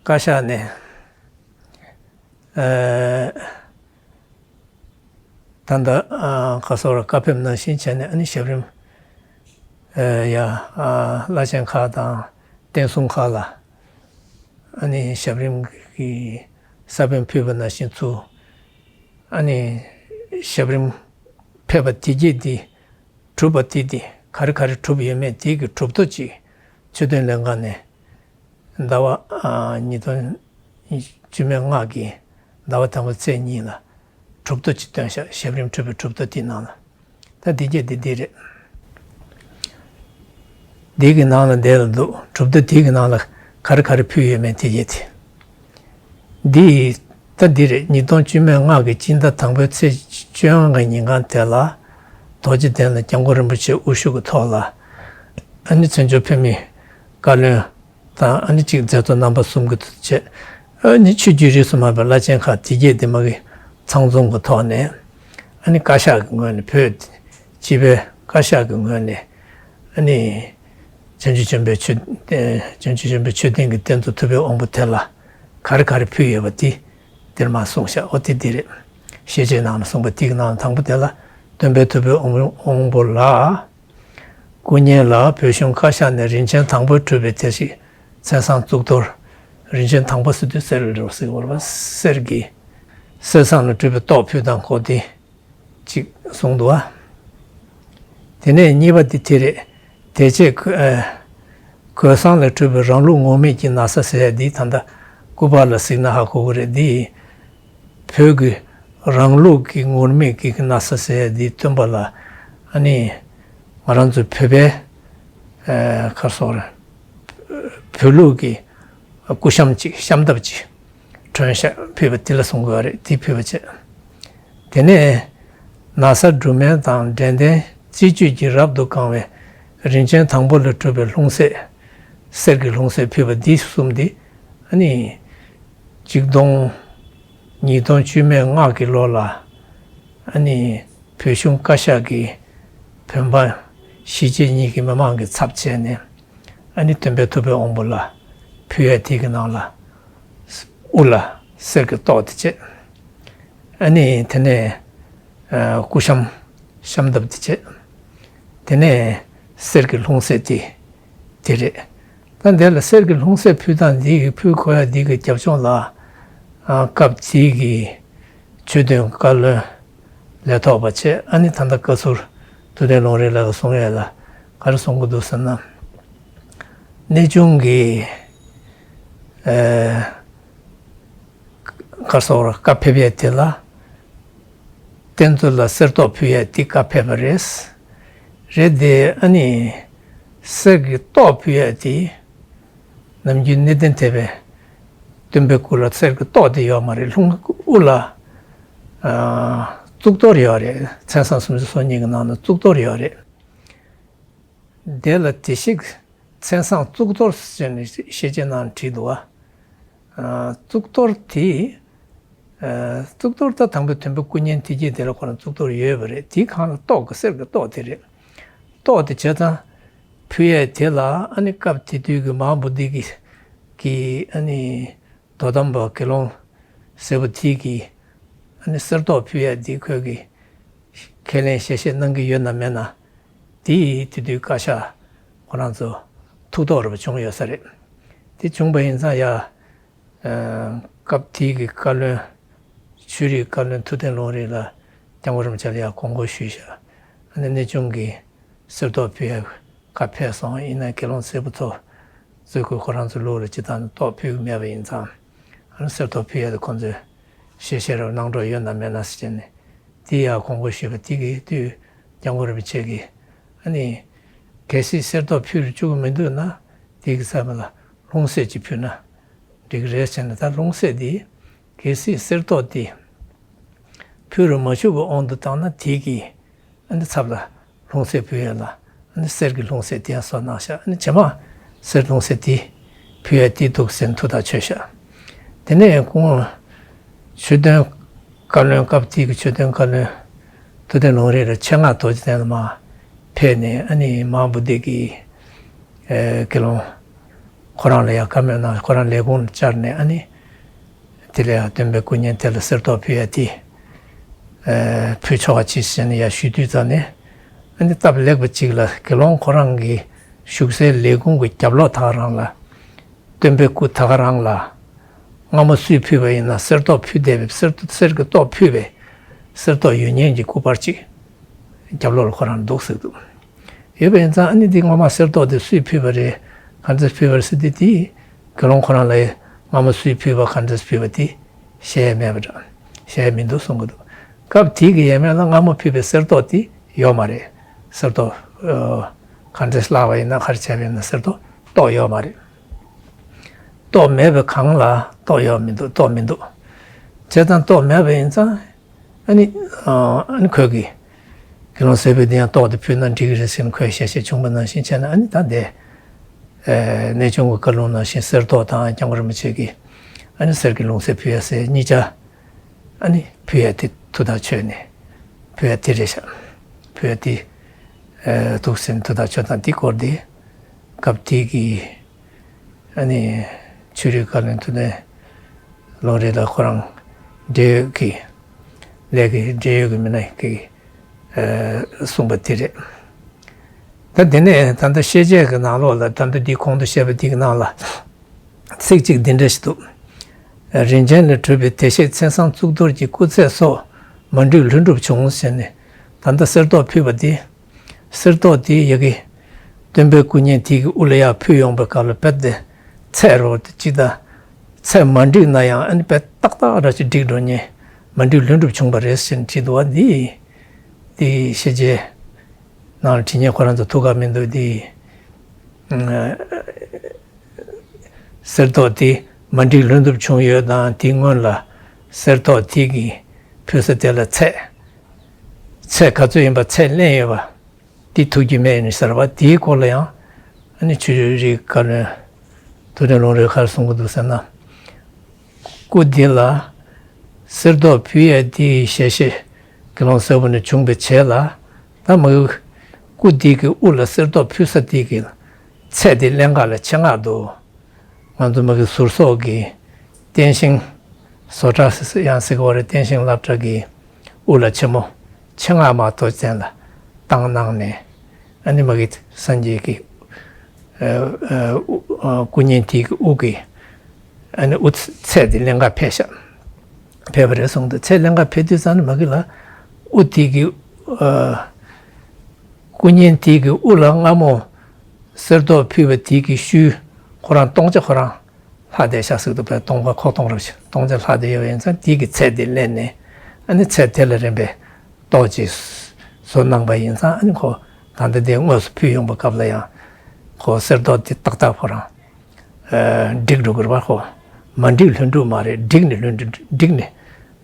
བཀའ་ཤག་ནས་ཨ་ད་ལྟ་ཨ་ག་རེ་ཟེར་རེད། བཀའ་ཕེབས་ནང་བཞིན་བྱས་ནས། ཨ་ནི་ཞབས་རིམ་ཨ་ཡ་ཨ་བླ་ཆེན་ཁག་དང་བསྟན་སྲུང་ཁག་ལ། ཨ་ནི་ཞབས་རིམ་གྱི་ས་བོན་ཕུལ་བ་ནང་བཞིན་ཚུར། ཨ་ནི་ཞབས་རིམ་ཕེབས་པ་དེ་རྗེས་དེ་གྲུབ་པ་དེ་དེ་ག་རེ་ག་རེ་གྲུབ་ཡོད་མེད་དེ་གི་གྲུབ་ཐོ་ཅིག་ཆོས་དོན་ལྷན་ཁང་ནས་ཟླ་བ་ཨ་ཉིས་སྟོང་བཅུ་མེད་ལྔ་གི་ཟླ་བ་དང་པོའི་ཚེས་གཉིས་ལ་གྲུབ་ཐོ་ཅིག་བཏོན་ཤག་ཞབས་རིམ་གྲུབ་པའི་གྲུབ་ཐོ་དེའི་ནང་ལ། ད་འདི་གྱད་འདི་འདི་རེད། འདི་གི་ནང་ལ་འདི་ལ་འདུག་གྲུབ་ཐོ་འདི་གི་ནང་ལ་ག་རེ་ག་རེ་ཕུལ་ཡོད་མེད་དེ་གྱད་དེ། འདི་ད་འདི་རེད། ཉིས་སྟོང་བཅུ་མེད་ལྔ་གི་སྤྱི་ཟླ་དང་པོའི་ཚེས་བཅོ་ལྔ་གི་ཉིན་གང་དེ་ལ། རྡོ་རྗེ་གདན་ལ་སྐྱབས་མགོན་རིན་པོ་ཆེ་དབུ་བཞུགས་ཀྱི་ཐོག་ལ། ཨ་ནི་བཙན་བྱོལ་བོད་མིའི་བཀའ་བློན་དང་། ཨ་ནི་གཅིག་མཛད་གཙོ་རྣམ་པ་གསུམ་གྱི་ཐུགས་རྗེ་ཆེ། ཨ་ནི་ཆོས་བརྒྱུད་རིས་སུ་མ་ཆད་པའི་བླ་ཆེན་ཁག་དེ་གྱད་དེ་མ་གི་ཚང་འཛོམས་ཀྱི་ཐོག་ནས། ཨ་ནི་བཀའ་ཤག་གི་ངོས་ནས། བོད་སྤྱི་པའི་བཀའ་ཤག་གི་ངོས་ནས། ཨ་ནི་ བྱང་ཆུབ་ཆེན་པོའི་མཆོད་བྱང་ཆུབ་ཆེན་པོའི་མཆོད་རྟེན་གྱི་སྟེང་དུ་ཐུབ་པའི་དབང་པོ་དེ་ལ་ག་རེ་ག་རེ་ཕུལ་ཡོད་པ་དེ་འདིར་མར་གསུངས་ཤག་འོ་དེ་འདི་རེད། ཤེས་བྱའི་ནང་ལ་གསུངས་པ་དེ་གི་ནང་ལ་དང་པོ་དེ་ལ། སྟོན་པས་ཐུབ་པའི་དབང་པོ་ལ། སྐུ་བརྙན་ལ་བོད་གཞུང་བཀའ་ཤག་ནས་རིན་ཆེན་དང་པོར་གྲུབ་པའི་དེ་ཞིག་མཚན་བཟང་གཙུག་ཏོར། རིན་ཆེན་དང་པོ་ཟེར་དུས་གསེར་ལ་འགྲོ་ཟེར་བ་རེད་པ། གསེར་གྱི། གསེར་ཟངས་ལ་གྲུབ་པའི་ཏོག་ཕུལ་དང་གོ་དེ་གཅིག་གསུངས་འདུག་བ། དེ་ནས་གཉིས་པ་དེ་དེ་རེད། དེ་རྗེས་གོས་ཨ་གོས་བཟང་ལས་གྲུབ་པའི་རང་ལུགས་ངུར་སྨྲིག་གི་ན་བཟའ་ཟེར་ཡ་འདི་ད་ལྟ་སྐུ་པར་ལ་གཟིགས་ན་ཧ་གོ་གི་རེད། འདི་བོད་ཀྱི་རང་ལུགས་ཀྱི་ངུར་སྨྲིག་གི་ན་བཟའ་ཟེར་ཡ་འདི་སྟོན་པ་ལ་ཨ་ནི་ང་རང་ཚོ་བོད་པའི་ཨ་ག་རེ་ཟེར་དགོས་རེད། བོད་ལུགས་ཀྱི་སྐུ་ཤམས་ཅིག་ཤམ་ཐབས་ཅིག་གྲོན་ཤག་ཕུལ་བ་དེ་ལ་གསུང་དགོས་པ་རེད། དེ་ཕུལ་བ་བྱས། དེ་ནས་ན་བཟའ་འབྲུ་སྨན་དང་འབྲས་ལྡན་རྩི་བཅུད་ཀྱིས་རབ་ཏུ་གང་བའི་རིན་ཆེན་དང་པོ་ལས་གྲུབ་པའི་ལྷུང་བཟེད། གསེར་གྱི་ལྷུང་བཟེད་ཕུལ་བ་འདི་གསུམ་འདི་ཨ་ནི་ཆིག་སྟོང་ཉིས་སྟོང་བཅུ་མེད་ལྔ་གི་ལོ་ལ་ཨ་ནི་བོད་གཞུང་བཀའ་ཤག་གིས་བོད་འབངས་གཞིས་བྱེས་གཉིས་ཀྱི་མི་མང་གི་ཚབ་བྱས་ནས་ཨ་ནི་སྟོན་པས་ཐུབ་པའི་དབང་པོ་ལ་ཕུལ་ཡས་དེ་གི་ནང་ལ། དབུ་ལ་གསེར་གྱི་ཏོག་དེ་བྱས། ཨ་ནི་དེ་ནས་ཨ་སྐུ་ཤམས་ཤམ་ཐབས་དེ་བྱས། དེ་ནས་གསེར་གྱི་ལྷུང་བཟེད་དེ་དེ་རེད། ད་འདི་ལ་གསེར་གྱི་ལྷུང་བཟེད་ཕུལ་སྟངས་འདི་གི་ཕུལ་དགོས་ཡ་འདི་གི་རྒྱབ་ལྗོངས་ལ་ཨ་སྐབས་དེ་གི་ཆོས་དོན་བཀའ་བློན་ལས་ཐོག་པ་བྱས། ཨ་ནི་ད་ལྟ་བཀའ་ཟུར་ཐུབ་བསྟན་ལུང་རིགས་ལགས་ཀྱིས་གསུང་ཡས་ལ་ག་རེ་གསུང་གི་འདུག་ཟེར་ན། གནས་ཆུང་གི་ཨ། ག་རེ་ཟེར་དགོས་རེད། བཀའ་ཕེབས་ཡས་དེ་ལ་རྟེན་གཙོ་ལ་གསེར་ཏོག་ཕུལ་ཡས་དེ་བཀའ་ཕེབས་པ་རེད། རེད་དེ་ཨ་ནི་གསེར་གྱི་ཏོག་ཕུལ་ཡས་དེ་ནམ་རྒྱུན་གནས་བརྟན་ཐེག་པའི་སྟོན་པའི་སྐུ་ལ་གསེར་གྱི་ཏོག་དེ་ཡོད་མ་རེད། ལྷུང་དབུ་ལ་ཨ་གཙུག་ཏོར་ཡོད་རེད། མཚན་བཟང་སུམ་ཅུ་སོ་གཉིས་ཀྱི་ནང་ན་གཙུག་ཏོར་ཡོད་རེད། དེ་ལ་དེ་ཞིག་མཚན་བཟང་གཙུག་ཏོར་ཟེར་ནས་ཤེས་བྱའི་ནང་བྲིས་འདུག་བ། ཨ་གཙུག་ཏོར་དེ། ཨ་གཙུག་ཏོར་ད་དང་པོའི་དོན་པོ་སྐུ་བརྙན་དེ་གྱད་དེ་ལ་ཁོ་རང་གཙུག་ཏོར་ཡོད་པ་རེད། དེའི་སྒང་ལ་ཏོག་གི་གསེར་གྱི་ཏོག་དེ་རེད། ཏོག་དེ་བྱས་ཙང་ཕུལ་ཡས་དེ་ལ་ཨ་ནི་སྐབས་དེ་དུས་ཀྱི་མ་ཧཱ་བོ་དྷི་གི་གི་ཨ་ནི་དོ་དམ་པ་དགེ་སློང་ཟེར་བ་དེ་གིས་ཨ་ནི་གསེར་ཏོག་ཕུལ་ཡས་དེ་ཁོས་གི་ཁས་ལེན་ཞལ་བཞེས་གནང་གི་ཡོད་ན་མེད་ན། དེ་ཡིས་དེ་དུས་བཀའ་ཤག་ཁོ་རང་ཚོ་ཐུགས་དོགས་རེ་བ་བྱུང་ཡོད་ས་རེད། དེ་བྱུང་པ་ཡིན་ཙང་ཡ། ཨ་སྐབས་དེའི་གི་བཀའ་བློན། ཆོས་རིག་བཀའ་བློན་ཐུབ་བསྟན་ལུང་རིགས་ལགས་སྐྱབས་མགོན་རིན་པོ་ཆེ་ལ་ཡ་དགོངས་སྐོར་ཞུས་ཤག་ཨ་ནི་གནས་ཆུང་གིས་གསེར་ཏོག་ཕུལ་ཡ་བཀའ་ཕེབས་སོང་། ཡིན་ན་དགེ་སློང་ཚེ་པོ་མཚོ་གཙོས་ཁོ་ཁོ་རང་ཚོའི་ལུགས་ལ་ཅི་ལྟར་ཏོག་ཕུལ་གི་མེད་པ་ཡིན་ཙང་། ཨ་ནི་གསེར་ཏོག་ཕུལ་ཡ་དེ་ཁོང་ཚོས་ཞལ་བཞེས་རེ་བ་གནང་གྲབས་ཡོད་ན་མེད་ན་ཟེར་བྱས་ནས་དེ་ཡ་དགོངས་སྐོར་ཞུས་པ་དེ་གི་དུས་སྐྱབས་མགོན་རིན་པོ་ཆེ་གིས་ཨ་ནི་གལ་སྲིད་གསེར་ཏོག་ཕུལ་རུ་བཅུག་གི་མི་འདུག་ན་དེ་གི་ས་མི་ལ་ལྷུང་བཟེད་ཅིག་ཕུལ་ན་འགྲིག་གི་རེད་ཟེར་ནས། ད་ལྷུང་བཟེད་དེ་གལ་སྲིད་གསེར་ཏོག་དེ་ཕུལ་རུ་མ་བཅུག་པའི་དབང་དུ་བཏང་ན་དེ་གི་ཨ་ནི་ཚབ་ལ་ལྷུང་བཟེད་ཕུལ་ཡས་ལ་ཨ་ནི་གསེར་གྱི་ལྷུང་བཟེད་དེ་ཡང་བཟོ་གནང་ཤག་ཨ་ནི་རྗེས་མ་གསེར་ལྷུང་བཟེད་དེ་ཕུལ་ཡས་དེ་འདུག་ཟེར་ནས་ཐུགས་ཐག་ཆོད་ཤག་དེ་ནས་ཁོང་ཆོས་དོན་བཀའ་བློན། སྐབས་དེ་གི་ཆོས་དོན་བཀའ་བློན་ཐུབ་བསྟན་ལུང་རིགས་ལགས་ཆེད་མངགས་རྡོ་རྗེ་གདན་ལ་མར་ཕེབས་ནས་ཨ་ནི་མ་ཧཱ་བོ་དྷི་གི་ཨེ་དགེ་སློང་ཁོ་རང་ལ་ཡང་བཀའ་མོལ་གནང་། ཁོ་རང་ལས་ཁུངས་ལ་བཅར་ནས་ཨ་ནི་དེ་ལ་ཡང་སྟོན་པའི་སྐུ་བརྙན་དེ་ལ་གསེར་ཏོག་ཕུལ་ཡ་དེ་ཨེ་ཕུལ་ཆོག་ག་ཅིག་ཟེར་ནས་ཡར་ཞུས་དུས་ཙམ་ནས། ཨ་ནི་སྟབས་ལེགས་པ་ཅིག་ལ་དགེ་སློང་ཁོ་རང་གི་བཞུགས་སའི་ལས་ཁུངས་ཀྱི་རྒྱབ་ལོགས་ད་ག་རང་ལ། སྟོན་པའི་སྐུ་ད་ག་རང་ལ་སྔ་མོ་སུས་ཕུལ་བ་ཡིན་ན་གསེར་ཏོག་ཕུལ་བསྡད་པའི་གསེར་གསེར་གྱི་ཏོག་ཕུལ་བའི་གསེར་ཏོག་ཡོད་མཁན་གྱི་སྐུ་པར་ཅིག་རྒྱབ་ལོགས་ལ་ཁོ་རང་འདུག་ཟེར་འདུག་ཡོད་པ་ཡིན་ཙང་ཨ་ནི་འདི་སྔོན་མ་གསེར་ཏོག་དེ་སུས་ཕུལ་བ་རེད། ག་འདྲས་ཕུལ་བ་རེད་ཟེར་དུས། དེ་དགེ་སློང་ཁོ་རང་ལ་སྔ་མོ་སུས་ཕུལ་བ་ག་འདྲས་ཕུལ་བ་དེ་བཤད་ཡ་མེད་པ་འདྲ། བཤད་ཡ་མི་འདུག་གསུང་གི་འདུག་སྐབས་དེ་གི་ཡས་མས་ལ་སྔ་མོ་ཕུལ་བའི་གསེར་ཏོག་དེ་ཡོད་མ་རེད། གསེར་ཏོག་ཨ་ག་འདྲས་བརླགས་པ་ཡིན་ན་ག་རེ་བྱས་པ་ཡིན་ན་གསེར་ཏོག་ཏོག་ཡོད་མ་རེད། ཏོག་མེད་པའི་སྒང་ལ་ཏོག་ཡོད་མི་འདུག་ཏོག་མི་འདུག་བྱས་ཙང་ཏོག་མེད་པ་ཡིན་ཙང་། ཨ་ནི་ཨ་ཨ་ནི་ཁོས་གི་དགེ་སློང་ཟེར་བའི་དེ་ཡང་ཏོག་དེ་ཕུལ་ན་འགྲིག་གི་རེད་ཟེར་ནས་ཁོས་ཞལ་བཞེས་བྱུང་བ་ནང་བཞིན་བྱས་ན། ཨ་ནི་ད་དེ་ཨེ་གནས་ཆུང་གི་བཀའ་ལུང་ནང་བཞིན་གསེར་ཏོག་དང་སྐྱབས་མགོན་རིན་པོ་ཆེ་གིས་ཨ་ནི་གསེར་གྱི་ལྷུང་བཟེད་ཕུལ་ཡ་ཟེར་གཉིས་ཆ། ཨ་ནི་ཕུལ་ཡ་དེ་ཐུགས་ཐག་ཆོད་ནས་ཕུལ་ཡ་དེ་རེད་ཤག་ཕུལ་ཡ་དེ་ཨེ་འདུག་ཟེར་ནས་ཐུགས་ཐག་ཆོད་དང་དེ་སྐོར་དེ་ སྐབས་དེ་གི་ཨ་ནི་ཆོས་རིག་བཀའ་བློན་ཐུབ་བསྟན་ལུང་རིགས་ལགས་ཁོ་རང་འབྲེལ་ཡོད་ཀྱི་ལས་ཀྱི་འབྲེལ་ཡོད་ཀྱི་མི་སྣ་གིས་གསུངས་པ་དེ་རེད། ད་དེ་ནས་ད་ལྟ་ཤེས་བྱའི་གི་ནང་ལོགས་ལ་ད་ལྟ་འདི་གོང་དུ་བཤད་པ་དེ་གི་ནང་ལ་ཚིག་གཅིག་འདི་འདྲ་ཞིག་འདུག་རིན་ཆེན་ལས་གྲུབ་པའི་བདེ་གཤེགས་མཚན་བཟང་གཙུག་ཏོར་གྱི་སྐུ་ཚད་སོགས་མ་འགྲིག་ལྷུན་གྲུབ་བྱུང་ཟེར་ནས་ད་ལྟ་གསེར་མདོག་ཕུལ་བ་དེ། གསེར་མདོག་དེ་ཡ་གི་སྟོན་པའི་སྐུ་བརྙན་དེ་གི་དབུ་ལ་ཡར་ཕུལ་ཡོང་པའི་སྐབས་ལ་དཔེ་དེ་ཚད་རོ་དེ་གཅིག་དང་། ཚད་མ་འགྲིག་ན་ཡང་ཨ་ནི་དཔེ་ཏག་ཏག་ར་ཅིག་འགྲིག་འགྲོ་ཉེ། མ་འགྲིག་ལྷུན་གྲུབ་བྱུང་བ་རེད་ཟེར་ནས་བྲིས་འདུག་བ། འདི་འདི་ཤེས་བྱའི་ནང་ལ་བྲིས་ཉེ་ཁོ་རང་ཚོ་ཐུགས་ཁག་མི་འདུག་འདི། གསེར་མདོག་དེ་མ་འགྲིག་ལྷུན་གྲུབ་བྱུང་ཡོད་དང་དེའི་སྔོན་ལ་གསེར་མདོག་དེ་གི་ཕུལ་ས་དེ་ལ་ཚད། ཚད་ག་ཚོད་ཡིན་པ་ཚད་ལེན་ཡོད་པ། དེ་ཐུགས་རྒྱུས་མེད་ནི་ཟེར་བ་དེའི་སྐོར་ལ་ཡང་ཨ་ནི་ཆོས་རིག་བཀའ་བློན་ཐུབ་བསྟན་ལུང་རིགས་ཁར་གསུང་གི་འདུག་ཟེར་ན། སྐུ་འདི་ལ་གསེར་མདོག་ཕུལ་ཡས་དེའི་ཞལ་ཤེས་དགེ་སློང་གསལ་པོ་ནས་བྱུང་བའི་བྱས་ལ། ད་མ་གི་སྐུ་འདི་གི་དབུ་ལ་གསེར་མདོག་ཕུལ་ས་དེ་གི་ཚད་དེ་ཀླན་ཀ་ལ་ཆེད་མངགས་འདུག་ང་ཚོ་མ་གི་ཟུར་སོགས་ཀྱི་རྟེན་བཞེངས་བཟོ་གྲྭ་ཡང་ཟེར་གི་བ་རེད། རྟེན་བཞེངས་སློབ་གྲྭ་གི་དབུ་ལ་ཆེན་མོ་ཆེད་མངགས་མ་གཏོགས་ཅན་ལ་བཏང་གནང་ནས། ཨ་ནི་མ་གི་སངས་རྒྱས་ཀྱི་སྐུ་བརྙན་དེ་གི་དབུ་གི་ཨ་ནི་དབུ་ཚད་དེ་ཀླན་ཀ་ཕེབས་ཤག་ཕེབས་པ་རེད་གསུངས་འདུག་ཚད་ཀླན་ཀ་ཕེབས་དུས་ཙམ་ནས་མ་གི་ལ་དབུ་དེ་གི་སྐུ་བརྙན་དེ་གི་དབུ་ལ་སྔ་མོ་གསེར་མདོག་ཕུལ་བ་དེ་གི་ཤུལ་ཁོ་རང་སྟོང་ཆ་ཁོ་རང་ལྷག་བསྡད་ཤག་ཟེར་འདུག་པས། སྟོང་པ་ཁོག་སྟོང་རབ་ཞིག་སྟོང་ཆ་ལྷག་བསྡད་ཡོད་པ་ཡིན་ཙང་དེ་གི་ཚད་དེ་ལེན་ནས་ཨ་ནི་ཚད་དེ་ལ་རན་པའི་ཏོག་ཅིག་བཟོ་གནང་པ་ཡིན་ཙང་ཨ་ནི་ཁོ་ད་ལྟ་དེ་དངོས་སུ་ཕུལ་ཡོང་པའི་སྐབས་ལ་ཡང་ཁོ་གསེར་མདོག་དེ་ཏག་ཏག་ཁོ་རང་འགྲིག་འགྲོ་གི་རེད་པ། ཁོ་མ་འགྲིག་ལྷུན་གྲུབ་མ་རེད། འགྲིག་ནས་ལྷུན་གྲུབ་འགྲིག་ནས་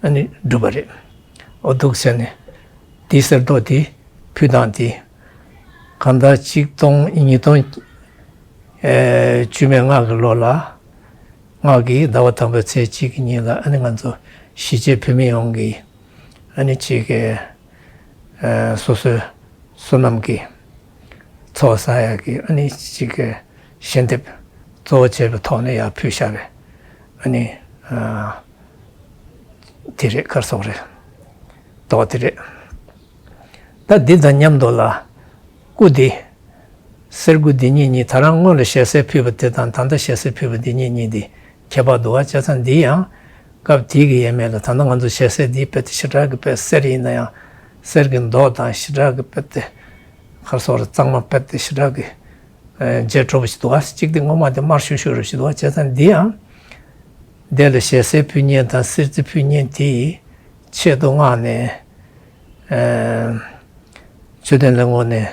ཨ་ནི་འགྲུབ་པ་རེད། འོ་འདུག་ཟེར་ནས་དེའི་གསེར་མདོག་དེ་ཕུལ་སྟངས་དེ་གང་ལྟར་ཆིག་སྟོང་ཉིས་སྟོང་བཅུ་མེད་ལྔ་གི་ལོ་ལ་ལྔ་གི་ཟླ་བ་དང་པོའི་ཚེས་གཅིག་གི་ཉིན་ལ་ཨ་ནི་ང་ཚོ་གཞིས་བྱེས་བོད་མི་ཡོངས་ཀྱི་ཨ་ནི་གཅིག་གི་སོ་སོའི་བསོད་ནམས་ཀྱི་ཚོགས་བསགས་ཡག་གི་ཨ་ནི་གཅིག་གི་ཞལ་འདེབས་གཙོ་བོ་བྱས་པའི་ཐོག་ནས་ཡར་ཕུལ་བཞག་པའི་ཨ་ནི་དེ་རེད། གར་སོགས་རེད། རྡོག་དེ་རེད། ད་འདི་དང་མཉམ་དུ་ལ་སྐུ་འདི་གསེར་སྐུ་འདི་གཉིས་གཉིས་ད་རང་སྔོན་ལ་ཞལ་གསེར་ཕུལ་བ་དེ་དང་ད་ལྟ་ཞལ་གསེར་ཕུལ་བ་འདི་གཉིས་གཉིས་འདི་ཁྱད་པར་འདུག་བ། བྱས་ཙང་འདི་ཡང་སྐབས་དེའི་གི་ཡས་མས་ལ་ད་ལྟ་ང་ཚོ་ཞལ་གསེར་འདི་དཔེ་དེ་ཞེ་དྲག་གི་དཔེ་གསེར་ཡིན་ན་ཡང་གསེར་གི་མདོག་དང་ཞེ་དྲག་གི་དཔེ་དེ་གར་སོགས་རེད། གཙང་མ་དཔེ་དེ་ཞེ་དྲག་གི་མཇལ་སྤྲོ་པོ་ཞིག་འདུག་བ། གཅིག་དེ་སྔོན་མ་དེ་དམར་ཤུར་ཤུར་རེ་ཞིག་འདུག་བ། བྱས་ཙང་འདི་ཡང་དེ་ལ་ཞལ་གསེར་ཕུལ་མཁན་དང་གསེར་རྩི་ཕུལ་མཁན་དེ་ཡི་ཆེད་དུ་མངགས་ནས་ཨ་མཆོད་རྟེན་ལས་ངོ་ནས་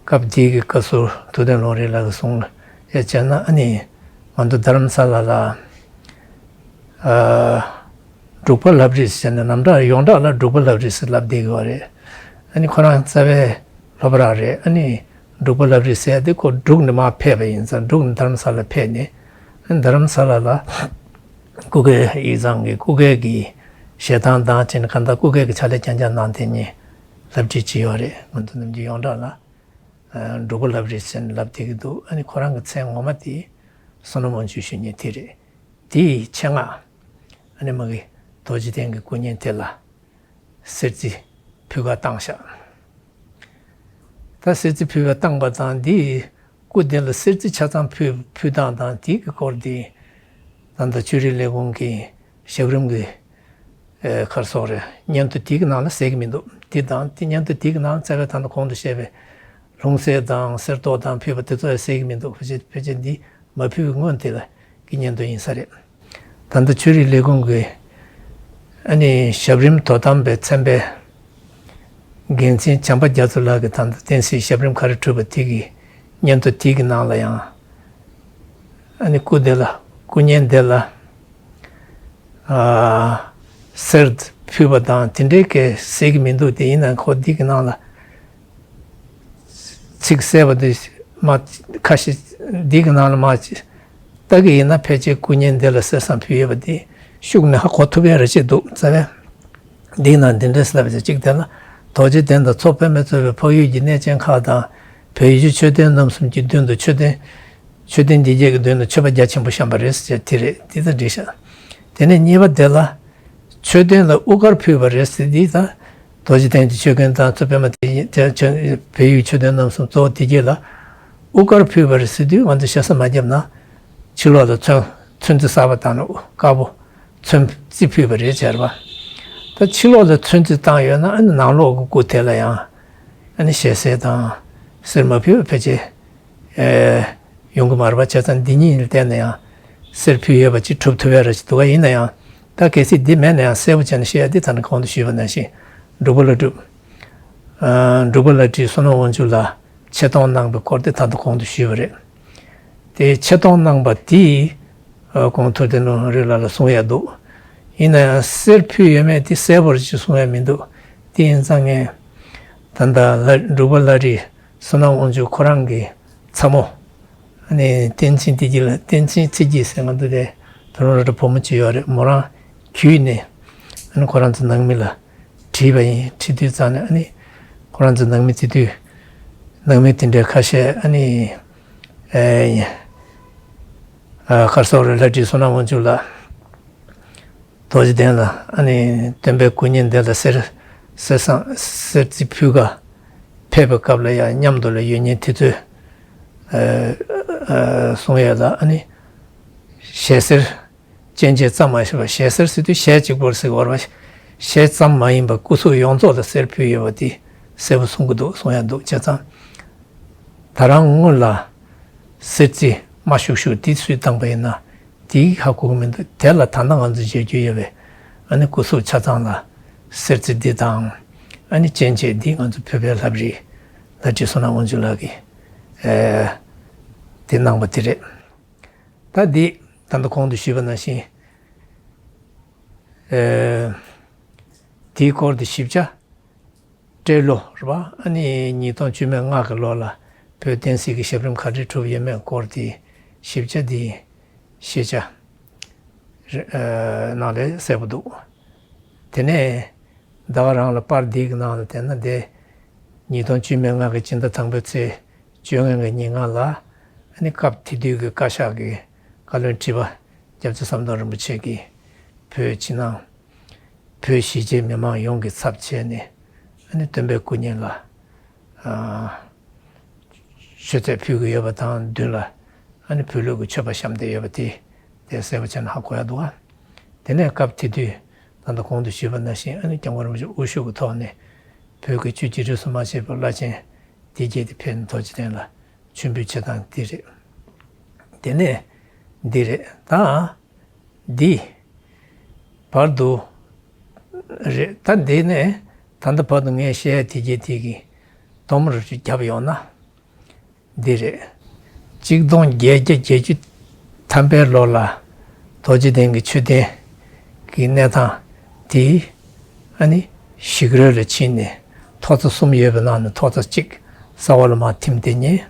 སྐབས་དེའི་གི་བཀའ་ཟུར་ཐུབ་བསྟན་ལུང་རིགས་ལགས་ཀྱིས་གསུངས་ཡ་བྱས་ན་ཨ་ནི་ང་ཚོ་རྡ་རམ་ས་ལ་ལ་ཨ་འབྲུག་པ་ལབ་རེས་ཟེར་ནས་ནམ་གྲངས་ཡོངས་གྲགས་ལ་འབྲུག་པ་ལབ་རེས་ཟེར་ལབ་བསྡད་ཀྱི་ཡོད་རེད། ཨ་ནི་ཁོ་རང་རྩ་བའི་སློབ་གྲྭ་རེད། ཨ་ནི་འབྲུག་པ་ལབ་རེས་ཟེར་ཡ་དེ་ཁོ་འབྲུག་ནས་མར་ཕེབས་པ་ཡིན་ཙང་འབྲུག་ནས་རྡ་རམ་ས་ལ་ཕེབས་ནས་ཨ་ནི་རྡ་རམ་ས་ལ་ལ་སྐུ་སྒེར་ཡིག་ཚང་གི་སྐུ་སྒེར་གྱི་ཞལ་ཐང་དང་བྱས་ནས་གང་ལྟར་སྐུ་སྒེར་གྱི་ཕྱག་ལས་རྐྱང་རྐྱང་གནང་དེ་ཉིད་ལབ་བྲིས་བྱས་ཡོད་རེད། ང་ཚོ་ནམ་རྒྱུན་ཡོངས་གྲགས་ལ་འབྲུག་པ་ལབ་རེས་ཟེར་ནས་ལབ་བསྡད་ཀྱི་འདུག་ཨ་ནི་ཁོ་རང་གི་མཚན་ངོ་མ་དེ་བསོད་ནམས་དབང་ཕྱུག་ཞུ་མཁན་དེ་རེད། དེའི་ཆེད་མངགས་ཨ་ནི་མ་གི་རྡོ་རྗེ་གདན་གྱི་སྐུ་བརྙན་དེ་ལ་གསེར་རྩི་ཕུལ་ཁ་བཏང་ཤག་ད་གསེར་རྩི་ཕུལ་ཁ་བཏང་པ་དང་འདིའི་སྐུ་དེ་ལ་གསེར་རྩི་ཆ་ཚང་ཕུལ་ཕུལ་སྟངས་དང་དེའི་གི་སྐོར་དེ་ད་ལྟ་ཆོས་རིག་ལས་ཁུངས་ཀྱི་ཞབས་རིམ་གྱི་ཨེ་གར་སོགས་རེད། སྙན་ཐོ་དེའི་གི་ནང་ལ་གསལ་གྱི་མི་འདུག་དེ་དང་དེ་སྙན་ཐོ་དེའི་གི་ནང་རྩ་བའི་ད་ལྟ་གོང་དུ་བཤད་པའི་ལྷུང་བཟེད་དང་གསེར་ཏོག་དང་ཕུལ་བ་དེ་ཚོ་ཡང་གསལ་གྱི་མི་འདུག་ཕལ་ཆེར་ཕལ་ཆེར་འདི་མ་ཕུལ་བའི་སྔོན་དེ་ལ་གི་སྙན་ཐོ་ཡིན་ས་རེད། ད་ལྟ་ཆོས་རིག་ལས་ཁུངས་ཀྱི་ཨ་ནི་ཞབས་རིམ་དོ་དམ་པའི་ཚན་པའི་འགན་འཛིན་བྱམས་པ་རྒྱ་མཚོ་ལགས་ཀྱིས་ད་ལྟ་བསྟན་སྲིད་ཞབས་རིམ་ག་རེ་གྲུབ་པ་དེ་གི་སྙན་ཐོ་དེ་གི་ནང་ལ་ཡང་ཨ་ནི་སྐུ་དེ་ལ་སྐུ་བརྙན་དེ་ལ་ཨ་གསེར་ཕུལ་བ་དང་དེ་འདྲའི་སྐད་གསལ་གྱི་མི་འདུག་དེ་ཡིན་ན་ཁོ་འདི་གི་ནང་ལ་ཚིག་གསལ་བ་འདི་མ་ཁ་ཤས་འདི་གི་ནང་ལ་མ་ལྟ་གི་ཡིན་ན་ཕལ་ཆེར་སྐུ་བརྙན་འདི་ལ་གསེར་སྲང་ཕུལ་ཡོད་པ་འདི་ཤུགས་ནས་ཧ་གོ་ཐུབ་ཡ་རེ་ཆེ་འདུག་རྩ་བའི་འདི་ནང་འདི་འདྲ་ལབ་ཅིག་གཅིག་དེ་ལ་རྡོ་རྗེ་གདན་དང་མཚོ་པདྨས་གཙོས་པའི་འཕགས་ཡུལ་གྱི་གནས་ཆེན་ཁག་དང་ བོད་ཡུལ་གྱི་མཆོད་རྟེན་རྣམ་གསུམ་གྱི་མདུན་དུ་མཆོད་རྟེན། མཆོད་རྟེན་འདི་རྒྱལ་གྱི་མདུན་དུ་མཆོད་པ་རྒྱ་ཆེན་པོ་བཤམས་པ་རེད་ཟེར་དེ་རེད། འདི་ལྟར་འགྲིག་ཤག་དེ་ནས་གཉིས་པ་དེ་ལ། མཆོད་རྟེན་ལ་དབུ་དཀར་ཕུལ་བ་རེད་ཟེར། འདི་ད་རྡོ་རྗེ་གདན་གྱི་མཆོད་རྟེན་དང་ཚུལ་པད་མ་དེ་ཡིན་དེ་ཆོས་བོད་ཡུལ་མཆོད་རྟེན་རྣམ་གསུམ་གཙོ་བོ་དེ་རྒྱལ་ལ་དབུ་དཀར་ཕུལ་བ་རེད་ཟེར་དུས། ང་ཚོ་ཞེ་ས་མ་བརྒྱབ་ན་ཕྱི་ལོགས་ལ་ཚོན་ཚོན་རྩི་གསར་པ་བཏང་ནས་དཀར་པོ་ཚོན་རྩི་ཕུལ་བ་རེད་ཟེར་བ། ད་ཕྱི་ལོགས་ལ་ཚོན་རྩི་བཏང་ཡོད་ན། ཨ་ནི་ནང་ལོགས་ཀྱི་སྐུ་དེ་ལ་ཡང་ཨ་ནི་ཞལ་གསེར་དང་གསེར་མ་ཕུལ་བ་ཕལ་ཆེར་ཨེ་ཡོང་གི་མ་རེད་པ། བྱས་ཙང་འདི་གཉིས་ལ་བལྟས་ན་ཡང་གསེར་ཕུལ་ཡོད་པ་ཅིག་གྲུབ་ཐུབ་ཡ་ར་ཅིག་འདུག་ག་ཡིན་ན་ཡང་ད་གལ་སྲིད་འདི་མེད་ན་ཡང་གསལ་པོ་བྱས་ནས་བཤད་ཡ་འདི་ད་ནི་གོང་དུ་ཞུས་པ་ནང་བཞིན་འབྲུག་པ་བླ་སྒྲུབ། ཨ་འབྲུག་པ་བླ་སྒྲུབ་བསོད་ནམས་དབང་ཕྱུག་ལ་ཆེ་མཐོང་གནང་བའི་སྐོར་དེ་ད་ལྟ་གོང་དུ་ཞུས་པ་རེད། དེ་ཆེ་མཐོང་གནང་བ་དེས་ཨ་གོང་དུ་དེ་ནང་རི་ལ་ལ་གསུང་ཡ་འདུག་ཡིན་ན་ཡང་གསེར་ཕུལ་ཡོད་མེད་དེ་གསལ་པོར་ཅིག་གསུང་ཡ་མི་འདུག་དེ་ཡིན་ཙང་ངས་ད་ལྟ་ལ་འབྲུག་པ་བླ་སྒྲུབ་བསོད་ནམས་དབང་ཕྱུག་ཁོ་རང་གི་ཚ་མོ། ཨ་ནི་བསྟན་འཛིན་བདེ་སྐྱིད་ལ། བསྟན་འཛིན་ཚེ་སྐྱིད་ཟེར། ང་ཚོ་དེ་བུ་ལོན་ར་བུ་མོ་གཅིག་ཡོད་རེད། མོ་རང་བརྒྱུད་ནས་ཨ་ནི་ཁོ་རང་ཚོ་ནང་མི་ལ་བྲིས་པ་ཡིན། བྲིས་དུས་ཙང་ནས་ཨ་ནི་ཁོ་རང་ཚོ་ནང་མི་དེ་དུས་ནང་མི་དེ་འདྲའི་ཁ་ཤས་ཨ་ནི་ཨེ་ཨ་གར་སོག་རེད། ལྷ་བྲིས་བསོད་ནམས་དབང་ཕྱུག་ལགས། རྡོ་རྗེ་གདན་ལ་ཨ་ནི་སྟོན་པའི་སྐུ་བརྙན་དེ་ལ་གསེར་གསེར་སྲང་གསེར་རྩི་ཕུལ་ག་ཕེབས་པའི་སྐབས་ལ་ཡང་མཉམ་དུ་ལ་ཡོད་མཁན་དེ་ཚོས་ཨ་ཨ་གསུང་ཡས་ལ་ཨ་ནི་ཞལ་གསེར་སྤྱན་ཆས་ཙམ་མ་ཡིན་པར། ཞལ་གསེར་ཟེར་དུས་ཞལ་གཅིག་པོར་ཟེར་བ་རེད་པ། ཞལ་ཙམ་མ་ཡིན་པར་སྐུ་གཟུགས་ཡོངས་རྫོགས་ལ་གསེར་ཕུལ་ཡོད་པ་དེ་གསལ་པོ་གསུང་གི་འདུག་གསུང་ཡ་འདུག་བྱས་ཙང་། ད་རང་སྔོན་ལ་གསེར་རྩི་དམར་ཤུག་ཤུག་དེ་སུས་བཏང་པ་ཡིན་ན། དེའི་ཧ་གོ་གི་མི་འདུག་དེ་ལ་ད་ལྟ་ང་ཚོ་མཇལ་རྒྱུ་ཡོད་པའི་ཨ་ནི་སྐུ་གཟུགས་ཆ་ཚང་ལ་གསེར་རྩི་འདི་དང་། ཨ་ནི་སྤྱན་ཆས་འདི་ང་ཚོ་བོད་པའི་ལྷ་བྲིས་ལྷ་བྲིས་བསོད་ནམས་དབང་ཕྱུག་ལགས་ཀྱིས་ཨེ་དེ་གནང་བ་དེ་རེད། ད་འདི་ད་ལྟ་གོང་དུ་ཞུས་པ་ནང་བཞིན་ཨེ་དེའི་སྐོར་དེ་ཞིབ་ཆ། སྤྲེལ་ལོ་རེད་པ། ཨ་ནི་ཉིས་སྟོང་བཅུ་མེད་ལྔ་གི་ལོ་ལ་བོད་བསྟན་སྲིད་ཀྱི་ཞབས་རིམ་ག་འདྲ་གྲུབ་ཡོད་མེད་སྐོར་དེ་ཞིབ་ཆ་དེ་ཤེས་བྱ་རེ་ཨ་ནང་ལ་གསལ་པོ་འདུག་དེ་ནས་ད་ག་རང་ལ་པར་འདི་གི་ནང་ལ་བལྟས་ན། དེ་ཉིས་སྟོང་བཅུ་མེད་ལྔ་གི་སྤྱི་ཟླ་དང་པོའི་ཚེས་བཅོ་ལྔ་གི་ཉིན་གང་ལ་ཨ་ནི་སྐབས་དེ་དུས་ཀྱི་བཀའ་ཤག་གི་བཀའ་བློན་ཁྲི་པ་སྐྱབས་རྗེ་ཟམ་གདོང་རིན་པོ་ཆེ་གིས་བོད་ཕྱི་ནང་བོད་གཞིས་བྱེས་མི་མང་ཡོངས་ཀྱི་ཚབ་བྱས་ནས་ཨ་ནི་སྟོན་པའི་སྐུ་བརྙན་ལ་ཨ་མཆོད་རྫས་ཕུལ་གྱི་ཡོད་པ་དང་མདུན་ལ་ཨ་ནི་བོད་ལུགས་ཀྱི་མཆོད་པ་བཤམས་བསྡད་ཡོད་པ་དེ་དེ་གསལ་པོ་བྱས་ནས་ཧ་གོ་ཡ་འདུག་ག་དེ་ནས་སྐབས་དེ་དུས་ད་ལྟ་གོང་དུ་ཞུས་པ་ནང་བཞིན་ཨ་ནི་སྐྱབས་མགོན་རིན་པོ་ཆེ་དབུ་བཞུགས་ཀྱི་ཐོག་ནས་བོད་ཀྱི་ཆོས་ཀྱི་རིས་སུ་མ་ཆད་པའི་བླ་ཆེན་སྡེ་བརྒྱད་དེ་ཕེབས་ནས་རྡོ་རྗེ་གདན་ལ་མཆོད་འབུལ་བྱེད་སྟངས་འདི་རེད། དེ་ནས་འདི་རེད། ད་འདི་བར་དུ་རེད། ད་འདི་ནས་ད་ལྟ་བར་དུ་ངས་བཤད་ཡ་དེ་གྱད་དེ་གི་སྡོམ་རུ་བརྒྱབ་ཡོང་ན་འདི་རེད། གཅིག་སྟོང་བརྒྱད་བརྒྱ་བརྒྱད་ཅུ་ཐམ་པའི་ལོ་ལ་རྡོ་རྗེ་གདན་གྱི་མཆོད་རྟེན་གྱི་གནས་སྟངས་དེ་ཨ་ནི་ཞིག་རལ་ལ་ཕྱིན་ནས་ཐོག་རྩེག་གསུམ་ཡོད་པའི་ནང་ནས་ཐོག་རྩེག་གཅིག་ས་འོག་ལ་མར་ཐིམ་བསྡད་མཁན་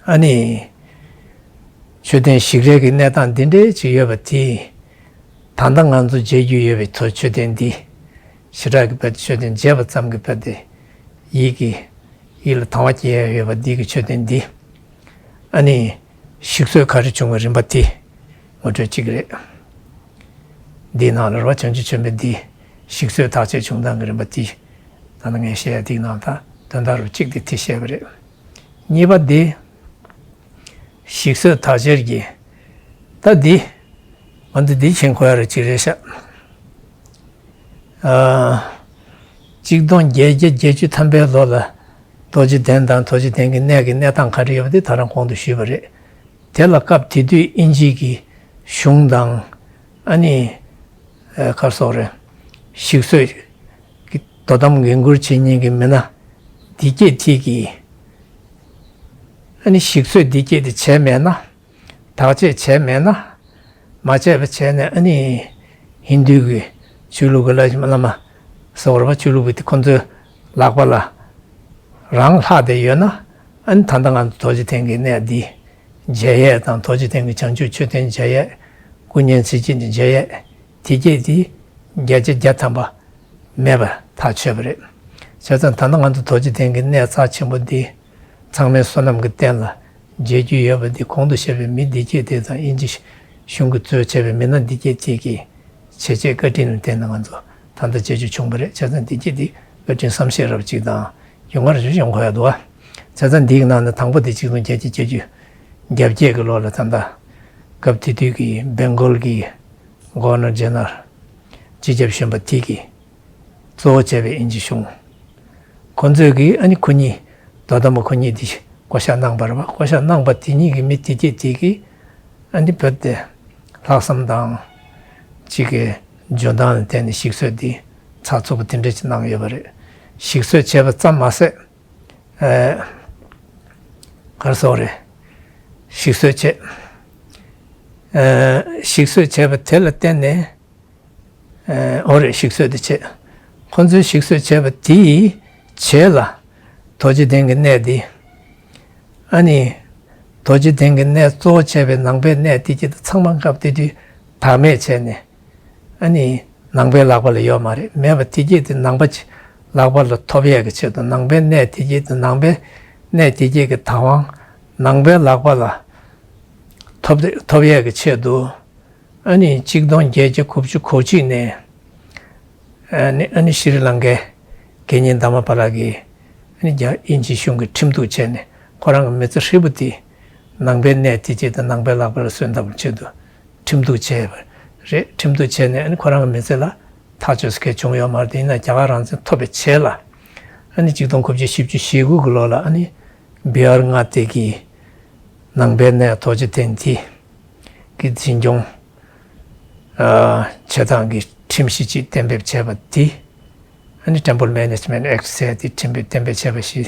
ཨ་ནི་མཆོད་རྟེན་ཞིག་རལ་གྱི་གནས་སྟངས་འདི་འདྲའི་ཅིག་ཡོད་པ་དེ། ད་ལྟ་ང་ཚོ་མཇལ་རྒྱུ་ཡོད་པའི་མཆོད་རྟེན་འདི། ཞེ་དྲག་གི་དཔེ་དེ་མཆོད་རྟེན་མཇལ་བ་ཙམ་གྱི་དཔེ་དེ་ཡིད་ཀྱི་ཡིད་ལ་དང་བ་སྐྱེ་ཡ་ཡོད་པ་འདི་གི་མཆོད་རྟེན་འདི། ཨ་ནི་ཞིག་གསོས་ག་རེ་བྱུང་བའི་རིམ་པ་དེ་ངོ་སྤྲོད་གཅིག་རེད། འདིའི་ནང་ལ་རེད་པ། བྱང་ཆུབ་མཆོད་འབུལ་འདི་ཞིག་གསོས་དག་བྱེད་བྱུང་སྟངས་ཀྱི་རིམ་པ་དེ་ད་ལྟ་ངས་བཤད་ཡ་འདིའི་ནང་ད་དོན་དག་རུ་གཅིག་དེ་དེ་བཤད་པ་རེད། གཉིས་པ་འདི། ཞིག་གསོས་དག་བྱེད་ཀྱི། ད་འདི། ང་ཚོ་འདི་མཁྱེན་དགོས་ཡ་ར་ཅིག་རེད་ཤག་ཨ། གཅིག་སྟོང་བརྒྱད་བརྒྱ་བརྒྱད་ཅུ་ཐམ་པའི་ལོ་ལ་རྡོ་རྗེ་གདན་དང་རྡོ་རྗེ་གདན་གྱི་གནས་ཀྱི་གནས་སྟངས་ག་རེ་ཡོད་པ་དེ་ད་རང་གོང་དུ་ཞུས་པ་རེད། དེ་ལ་སྐབས་དེ་དུས་དབྱིན་ཇི་གི་གཞུང་དང་ཨ་ནི་ཨ་ག་རེ་ཟེར་དགོས་རེད། ཞིག་གསོས་ཀྱི་དོ་དམ་འགན་འཁུར་བྱེད་མཁན་གྱི་མི་སྣ་འདི་སྐད་ཐིག་གིས། ཨ་ནི་ཞིག་གསོས་འདི་སྐད་དེ་བྱས་མེད་ན། དག་བྱེད་བྱས་མེད་ན། མ་བྱས་པ་བྱས་ནས་ཨ་ནི་ཧིན་རྡུ་གི་ཆོས་ལུགས་ཀྱི་བླ་ཆེན་བླ་མ་ཟེར་བ་རེད་པ། ཆོས་ལུགས་པ་དེ་ཁོ་ཚོའི་ལག་པ་ལ་རང་ལྷག་བསྡད་ཡོད་ན། ཨ་ནི་ད་ལྟ་ང་ཚོ་རྡོ་རྗེ་གདན་གྱི་གནས་འདི་མཇལ་ཡས་དང་། རྡོ་རྗེ་གདན་གྱི་བྱང་ཆུབ་མཆོད་རྟེན་མཇལ་ཡས། སྐུ་བརྙན་ཚེ་སྐྱིད་འདི་མཇལ་ཡས། དེ་སྐད་དེ་བརྒྱ་ཆ་བརྒྱ་ཐམ་པ་མེད་པ་ཐག་ཆོད་པ་རེད། བྱས་ཙང་ད་ལྟ་ང་ཚོ་རྡོ་རྗེ་གདན་གྱི་གནས་རྩ་ཆེན་པོ་འདི་ ཚང་མའི་བསོད་ནམས་ཀྱི་རྟེན་ལ་མཇལ་རྒྱུ་ཡོད་པ་འདི། གོང་དུ་བཤད་པའི་མི་བདེ་སྐྱིད་དེ་དང་དབྱིན་ཇི་གཞུང་གིས་གཙོས་བྱས་པའི་མི་སྣ་བདེ་སྐྱིད་དེ་གི་བྱས་རྗེས་བཀའ་དྲིན་ལ་བརྟེན་ནས་ང་ཚོ་ད་ལྟ་མཇལ་རྒྱུ་བྱུང་བ་རེད། བྱས་ཙང་བདེ་སྐྱིད་འདི་བཀའ་དྲིན་བསམ་ཤེས་རབ་ཅིག་དང་ཡོང་བར་ཡོང་དགོས་ཡ་འདུག་བ། བྱས་ཙང་འདིའི་ནང་ནས་དང་པོ་དེ་ཆིག་སྟོང་བརྒྱད་བརྒྱ་བརྒྱད་ཅུ་གྱ་བརྒྱད་ཀྱི་ལོ་ལ་ད་ལྟ་སྐབས་དེ་དུས་ཀྱི་སྦེང་གོལ་གྱི་གྷོ་ཝར་ནར་ཇེ་ནར་སྤྱི་ཁྱབ་གཞོན་པ་དེ་གིས་གཙོ་བོ་བྱས་པའི་དབྱིན་ཇི་གཞུང་། ཁོ་ཚོས་ཀྱིས་ཨ་ནི་ཁོ་གཉིས། དོ་དམ་པ་ཁོ་གཉིས་དེ་བསྐོ་བཞག་གནང་བ་རེད་བ། བསྐོ་བཞག་གནང་བ་དེ་གཉིས་ཀྱི་མི་དེ་གྱད་དེ་གིས་ཨ་ནི་བོད་དེ་ལྷག་བསམ་དང་གཅིག་གི་འཇོན་ཐང་ལ་བརྟེན་ནས་ཞིག་གསོ་འདི་ཚགས་ཚུད་པོ་དེ་འདྲ་ཅིག་གནང་ཡོད་པ་རེད། ཞིག་གསོ་བྱས་པ་ཙམ་མ་ཟད། ཨ། ག་རེ་ཟེར་དགོས་རེད། ཞིག་གསོ་བྱས། ཨ། ཞིག་གསོ་བྱས་པ་དེ་ལ་བརྟེན་ནས། ཨ། འོ་རེད། ཞིག་གསོ་དེ་བྱས། ཁོ་ཚོས་ཞིག་གསོ་བྱས་པ་དེའི་རྗེས་ལ་རྡོ་རྗེ་གདན་གྱི་གནས་འདི། ཨ་ནི། རྡོ་རྗེ་གདན་གྱི་གནས་གཙོ་བོ་བྱས་པའི་ནང་པའི་གནས་དེ་གྱད་ཚང་མ་སྐབས་དེ་དུས་བདག་མེད་བྱས་ནས། ཨ་ནི། ནང་པའི་ལག་པ་ལ་ཡོད་མ་རེད། མེད་པ་དེ་གྱད་དེ་ནང་པ་ཅིག་ལག་པ་ལ་ཐོབ་ཡས་ཀྱི་ཆེད་དུ། ནང་པའི་གནས་དེ་གྱད་དེ། ནང་པའི་གནས་དེ་གྱད་ཀྱི་བདག་དབང་ནང་པའི་ལག་པ་ལ་ཐོབ་ཐོབ་ཡས་ཀྱི་ཆེད་དུ། ཨ་ནི་ཆིག་སྟོང་བརྒྱད་བརྒྱ་དགུ་བཅུ་གོ་གཅིག་ནས། ཨ་ནི་ཨ་ནི་ཤྲི་ལང་ཀའི་དགེ་བསྙེན་དྷརྨ་པཱ་ལ་གིས་ཨ་ནི་རྒྱ་དབྱིན་ཇིའི་གཞུང་གིས་ཁྲིམས་གཏུག་བྱས་ནས། ཁོ་རང་གི་མི་ཚེ་ཧྲིལ་པོ་དེ་ནང་པའི་གནས་དེ་གྱད་དེ་ནང་པའི་ལག་པ་ལ་སོན་ཐབས་ཆེད་དུ་ཁྲིམས་གཏུག་བྱས་པ་རེད། ཁྲིམས་གཏུག་བྱས་ནས་ཨ་ནི་ཁོ་རང་གི་མི་ཚེ་ལ་ཐག་ཆོད་ས་གང་ཡང་བྱུང་ཡོད་མ་རེད། དེ་ཡིན་ན་རྒྱ་གར་རང་བཙན་ཐོབ་པའི་རྗེས་ལ། ཨ་ནི་ཆིག་སྟོང་དགུ་བརྒྱ་བཞི་བཅུ་ཞེ་དགུ་གི་ལོ་ལ་ཨ་ནི་བི་ཧར་མངའ་སྡེ་གི་ནང་པའི་གནས་རྡོ་རྗེ་གདན་དེ་གི་འཛིན་སྐྱོང་ཨ་བྱེད་སྟངས་ཀྱི་ཁྲིམས་གཞི་ཅིག་གཏན་འབེབས་བྱས་པ་དེ། ཨ་ནི་Temple Management Act ཟེར་དེ་གཏན་འབེབས་གཏན་འབེབས་བྱས་པ་གཞི།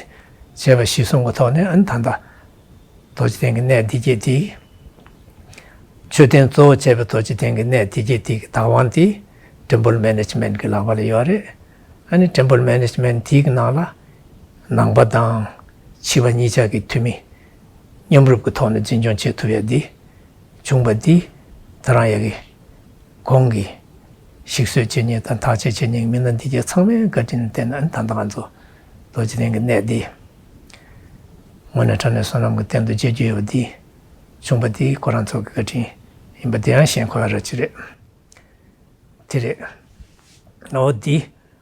བྱས་པ་གཞིར་བཟུང་གི་ཐོག་ནས། ཨ་ནི་ད་ལྟ་རྡོ་རྗེ་གདན་གྱི་གནས་དེ་གྱད་དེ། མཆོད་རྟེན་གཙོ་བོ་བྱས་པའི་རྡོ་རྗེ་གདན་གྱི་གནས་དེ་གྱད་དེ་གི་བདག་དབང་དེ་Temple Management གི་ལག་པ་ལ་ཡོད་རེད། ཨ་ནི་Temple Management དེ་གི་ནང་ལ་ནང་པ་དང་ཕྱི་པ་གཉིས་ཆ་གི་འཐུས་མི་མཉམ་རུབ་ཀྱི་ཐོག་ནས་འཛིན་སྐྱོང་བྱེད་ཐུབ་ཡ་འདི་བྱུང་བ་འདི། ད་རང་ཡ་གི་གོང་གི་ཞིག་གསོ་བྱེད་མཁན་དང་བརྟག་དཔྱད་བྱེད་མཁན་གྱི་མི་སྣ་འདི་གྱད་ཚང་མའི་བཀའ་དྲིན་ལ་བརྟེན་ནས། ཨ་ནི་ད་ལྟ་ང་ཚོ་རྡོ་རྗེ་གདན་གྱི་གནས་འདི་དངོས་གནས་དྲང་གནས་བསོད་ནམས་ཀྱི་རྟེན་དུ་མཇལ་རྒྱུ་ཡོད་པ་འདི་བྱུང་བ་འདི་ཁོ་རང་ཚོ་གི་བཀའ་དྲིན་ཡིན་པ་འདི་ཡང་ཞེན་ཁོག་ཡ་ར་ཅིག་རེད། དེ་རེད། འོ་འདི་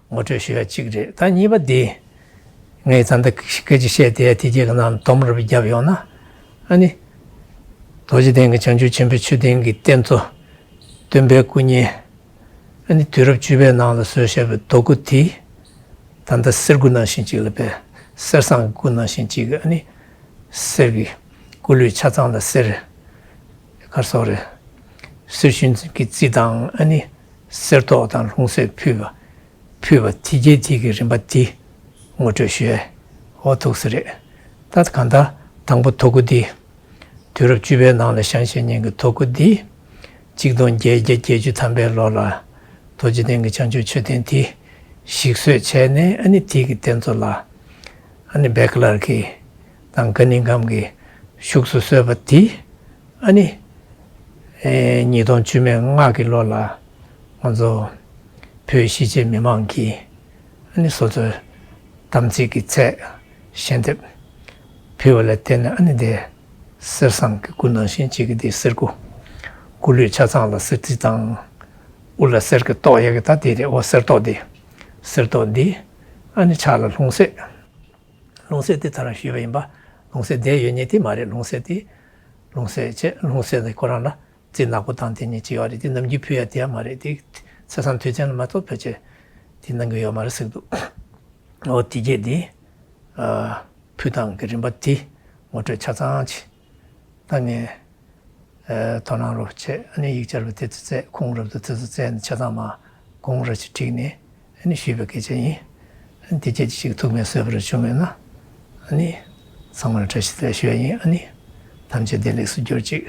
ངོ་སྤྲོད་ཞུ་ཡ་གཅིག་རེད། ད་གཉིས་པ་འདི། ངས་ད་ལྟ་སྐད་ཆ་བཤད་དེ་དེ་གྱད་ཀྱི་ནང་ལ་སྡོམ་རུབ་བརྒྱབ་ཡོང་ན། ཨ་ནི་རྡོ་རྗེ་གདན་གྱི་བྱང་ཆུབ་ཆེན་པོའི་མཆོད་རྟེན་གྱི་རྟེན་གཙོ་སྟོན་པའི་སྐུ་བརྙན། ཨ་ནི་དུས་རབས་བཅུ་པའི་ནང་ལ་བཟོས་བཞག་པའི་རྡོ་སྐུ་དེ། ད་ལྟ་གསེར་སྐུ་ནང་བཞིན་ཅིག་ལ་དཔེ། གསེར་ཟངས་ཀྱི་སྐུ་ནང་བཞིན་ཅིག་ཨ་ནི་གསེར་གྱི་སྐུ་ལུས་ཆ་ཚང་ལ་གསེར། ག་རེ་ཟེར་དགོས་རེད། གསེར་ཞུན་གྱི་རྩི་དང་། ཨ་ནི་གསེར་ཏོག་དང་ལྷུང་བཟེད་ཕུལ་བ། ཕུལ་བ་དེ་གྱད་དེ་གི་རིམ་པ་དེ་ངོ་སྤྲོད་ཞུ་ཡས། འོ་ཐུགས་སུ་རེད། ད་གང་ལྟར་དང་པོ་རྡོ་སྐུ་འདི། དུས་རབས་བཅུ་པའི་ནང་ལ་བཞེངས་བཞེངས་མཁན་གྱི་རྡོ་སྐུ་འདི། ཆིག་སྟོང་བརྒྱད་བརྒྱ་བརྒྱད་ཅུ་ཐམ་པའི་ལོ་ལ་རྡོ་རྗེ་གདན་གྱི་བྱང་ཆུབ་མཆོད་རྟེན་དེ་ཞིག་གསོས་བྱས་ནས། ཨ་ནི་དེ་གི་རྟེན་གཙོ་ལ་ཨ་ནི་བེ་ཀ་ལར་གྱི་དང་ག་ནིང་ཁམ་གྱི་བཞུགས་སུ་གསོལ་བ་དེ། ཨ་ནི་ཨེ་ཉིས་སྟོང་བཅུ་མེད་ལྔ་གི་ལོ་ལ་ང་ཚོ་བོད་གཞིས་བྱེས་མི་མང་གིས་ཨ་ནི་སོ་སོའི་དམ་ཚིག་གི་ཚད་ཞལ་འདེབས་ཕུལ་བ་ལ་བརྟེན་ནས། ཨ་ནི་དེ་གསེར་ཟངས་ཀྱི་སྐུ་ནང་བཞིན་གཅིག་གི་དེ་གསེར་སྐུ། སྐུ་ལུས་ཆ་ཚང་ལ་གསེར་རྩི་དང་། དབུ་ལ་གསེར་གྱི་ཏོག་ཡ་གི་ད་དེ་རེད། འོ་གསེར་ཏོག་འདི། གསེར་ཏོག་འདི། ཨ་ནི་ཕྱག་ལ་ལྷུང་བཟེད། ལྷུང་བཟེད་དེ་ད་རང་ཞུས་པ་ཡིན་པ། ལྷུང་བཟེད་བསྡད་ཡོད་མཁན་དེ་མ་རེད། ལྷུང་བཟེད་དེ། ལྷུང་བཟེད་བྱས། ལྷུང་བཟེད་དེ་ཁོ་རང་ལ་རྩི་ནག་པོ་དང་དེ་གཉིས་ཅིག་ཡོད་རེད། དེ་ནམ་རྒྱུན་ཕུལ་ཡ་དེ་ཡང་མ་རེད། དེ་ཚེས་བཟང་དུས་ཆེན་ལ་མ་གཏོགས་ཕལ་ཆེར་དེ་གནང་གི་ཡོད་མ་རེད་ཟེར་གི་འདུག་འོ་དེ་གྱད་དེ། ཨ། ཕུལ་སྟངས་ཀྱི་རིམ་པ་དེ་ངོ་སྤྲོད་ཆ་ཚང་ཅིག་ད་ངས། ཨ། དོ་སྣང་རོབ་བྱས། ཨ་ནི་ཡིག་ཆར་བ་དེ་ཚོ་བཙལ། ཁུངས་རབ་ཏུ་དེ་ཚོ་བཙལ་ནས་ཆ་ཚང་མ་གོང་ར་ཅིག་བསྒྲིགས་ནས། ཨ་ནི་ཞུས་པའི་སྐད་ཆ་ཡིན། ཨ་ནི་དེ་སྐད་ཅིག་ཐུགས་ཕན་གསོས་པ་རེ་བྱུང་མེད་ན། ཨ་ནི་ཚང་མར་བཀྲ་ཤིས་བདེ་ལེགས་ཞུ་ཡ་ཡིན། ཨ་ནི་ཐམས་ཅད་བདེ་ལེགས་སུ་གྱུར་ཅིག